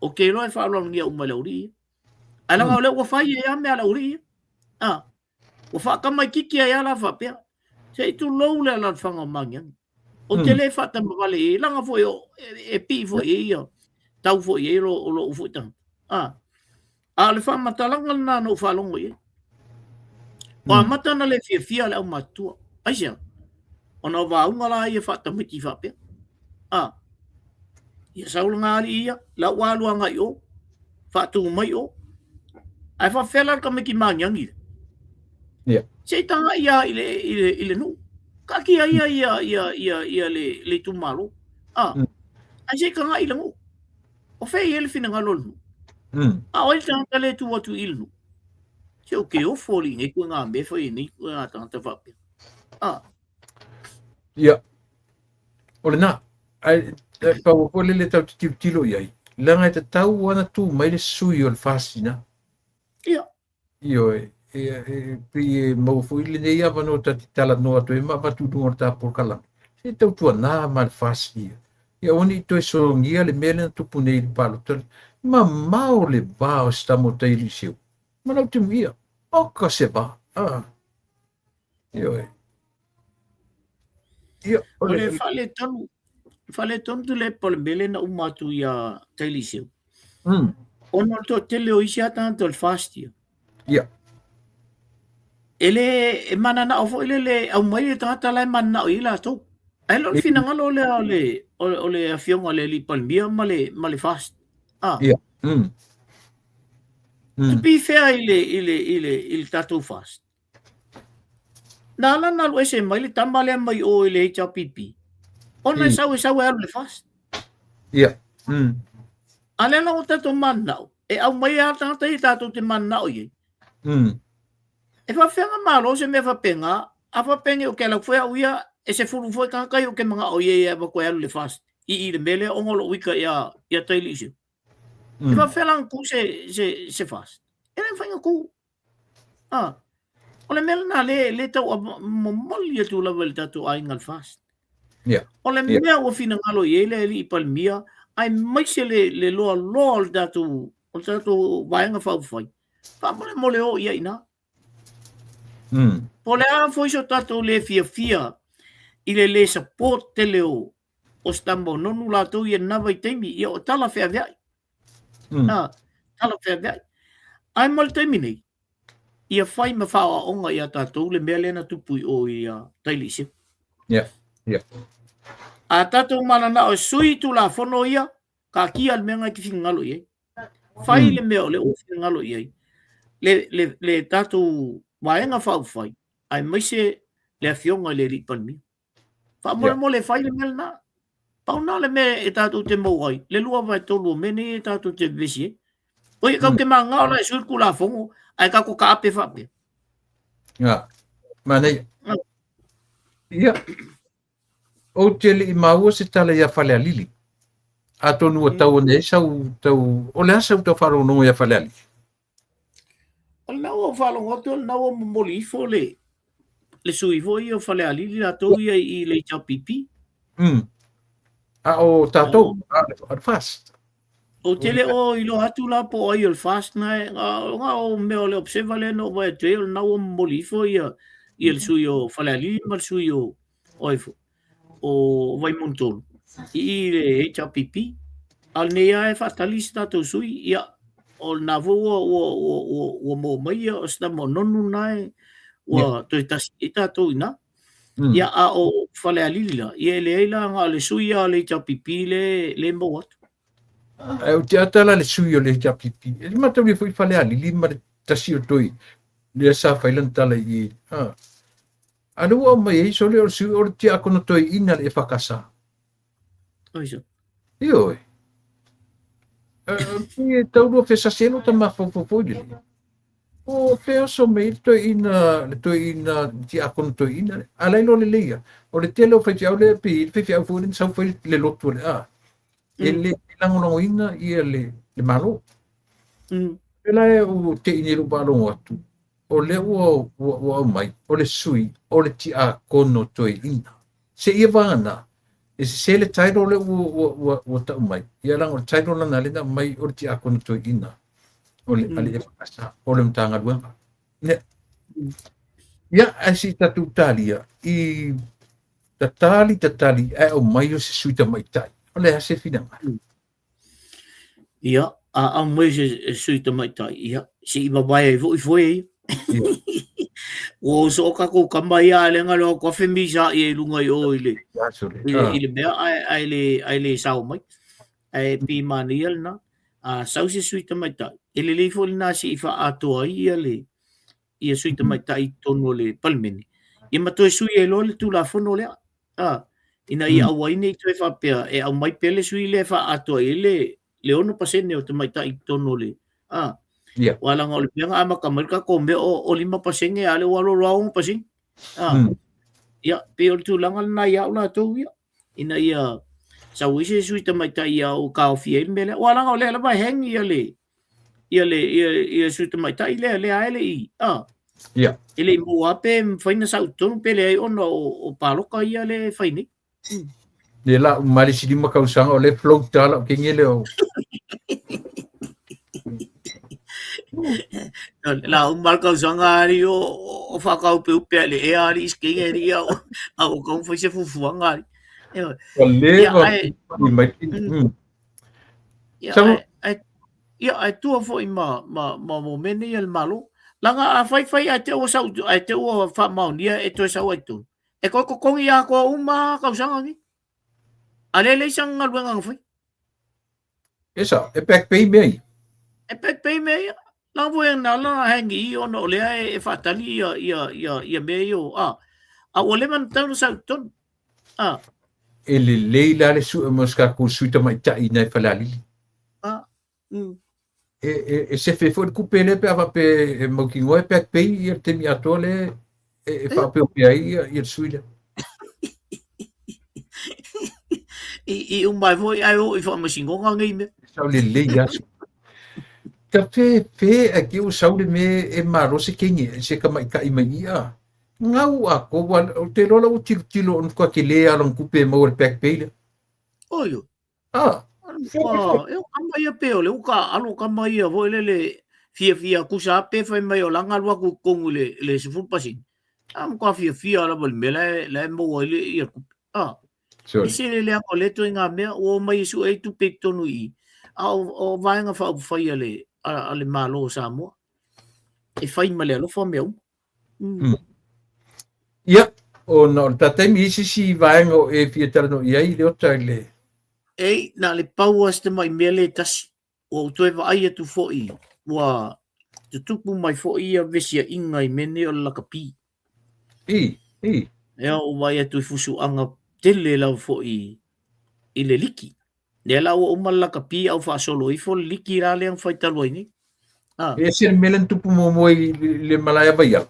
Ou te iloa e faaaloalogia uma e le aualii ia. Ae leaga o lea ua fai ai lava mea a le aualii ia. Ah. Ua faatamaititi ai lava la faapea. Se i tulou le alaalafaga o Magiagi. Ou te le faatamavale i ai, leaga foi o, e, e pii foi i ai ia, tau foi i ai lo, o lou foi tagata. Ah. A o le faamatalaga lena na ou faalogo i ai. Ua amata ona le fiafia le aumatutua. Aisea? Ona o vaauga la ia faatamaiti faapea. Ah. Ia sau lana alii ia, la ua alu agai i o, faatu mai o. Ae faapefea la le tamaiti magiagi lea? Yeah. Se i tagai ia i le, i le, i le nuu. Taatia ia ia ia ia ia le, le itumalo. Ah. Ae se i tagai i le nuu. O fea e i ai le finagalo o le nuu? A o ai le tagata lea e tu atu i le nuu? Se ou te ofo alii nei ituaiga mea e fai ai nei ituaiga tagata faapea. Ah. Ia. O lena. Ae E pau foi lele tatou te tilotilo i ai, leaga e tatau lava ona tu mai le sui o le FAST ina. Ia. Ioe, e pei e maua foi lenei avanoa ta te talanoa atu ai ma avatu i luga o le ta polokalame, se tautuana ma le FAST ia. Ia aua ne i toe sologia le mea lea na tupu nei i le palota, mamao le va o se tama o Taialii ma Lautimuia. Oka se va. Ah. Ioe. Ia, o le faaletonu, faaletonu Tuilaepa o le mea lea na uma atu ia Taialii Ona o le toatele o isi lava tagata o le FAST ia. Ia. E le e mananao foi lele aumai le tagata la e mananao i ai latou. Ae le o le finagalo lea o le o le afioga i le alii Palemia ma le FAST. Ah. Ia. To be fair i le tatou FAST. Na ala na alu ese mai le tama lea mai o i le HRPP. Ona e sau e sau e alu le FAST. Ia. A lea la ua tatou mananao, e aumai lava tagata ia tatou te mananao i ai. E faafefea ona malo se mea faapena, a faapea nei o ke alu foi au ia, e 10 foi tagata ia o ke manao i ai e avatu e alu le FAST i le mea lea ona o lou ita ia Taialii Sio. E faafefea la ona tu se FAST? E le mafai ona tu. Ah, o le mea lena le tau momoli atu lava i le tatou aiga le FAST. O le mea ua finagalo i ai le alii Palemia, aemaise le loaloa o le tatou vaega faaupufai, faamolemole o i ai ina. Po o le a foi so tatou le fiafia i le le support tele o se tama o Nonu latou ia lena vaitaimi, ia o tala feaveai. Ah, tala feaveai. Ae mo le taimi nei, ia fai ma faaoaoga ia tatou le mea lea na tupu i o i Taialii Sio. Yeah. A tatou mananao e sui Tulafono ia, taatia le mea na e te finagalo i ai. Fai le mea o lea ua finagalo i ai. Le tatou vaega faaupufai, aemaise le afioga i le alii Palemia. Faamolemole fai le mea lena. Pau na le mea e tatou te maua ai, le 2/3 o mea nei e tatou te vevesi ai. Oi, e kau te manao la e sui le Tulafono, ae tatou taape faapea. Ia, manaia. Ia, ou te le i maua se tala ia Falealili. Atonu ua tau ane ai sau tau, o le a sau tau faalogologo ia Falealili? O lena ua ou faalogo atu, o lena ua momoli ifo le sui foi ia o Falealili latou ia i le HRPP. A o tatou, a le FAST. Ou te le o iloa atu la po o ai o le FAST na e, na o mea o le observer lea na ou vaai atu ai, o lena ua momoli ifo ia le sui o Falealili ma le sui o ai foi, o Vaimauga 3 i le HRPP. A o lenei lava e faatali se tatou sui, ia, o lena foi ua maua mai ia o se tama o Nonu na e ua toe tasi ai tatou i ina. Ia, a o Falealili la, ia e leai la na o le sui lava o le HRPP le maua atu. Ae ou te ata la le sui o le HRPP. E mataulia foi Falealili ma le tasi o toi lea sa fai lana tala i a. A lea ua aumai ai sole o le sui o le tiakono toeaina le EFKS. Aisa. Ioe. E tau lua fesase lo ta mafaufau foi lele. O fea oso mai le toeaina tiakono toeaina le. A lai lo le leia. O le tele o faifeau le pe le faifeau foi le sau fai le lotu le a. E le lagolagoina ia le Malo. E la e o te ini lu faalogo atu. O lea ua aumai, o le sui, o le tiakono toeaina. Se ia vagana, e se le title le ua tau mai. Ia laga o le title lana le na mai o le tiakono toeaina. O le ale EFKS, o le Matagaluega. Ia, ia ae si tatou talia i tatali tatali ae aumai o se sui tamaitai. O le a se finagalo? Ia, a aumai se sui tamaitai, ia, se i vavae ai foi foe ia. Ua oso o tatou tama ia ae le na loa atu afe misa i lunga i o i le mea ae le sao mai. Ae pi manaia lena. A sau se sui tamaitai, e lelei foi lena se i faaatoa ai ia le ia sui tamaitai i totonu o le Palemene. Ia ma toe sui ai loa le Tulafono lea. Ah, ina ia aua ai nei toe faapea e aumai pea le sui lea e faaatoa ai le 6% o tamaitai i totonu o le ah. Aua leaga o le mea na amata mai le tatou mea o 5% a o lea ua alu alu lava 6%. Ah. Ia, pei o le tulaga lena ia au latou ia ina ia Sau ai se sui tamaitai ia o taofia ai le mea lea. Aua leaga o lea lava e hang ia le ia le ia, ia sui tamaitai lea lea e le i a. Ia. E le i maua pe mafai ona sau i totonu pe leai ona o paloka ia lea e fai nei. Le la uma le isi 5 tausaga o lea e float lava lau kenge lea o La uma le tausaga ali o o whakaupeupe a le ea ali isi kenge ali ia a o kau whai se fufuanga ali. Ua leva mai. Ia, ai, ia, ai tua foi ma, ma, ma mo mea nei a le Malo. Langa a fai fai ai te ua sau, ai te ua whaamaonia e toe sau ai tonu. E koe totogi atoa uma tausaga nei. A lea leai sana galuega na fai. E sao, e back pay mea ia. E back pay mea ia. Langa foi na ala na hangi i ona o lea e whaatali ia, ia, ia, ia mea ia o, a. A ua leva na tau na sau i totonu. A. E lelei la le sue mo se tatou sui tamaitai i nai Falealili. A. Mm. E, e, e sefe foi le kupe lea pe a faapea e mautinoa e back pay ia le taimi atoa lea e, e faaopeopea ai ia, ia le sui lea. I, i uma ai foi ai o i faamasinoga nei mea. Sau lelei aso. Ka fe fe a ke o sau le me e malo se kenge se tamaitai mai ia. Ngau a ko wa o te lola o tilotilo on kwa ke le ala kupe mo le back pay lea. Oi. Ah. E o kama ia pe o le uka alo kama ia foi lele fia fia kusa pe fai mai o langa lua ku kongu le le 10%. A mo ka fia fia lava le mea la la maua i le ia kupe. Ah. Sure. E se le lea o le toi ngā mea o mai e sue ai tupe i totonu i a o, o vaega faaupufai a le a, a le Malo o Samoa. E fai ma le alofa mea uma. Mm. Ia, ona o le ta taimi i se isi vaega o e fia talanoa i ai Leota i le... Ei, na le pau a se tamai mea le tasi. Ua ou toe vaai atu foi, ua tutupu mai foi ia vesiaʻiga i mea nei o le lakapi. I, i. Ea, ua vaai atu i fusuaga tele lava foi i le liki. Lea la ua uma le lakapi a ua faasolo ifo le liki la lea na fai talu ai nei. Ah. E ese le mea lea na tupu muamua i le malae a Vaiala?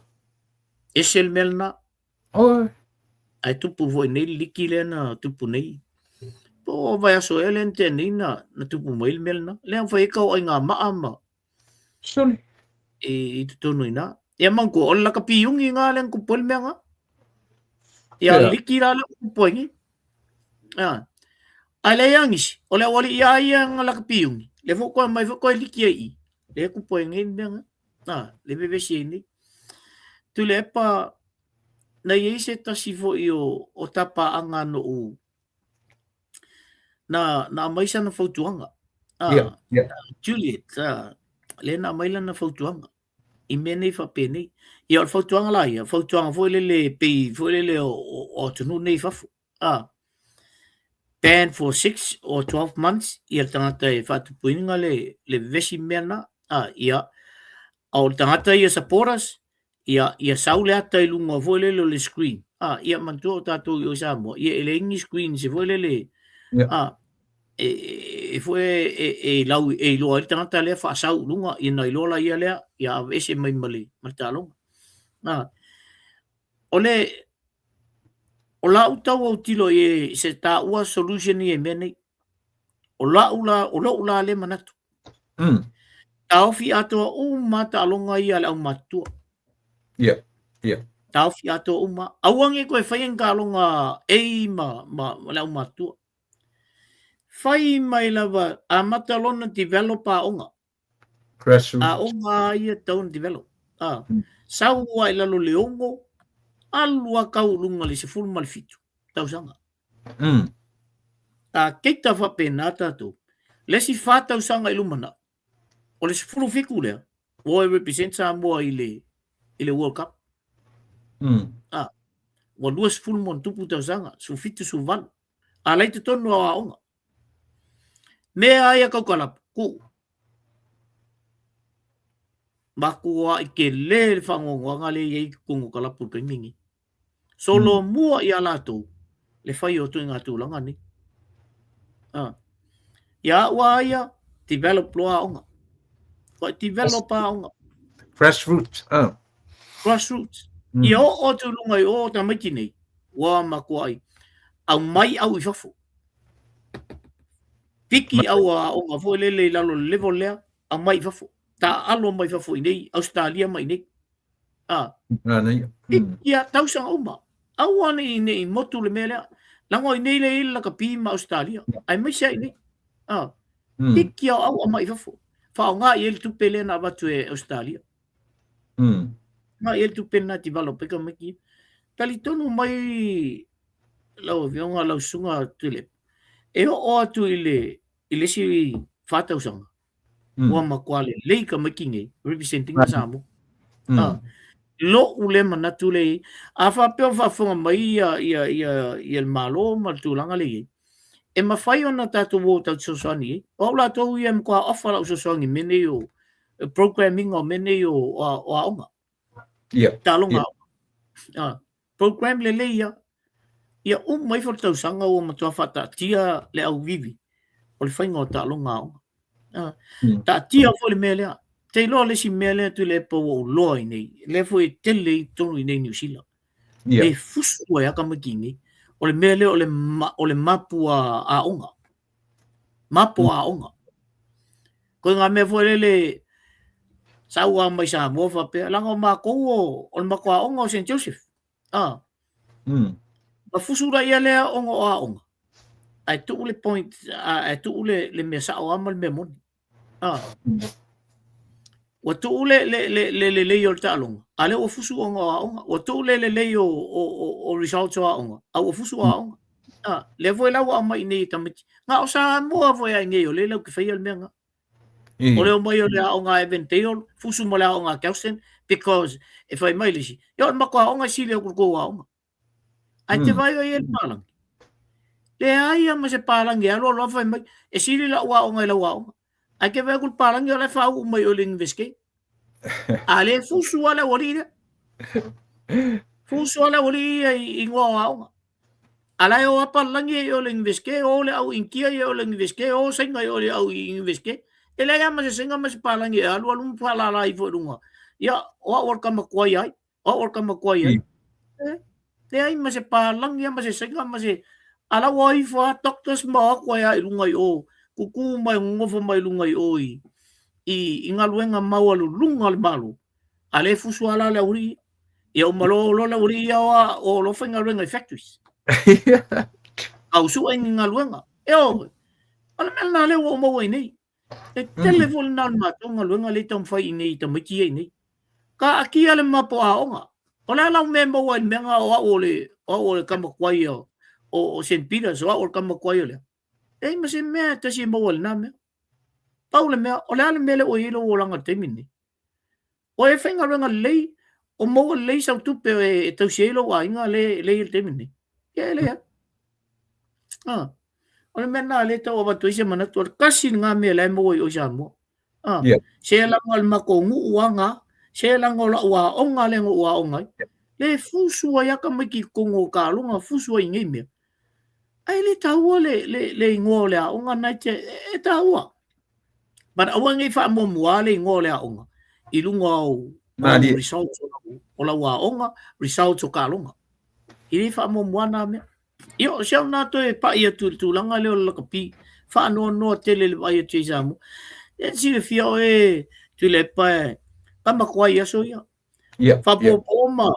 Ese le mea lena. Oi. Ae tupu foi nei le liki lea na tupu nei. Po o vaiaso ea lea na tea nei na, na tupu mai le mea lena. Lea na fai ai taoaiga maa ma Sole. I, i totonu i nā. Ia manatua, o le lakapi iugi ngā lea na tupu ai le mea ngā. Ia yeah. liki la lea tupu ai nei. Ia. Ai le angisi, o le auali'i a ia nga lakapi iugi. Le fo koe mai fo koe liki ai i. Le tupu ai nei le mea ngā. Nā, le vevesi ai nei. Tuilaepa, na i ai se tasi foi o, o tapaanga no'u na, na aumai sana fautuaga. Ah, yeah, yeah. Juliet, ah, lea na aumai lana fautuaga i mea nei faapenei. Ia, o le fautuaga la ia, fautuaga foi lele pei foi lele o, o, o atunuu nei i fafo. Ah, ban for 6 or 12 months ia le tagata e faatupuina le, le vevesi mea na. Ah, ia, a o le tagata ia supporters, ia, ia sau le ata i luga foi lele o le screen. Ah, ia manatua o tatou i o i Samoa, ia e leai ni screen se foi lele, yeah. ah, e, e, e foi e, e, e, lau, e iloa ai le tagata lea faasau i luga, ia na iloa la ia lea, ia aveese mai ma le, ma le taaloga. Ah, o le, o lau tau autilo i e se taua solution ia i mea nei. O lau la, o lou la lea manatu. Taofi atoa uma taaloga ia a le aumatutua. Yeah, yeah. Taofi atoa uma. Aua ne i toe faia ni taaloga A ma, ma, ma le aumatutua. Fai mai lava, amata lona develop aoga. Grassroots. Aoga ia tau na develop. Ah. Sau lava i lalo le 6, alu lava tau i luga le 17 tausaga. A keita faapena tatou, le isi 4 tausaga i lumanai, o le 17 lea, ua o e represent Samoa i le, i le World Cup. Ah, ua 20 ma ona tupu tausaga, 17, 18. A la i totonu o aoga. Mea ai a kaukalapu, kuu. Makuaʻi tele le faanoanoaga lea e i ai i totonu o kalapu i le taimi lenei. Solomua iā latou le fai o ituaiga tulaga nei. Ah. Ia au a ia, develop loa aoga. Koe develop aoga. Grassroots. Ah. Grassroots. Ia oo atu i luga i o tamaiti nei, ua makuaʻi, aumai au i fafo. Piki au aoga foi lele i lalo o le level lea, aumai i fafo. Taaalo mai fafo i nei, Australia ma i nei. Ah. Piki a tausaga uma. Aua ne i nei motu le mea lea. Lago i nei le i le lakapi ma Australia. Aemaise ai nei. Ah. Piki au au aumai i fafo. Faaaoga i ai le tupe lea na avatu e Australia. Faaaoga i ai le tupe lena e develop ai tamaiti ia. Talitonu mai lau Afioga lau Susuga Tuilaepa, e oo atu i le i le isi 4 tausaga, ua matua lelei tamaiti nei representing na Samoa. Ah, lo'u lea manatu lea i ai. A faapea o faafofoga mai ia ia ia ia le Malo ma le tulaga lea i ai, e mafai ona tatou o tatou fesoasoani i ai. O au latou ia e matua offer lau fesoasoani i mea nei o programming o mea nei o o aoga. Taaloga aoga. Ah, program lelei ia. Ia uma ifo le tausaga ua matua faataatia le auvivi o le faiga o taaloga aoga. Ah, taatia foi le mea lea. Te iloa le isi mea lea Tuilaepa ua ou loa i nei, lea foi e tele i totonu i nei Niu Sila. E fusu ai a tamaiti i nei. O le mea lea o le, ma, o le mapu a aoga. Mapu a aoga. Koe ngā mea foi lele sau a mai Samoa faapea, leaga o matou o, o le matou aoga o St. Joseph. Ah. Ma fusu la ia lea ona o aoga. Ae tuu le point, ae tuu le, le mea sao lava ma le mea moni. Ah. Ua tuu le, le, le, le lelei o le taaloga, a lea ua fusu ona o aoga. Ua tuu le lelei o, o, o, o results o aoga, a ua fusu aoga. Ah, lea foi la ua aumai i nei e tamaiti. Na o Samoa foi a i nei o lea lau te faia le mea nga. O le omai o le aoga a Evandale, fusu ma le aoga a Kelston, because e fai mai le isi, ia o le matou aoga e sili atu i le tou aoga. Ae te vaai oe i ai le palagi. Leai lava ma se palagi e alu alu lava fai mai, e sili lau aoga i lau aoga. Ae te vaai atu le palagi o la e faauu mai i o i le University. A le fusu lava le aualii lea. Fusu lava le aualii ia i igoa o aoga. A la e o lava palagi ia i o i le University, o le au Initia ia i o i le University, o Saina i o i le au University. E leai lava ma se Saina ma se palagi e alu alu ma faalala ifo i luga. Ia, o au o le tama tuai ai. O au o le tama tuai ai. E, leai ma se palagi ma se Saina ma se... A la ua ifo lava doctors ma o atu ai lava i luga i o, kuku mai nonofo mai luga i o i, i, i galuega maualuluga a le Malo. A lea e fusu lava la le aualii. Ia uma loa loa le aualii ia o, o loa faigaluega i factories. Au sue ni galuega. E o, o le mea lena lea ua ou maua i nei. E tele foi lena o le matou galuega lea e taumafai i nei i tamaiti ia i nei. Ka akia le mapo aoga. O le a lau mea e maua ai i le mea nga o au o le, o au o le tama tuai o, o, o St. Peters, o au o le tama tuai o lea. Leai ma se mea e tasi e maua i lena mea. Pau le mea, o le a le mea lea ua i ai lou olaga i le taimi lenei? O e faigaluega lelei, o maua lelei sau tupe e tausi ai lou aiga lea e i ai i le taimi lenei. Ia e leai. Ah, o le mea lena lea e tau avatu ai se manatu, o le tasi lena mea la e maua i o i Samoa. Ah, yeah. Se laga o le matou nuu a ngā, se laga o lau aoga lea na ou aoga ai. Le fusu ai a tamaiti i totonu o taaloga, fusu ai i nei mea. Ae le taua le, le, le igoa o le aoga na e te, e taua. But aua nei faamuamua le igoa o le aoga i luga o, o results o lau, o lau aoga, results o taaloga. E le faamuamua nā mea. Ia, o si au nā toe pa'i atu i le tulaga lea o le lakapi, faanoanoa tele le vaai atu i Samoa. E silafia oe Tuilaepa e tama koa i aso ia. Yeah, Faapopo ma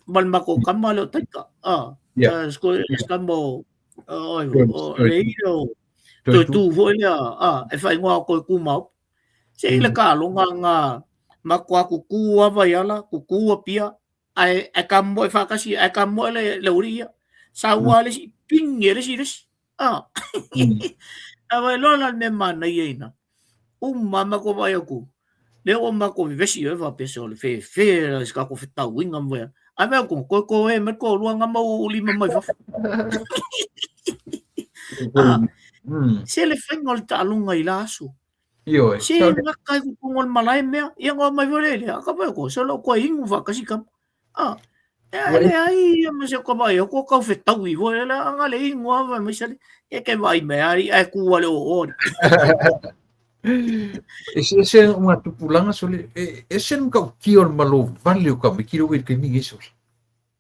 ma le matou tama lea o Taika. Ah, yeah. Se tama o o le ia o toe tu foi lea, ah, e faaigoa o Toe Kūmau. Se i le taaloga nga matua kuku a Vaiala, kuku Apia, ae ae kamoe faatasi, ae kamoe le le aualii ia. Sau lava le isi, pigi e le isi i le isi. Ah. Ae vaai loa la le mea manaia i ina. Uma matou vaai atu, lea ua matou vevesi oe faapea se o le fefe la se tatou fetauiga ma vaea. Ae vaai atu, toe toē mai le toalua nga ma uu lima mai fafo. Ah, se le faiga o le taaloga i la aso. Ioe. Se gata i totonu o le malae mea. Ia na omai foi lea i lea. A ka vaai atu, se o le toe inu faatasi kama. Ah, e leai ia ma se ka vaai atu, o tau fetaui foi lea, a na le inu lava fai mai sale. Ia ke vaai mai ai, ae ku lava le oo. Eseese ngā tupulaga sole, e ese le matautia o le malovale o tamaiti lea ua i le taimi lenei sole.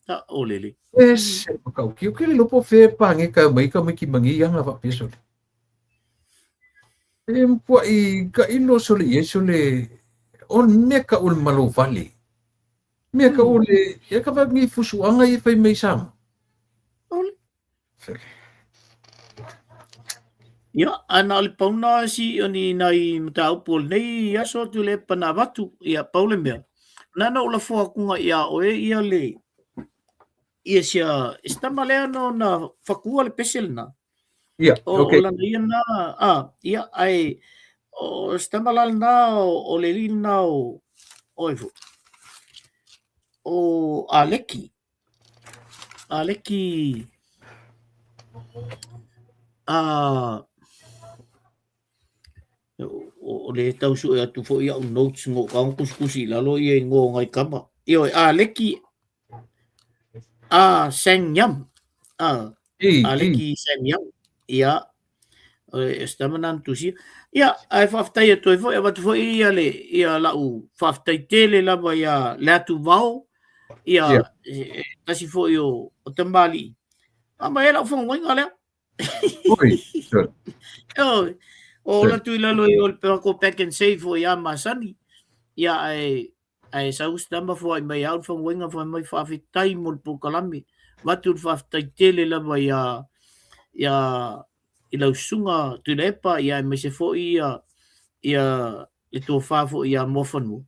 A o lele. Ese le matautia, ou te le iloa po o fea e pageka mai ai tamaiti ma nei aga faapea sole. E matuai tailo sole i ai sole, o le mea tau o le malovale. Mea tau o le, ia ka vaai nei fusuaga ia e fai mai i Samoa. Ia, ae na o le pau na si o ni nai mataupu o lenei aso atu le pana avatu. Ia, pau le mea. Na na ou lafo atu nga ia oe ia le ia sia si tama lea no na fatua le pese lena. Ia, O, okay. o lana ia na, a, ia, ae o si tama la lena o, o le alii lena o, o ai foi? O Aleki. Aleki a o le tau sue atu foi au notes ngo ka kusikusi i lalo ia i ngo ngai kama. Ioe, Aleki a Sang Yam. A Aleki Sang Yam. Ia, e se tama nana tusia. Ia, ae faafetai atu ai foi, avatu foi ia le ia lau faafetai tele lava ia le atu vao, ia e, tasi foi o, o tamalii. A mai e lau whangawainga lea. Oi, sure. Oi, o la tui lalo i o le pera ko pack and save foi a masani. Ia, ae Ae sau se tama foai mai au le whangawainga whai mai whaafetai mo le polokalame. Avatu le faafetai tele lava ia ia i lau susuga Tuilaepa ia aemaise foi ia ia le tofa foi ia Moafanua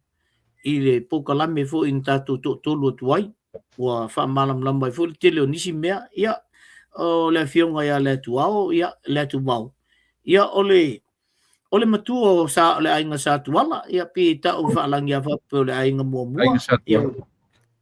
i le polokalame foi na tatou toatolu atu ai ua faamalamalama ai foi le tele o nisi mea ia o le afioga ia Leatuao ia Leatuvao ia o le O le matua o sa o le aiga Sa Tuala, ia pe tau faalagi a faapea o le aiga muamua. Aiga Sa Tuala.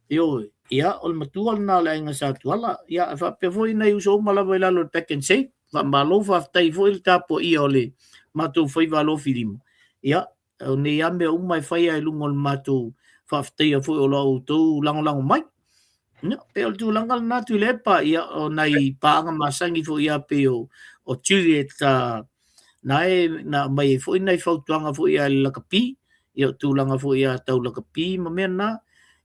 Ioe, ia o le matua lena o le aiga Sa Tuala. Ia e faapea foi nai uso uma lava i lalo o le Pack and Save. Faamalo faafetai foi le tapuaia o le matou faiva alofilima. Ia, o nei lava mea uma e faia i luga o le matou faafetaia foi o la outou lagolago mai. Ia, pei o le tulaga lena Tuilaepa, ia o nai paaga masani foi ia pei o, o Juliet uh, na e na aumai ai foi nai fautuaga foi ia le lakapi, ia o tulaga foi ia tau lakapi ma mea na,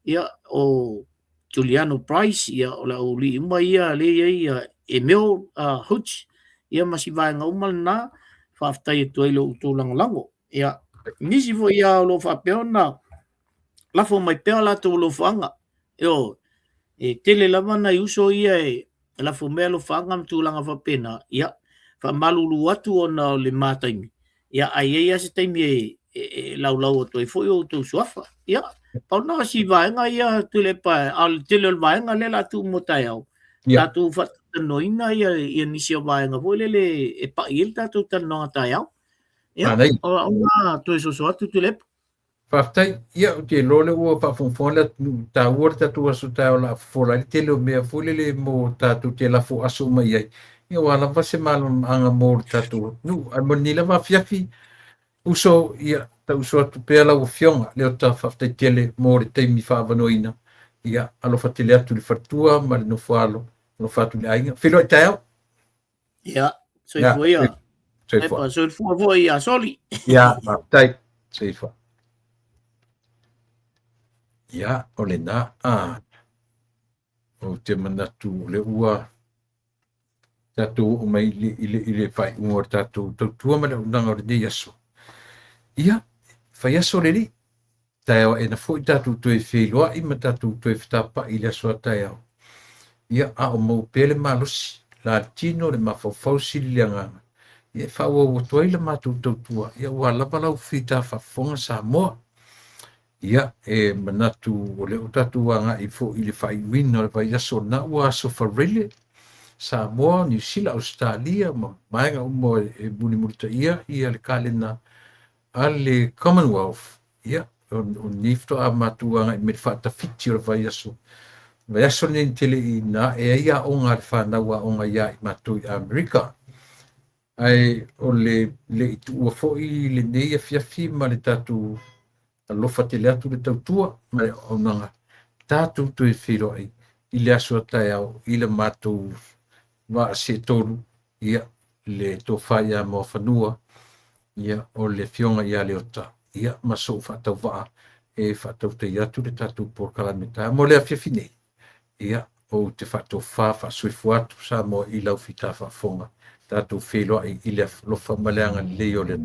ia o Juliano Price, ia o le aualii uma ia lea i ai ia Emil uh, Hutch, ia ma si vaega uma lena, faafetai atu ai lo outou lagolago. Ia, nisi foi ia o lo o faapea ona lafo mai pea o latou alofaga. Ioe, e tele lava nai uso ia e lafo mai alofaga ma tulaga faapena, ia, faamalulu atu ona o le ma taimi, ia, ae i ai lava se taimi e, e, e laulau atu ai foi o outou suafa. Ia, pau lena o si vaega ia Tuilaepa, a o le tele o le vaega lea o le a tuu mo taeao, tatou faatanoina ia, ia nisi o vaega foi lele e pai ai le tatou talanoaga taeao. Ia, o au lena toe soso atu Tuilaepa. Faafetai. Ia, ou te iloa o lea ua faafogafoga le atunuu, taua le tatou aso taeao o le a fofola ai le tele o mea foi lele mo tatou te lafo aso uma i ai, ia aua lava se malamalamaaga mo le tatou atunuu. Ae mo lenei lava afiafi, uso, ia, tauso atu pea lau Afioga, Leota, faafetai tele mo le taimi faaavanoaina. Ia, alofa tele atu i le faletua ma le nofoaalo, alofa atu i le aiga. Feiloai taeao. Ia, soifua ia. Soifua. Soifua foi ia Soli. Ia, faafetai. Soifua. Ia, o lena. Ah, ou te manatu o le ua tatou oo mai i le, i le, i le faaiuga o le tatou tautua ma le auaunaga o lenei aso. Ia, fai aso le Alii. Taeao aena foi tatou toe feiloai ma tatou toe fetapa'i i le aso a taeao. Ia, a o maua pea le malosi, la le tino, le mafaufau, sili le agaga, ia e faaauau atu ai la matou tautua, ia ua lava lau fita faafofoga Samoa. Ia, e manatu o lea ua tatou agai foi i le faaiuina o le vaiaso lena ua aso Faraile, Samoa, Niu Sila, Ausetalia ma vaega uma e mulimulitaia ia le kalena a le Commonwealth. Ia, o lenei faatoa matou agai mai i le faatafiti o le vaiaso. Vaiaso lenei na tele ina ae ai aoga a le fanau aoga ia i matou i Amerika. Ae o le le i tuua foi lenei afiafi ma le tatou alofa tele atu le tautua ma le auaunaga, tatou toe feiloai i le aso a taeao i le matou vaa seetolu, ia, le tofa ia Moafanua, ia, o le afioga ia Leota, ia, ma sou faatauvaa e faatautai atu le tatou polokalame taeao mo le afiafi nei. Ia, ou te faatofa faasoifua atu Samoa i lau fita faafofoga, tatou feiloai i le alofa ma le agalelei o le Atua.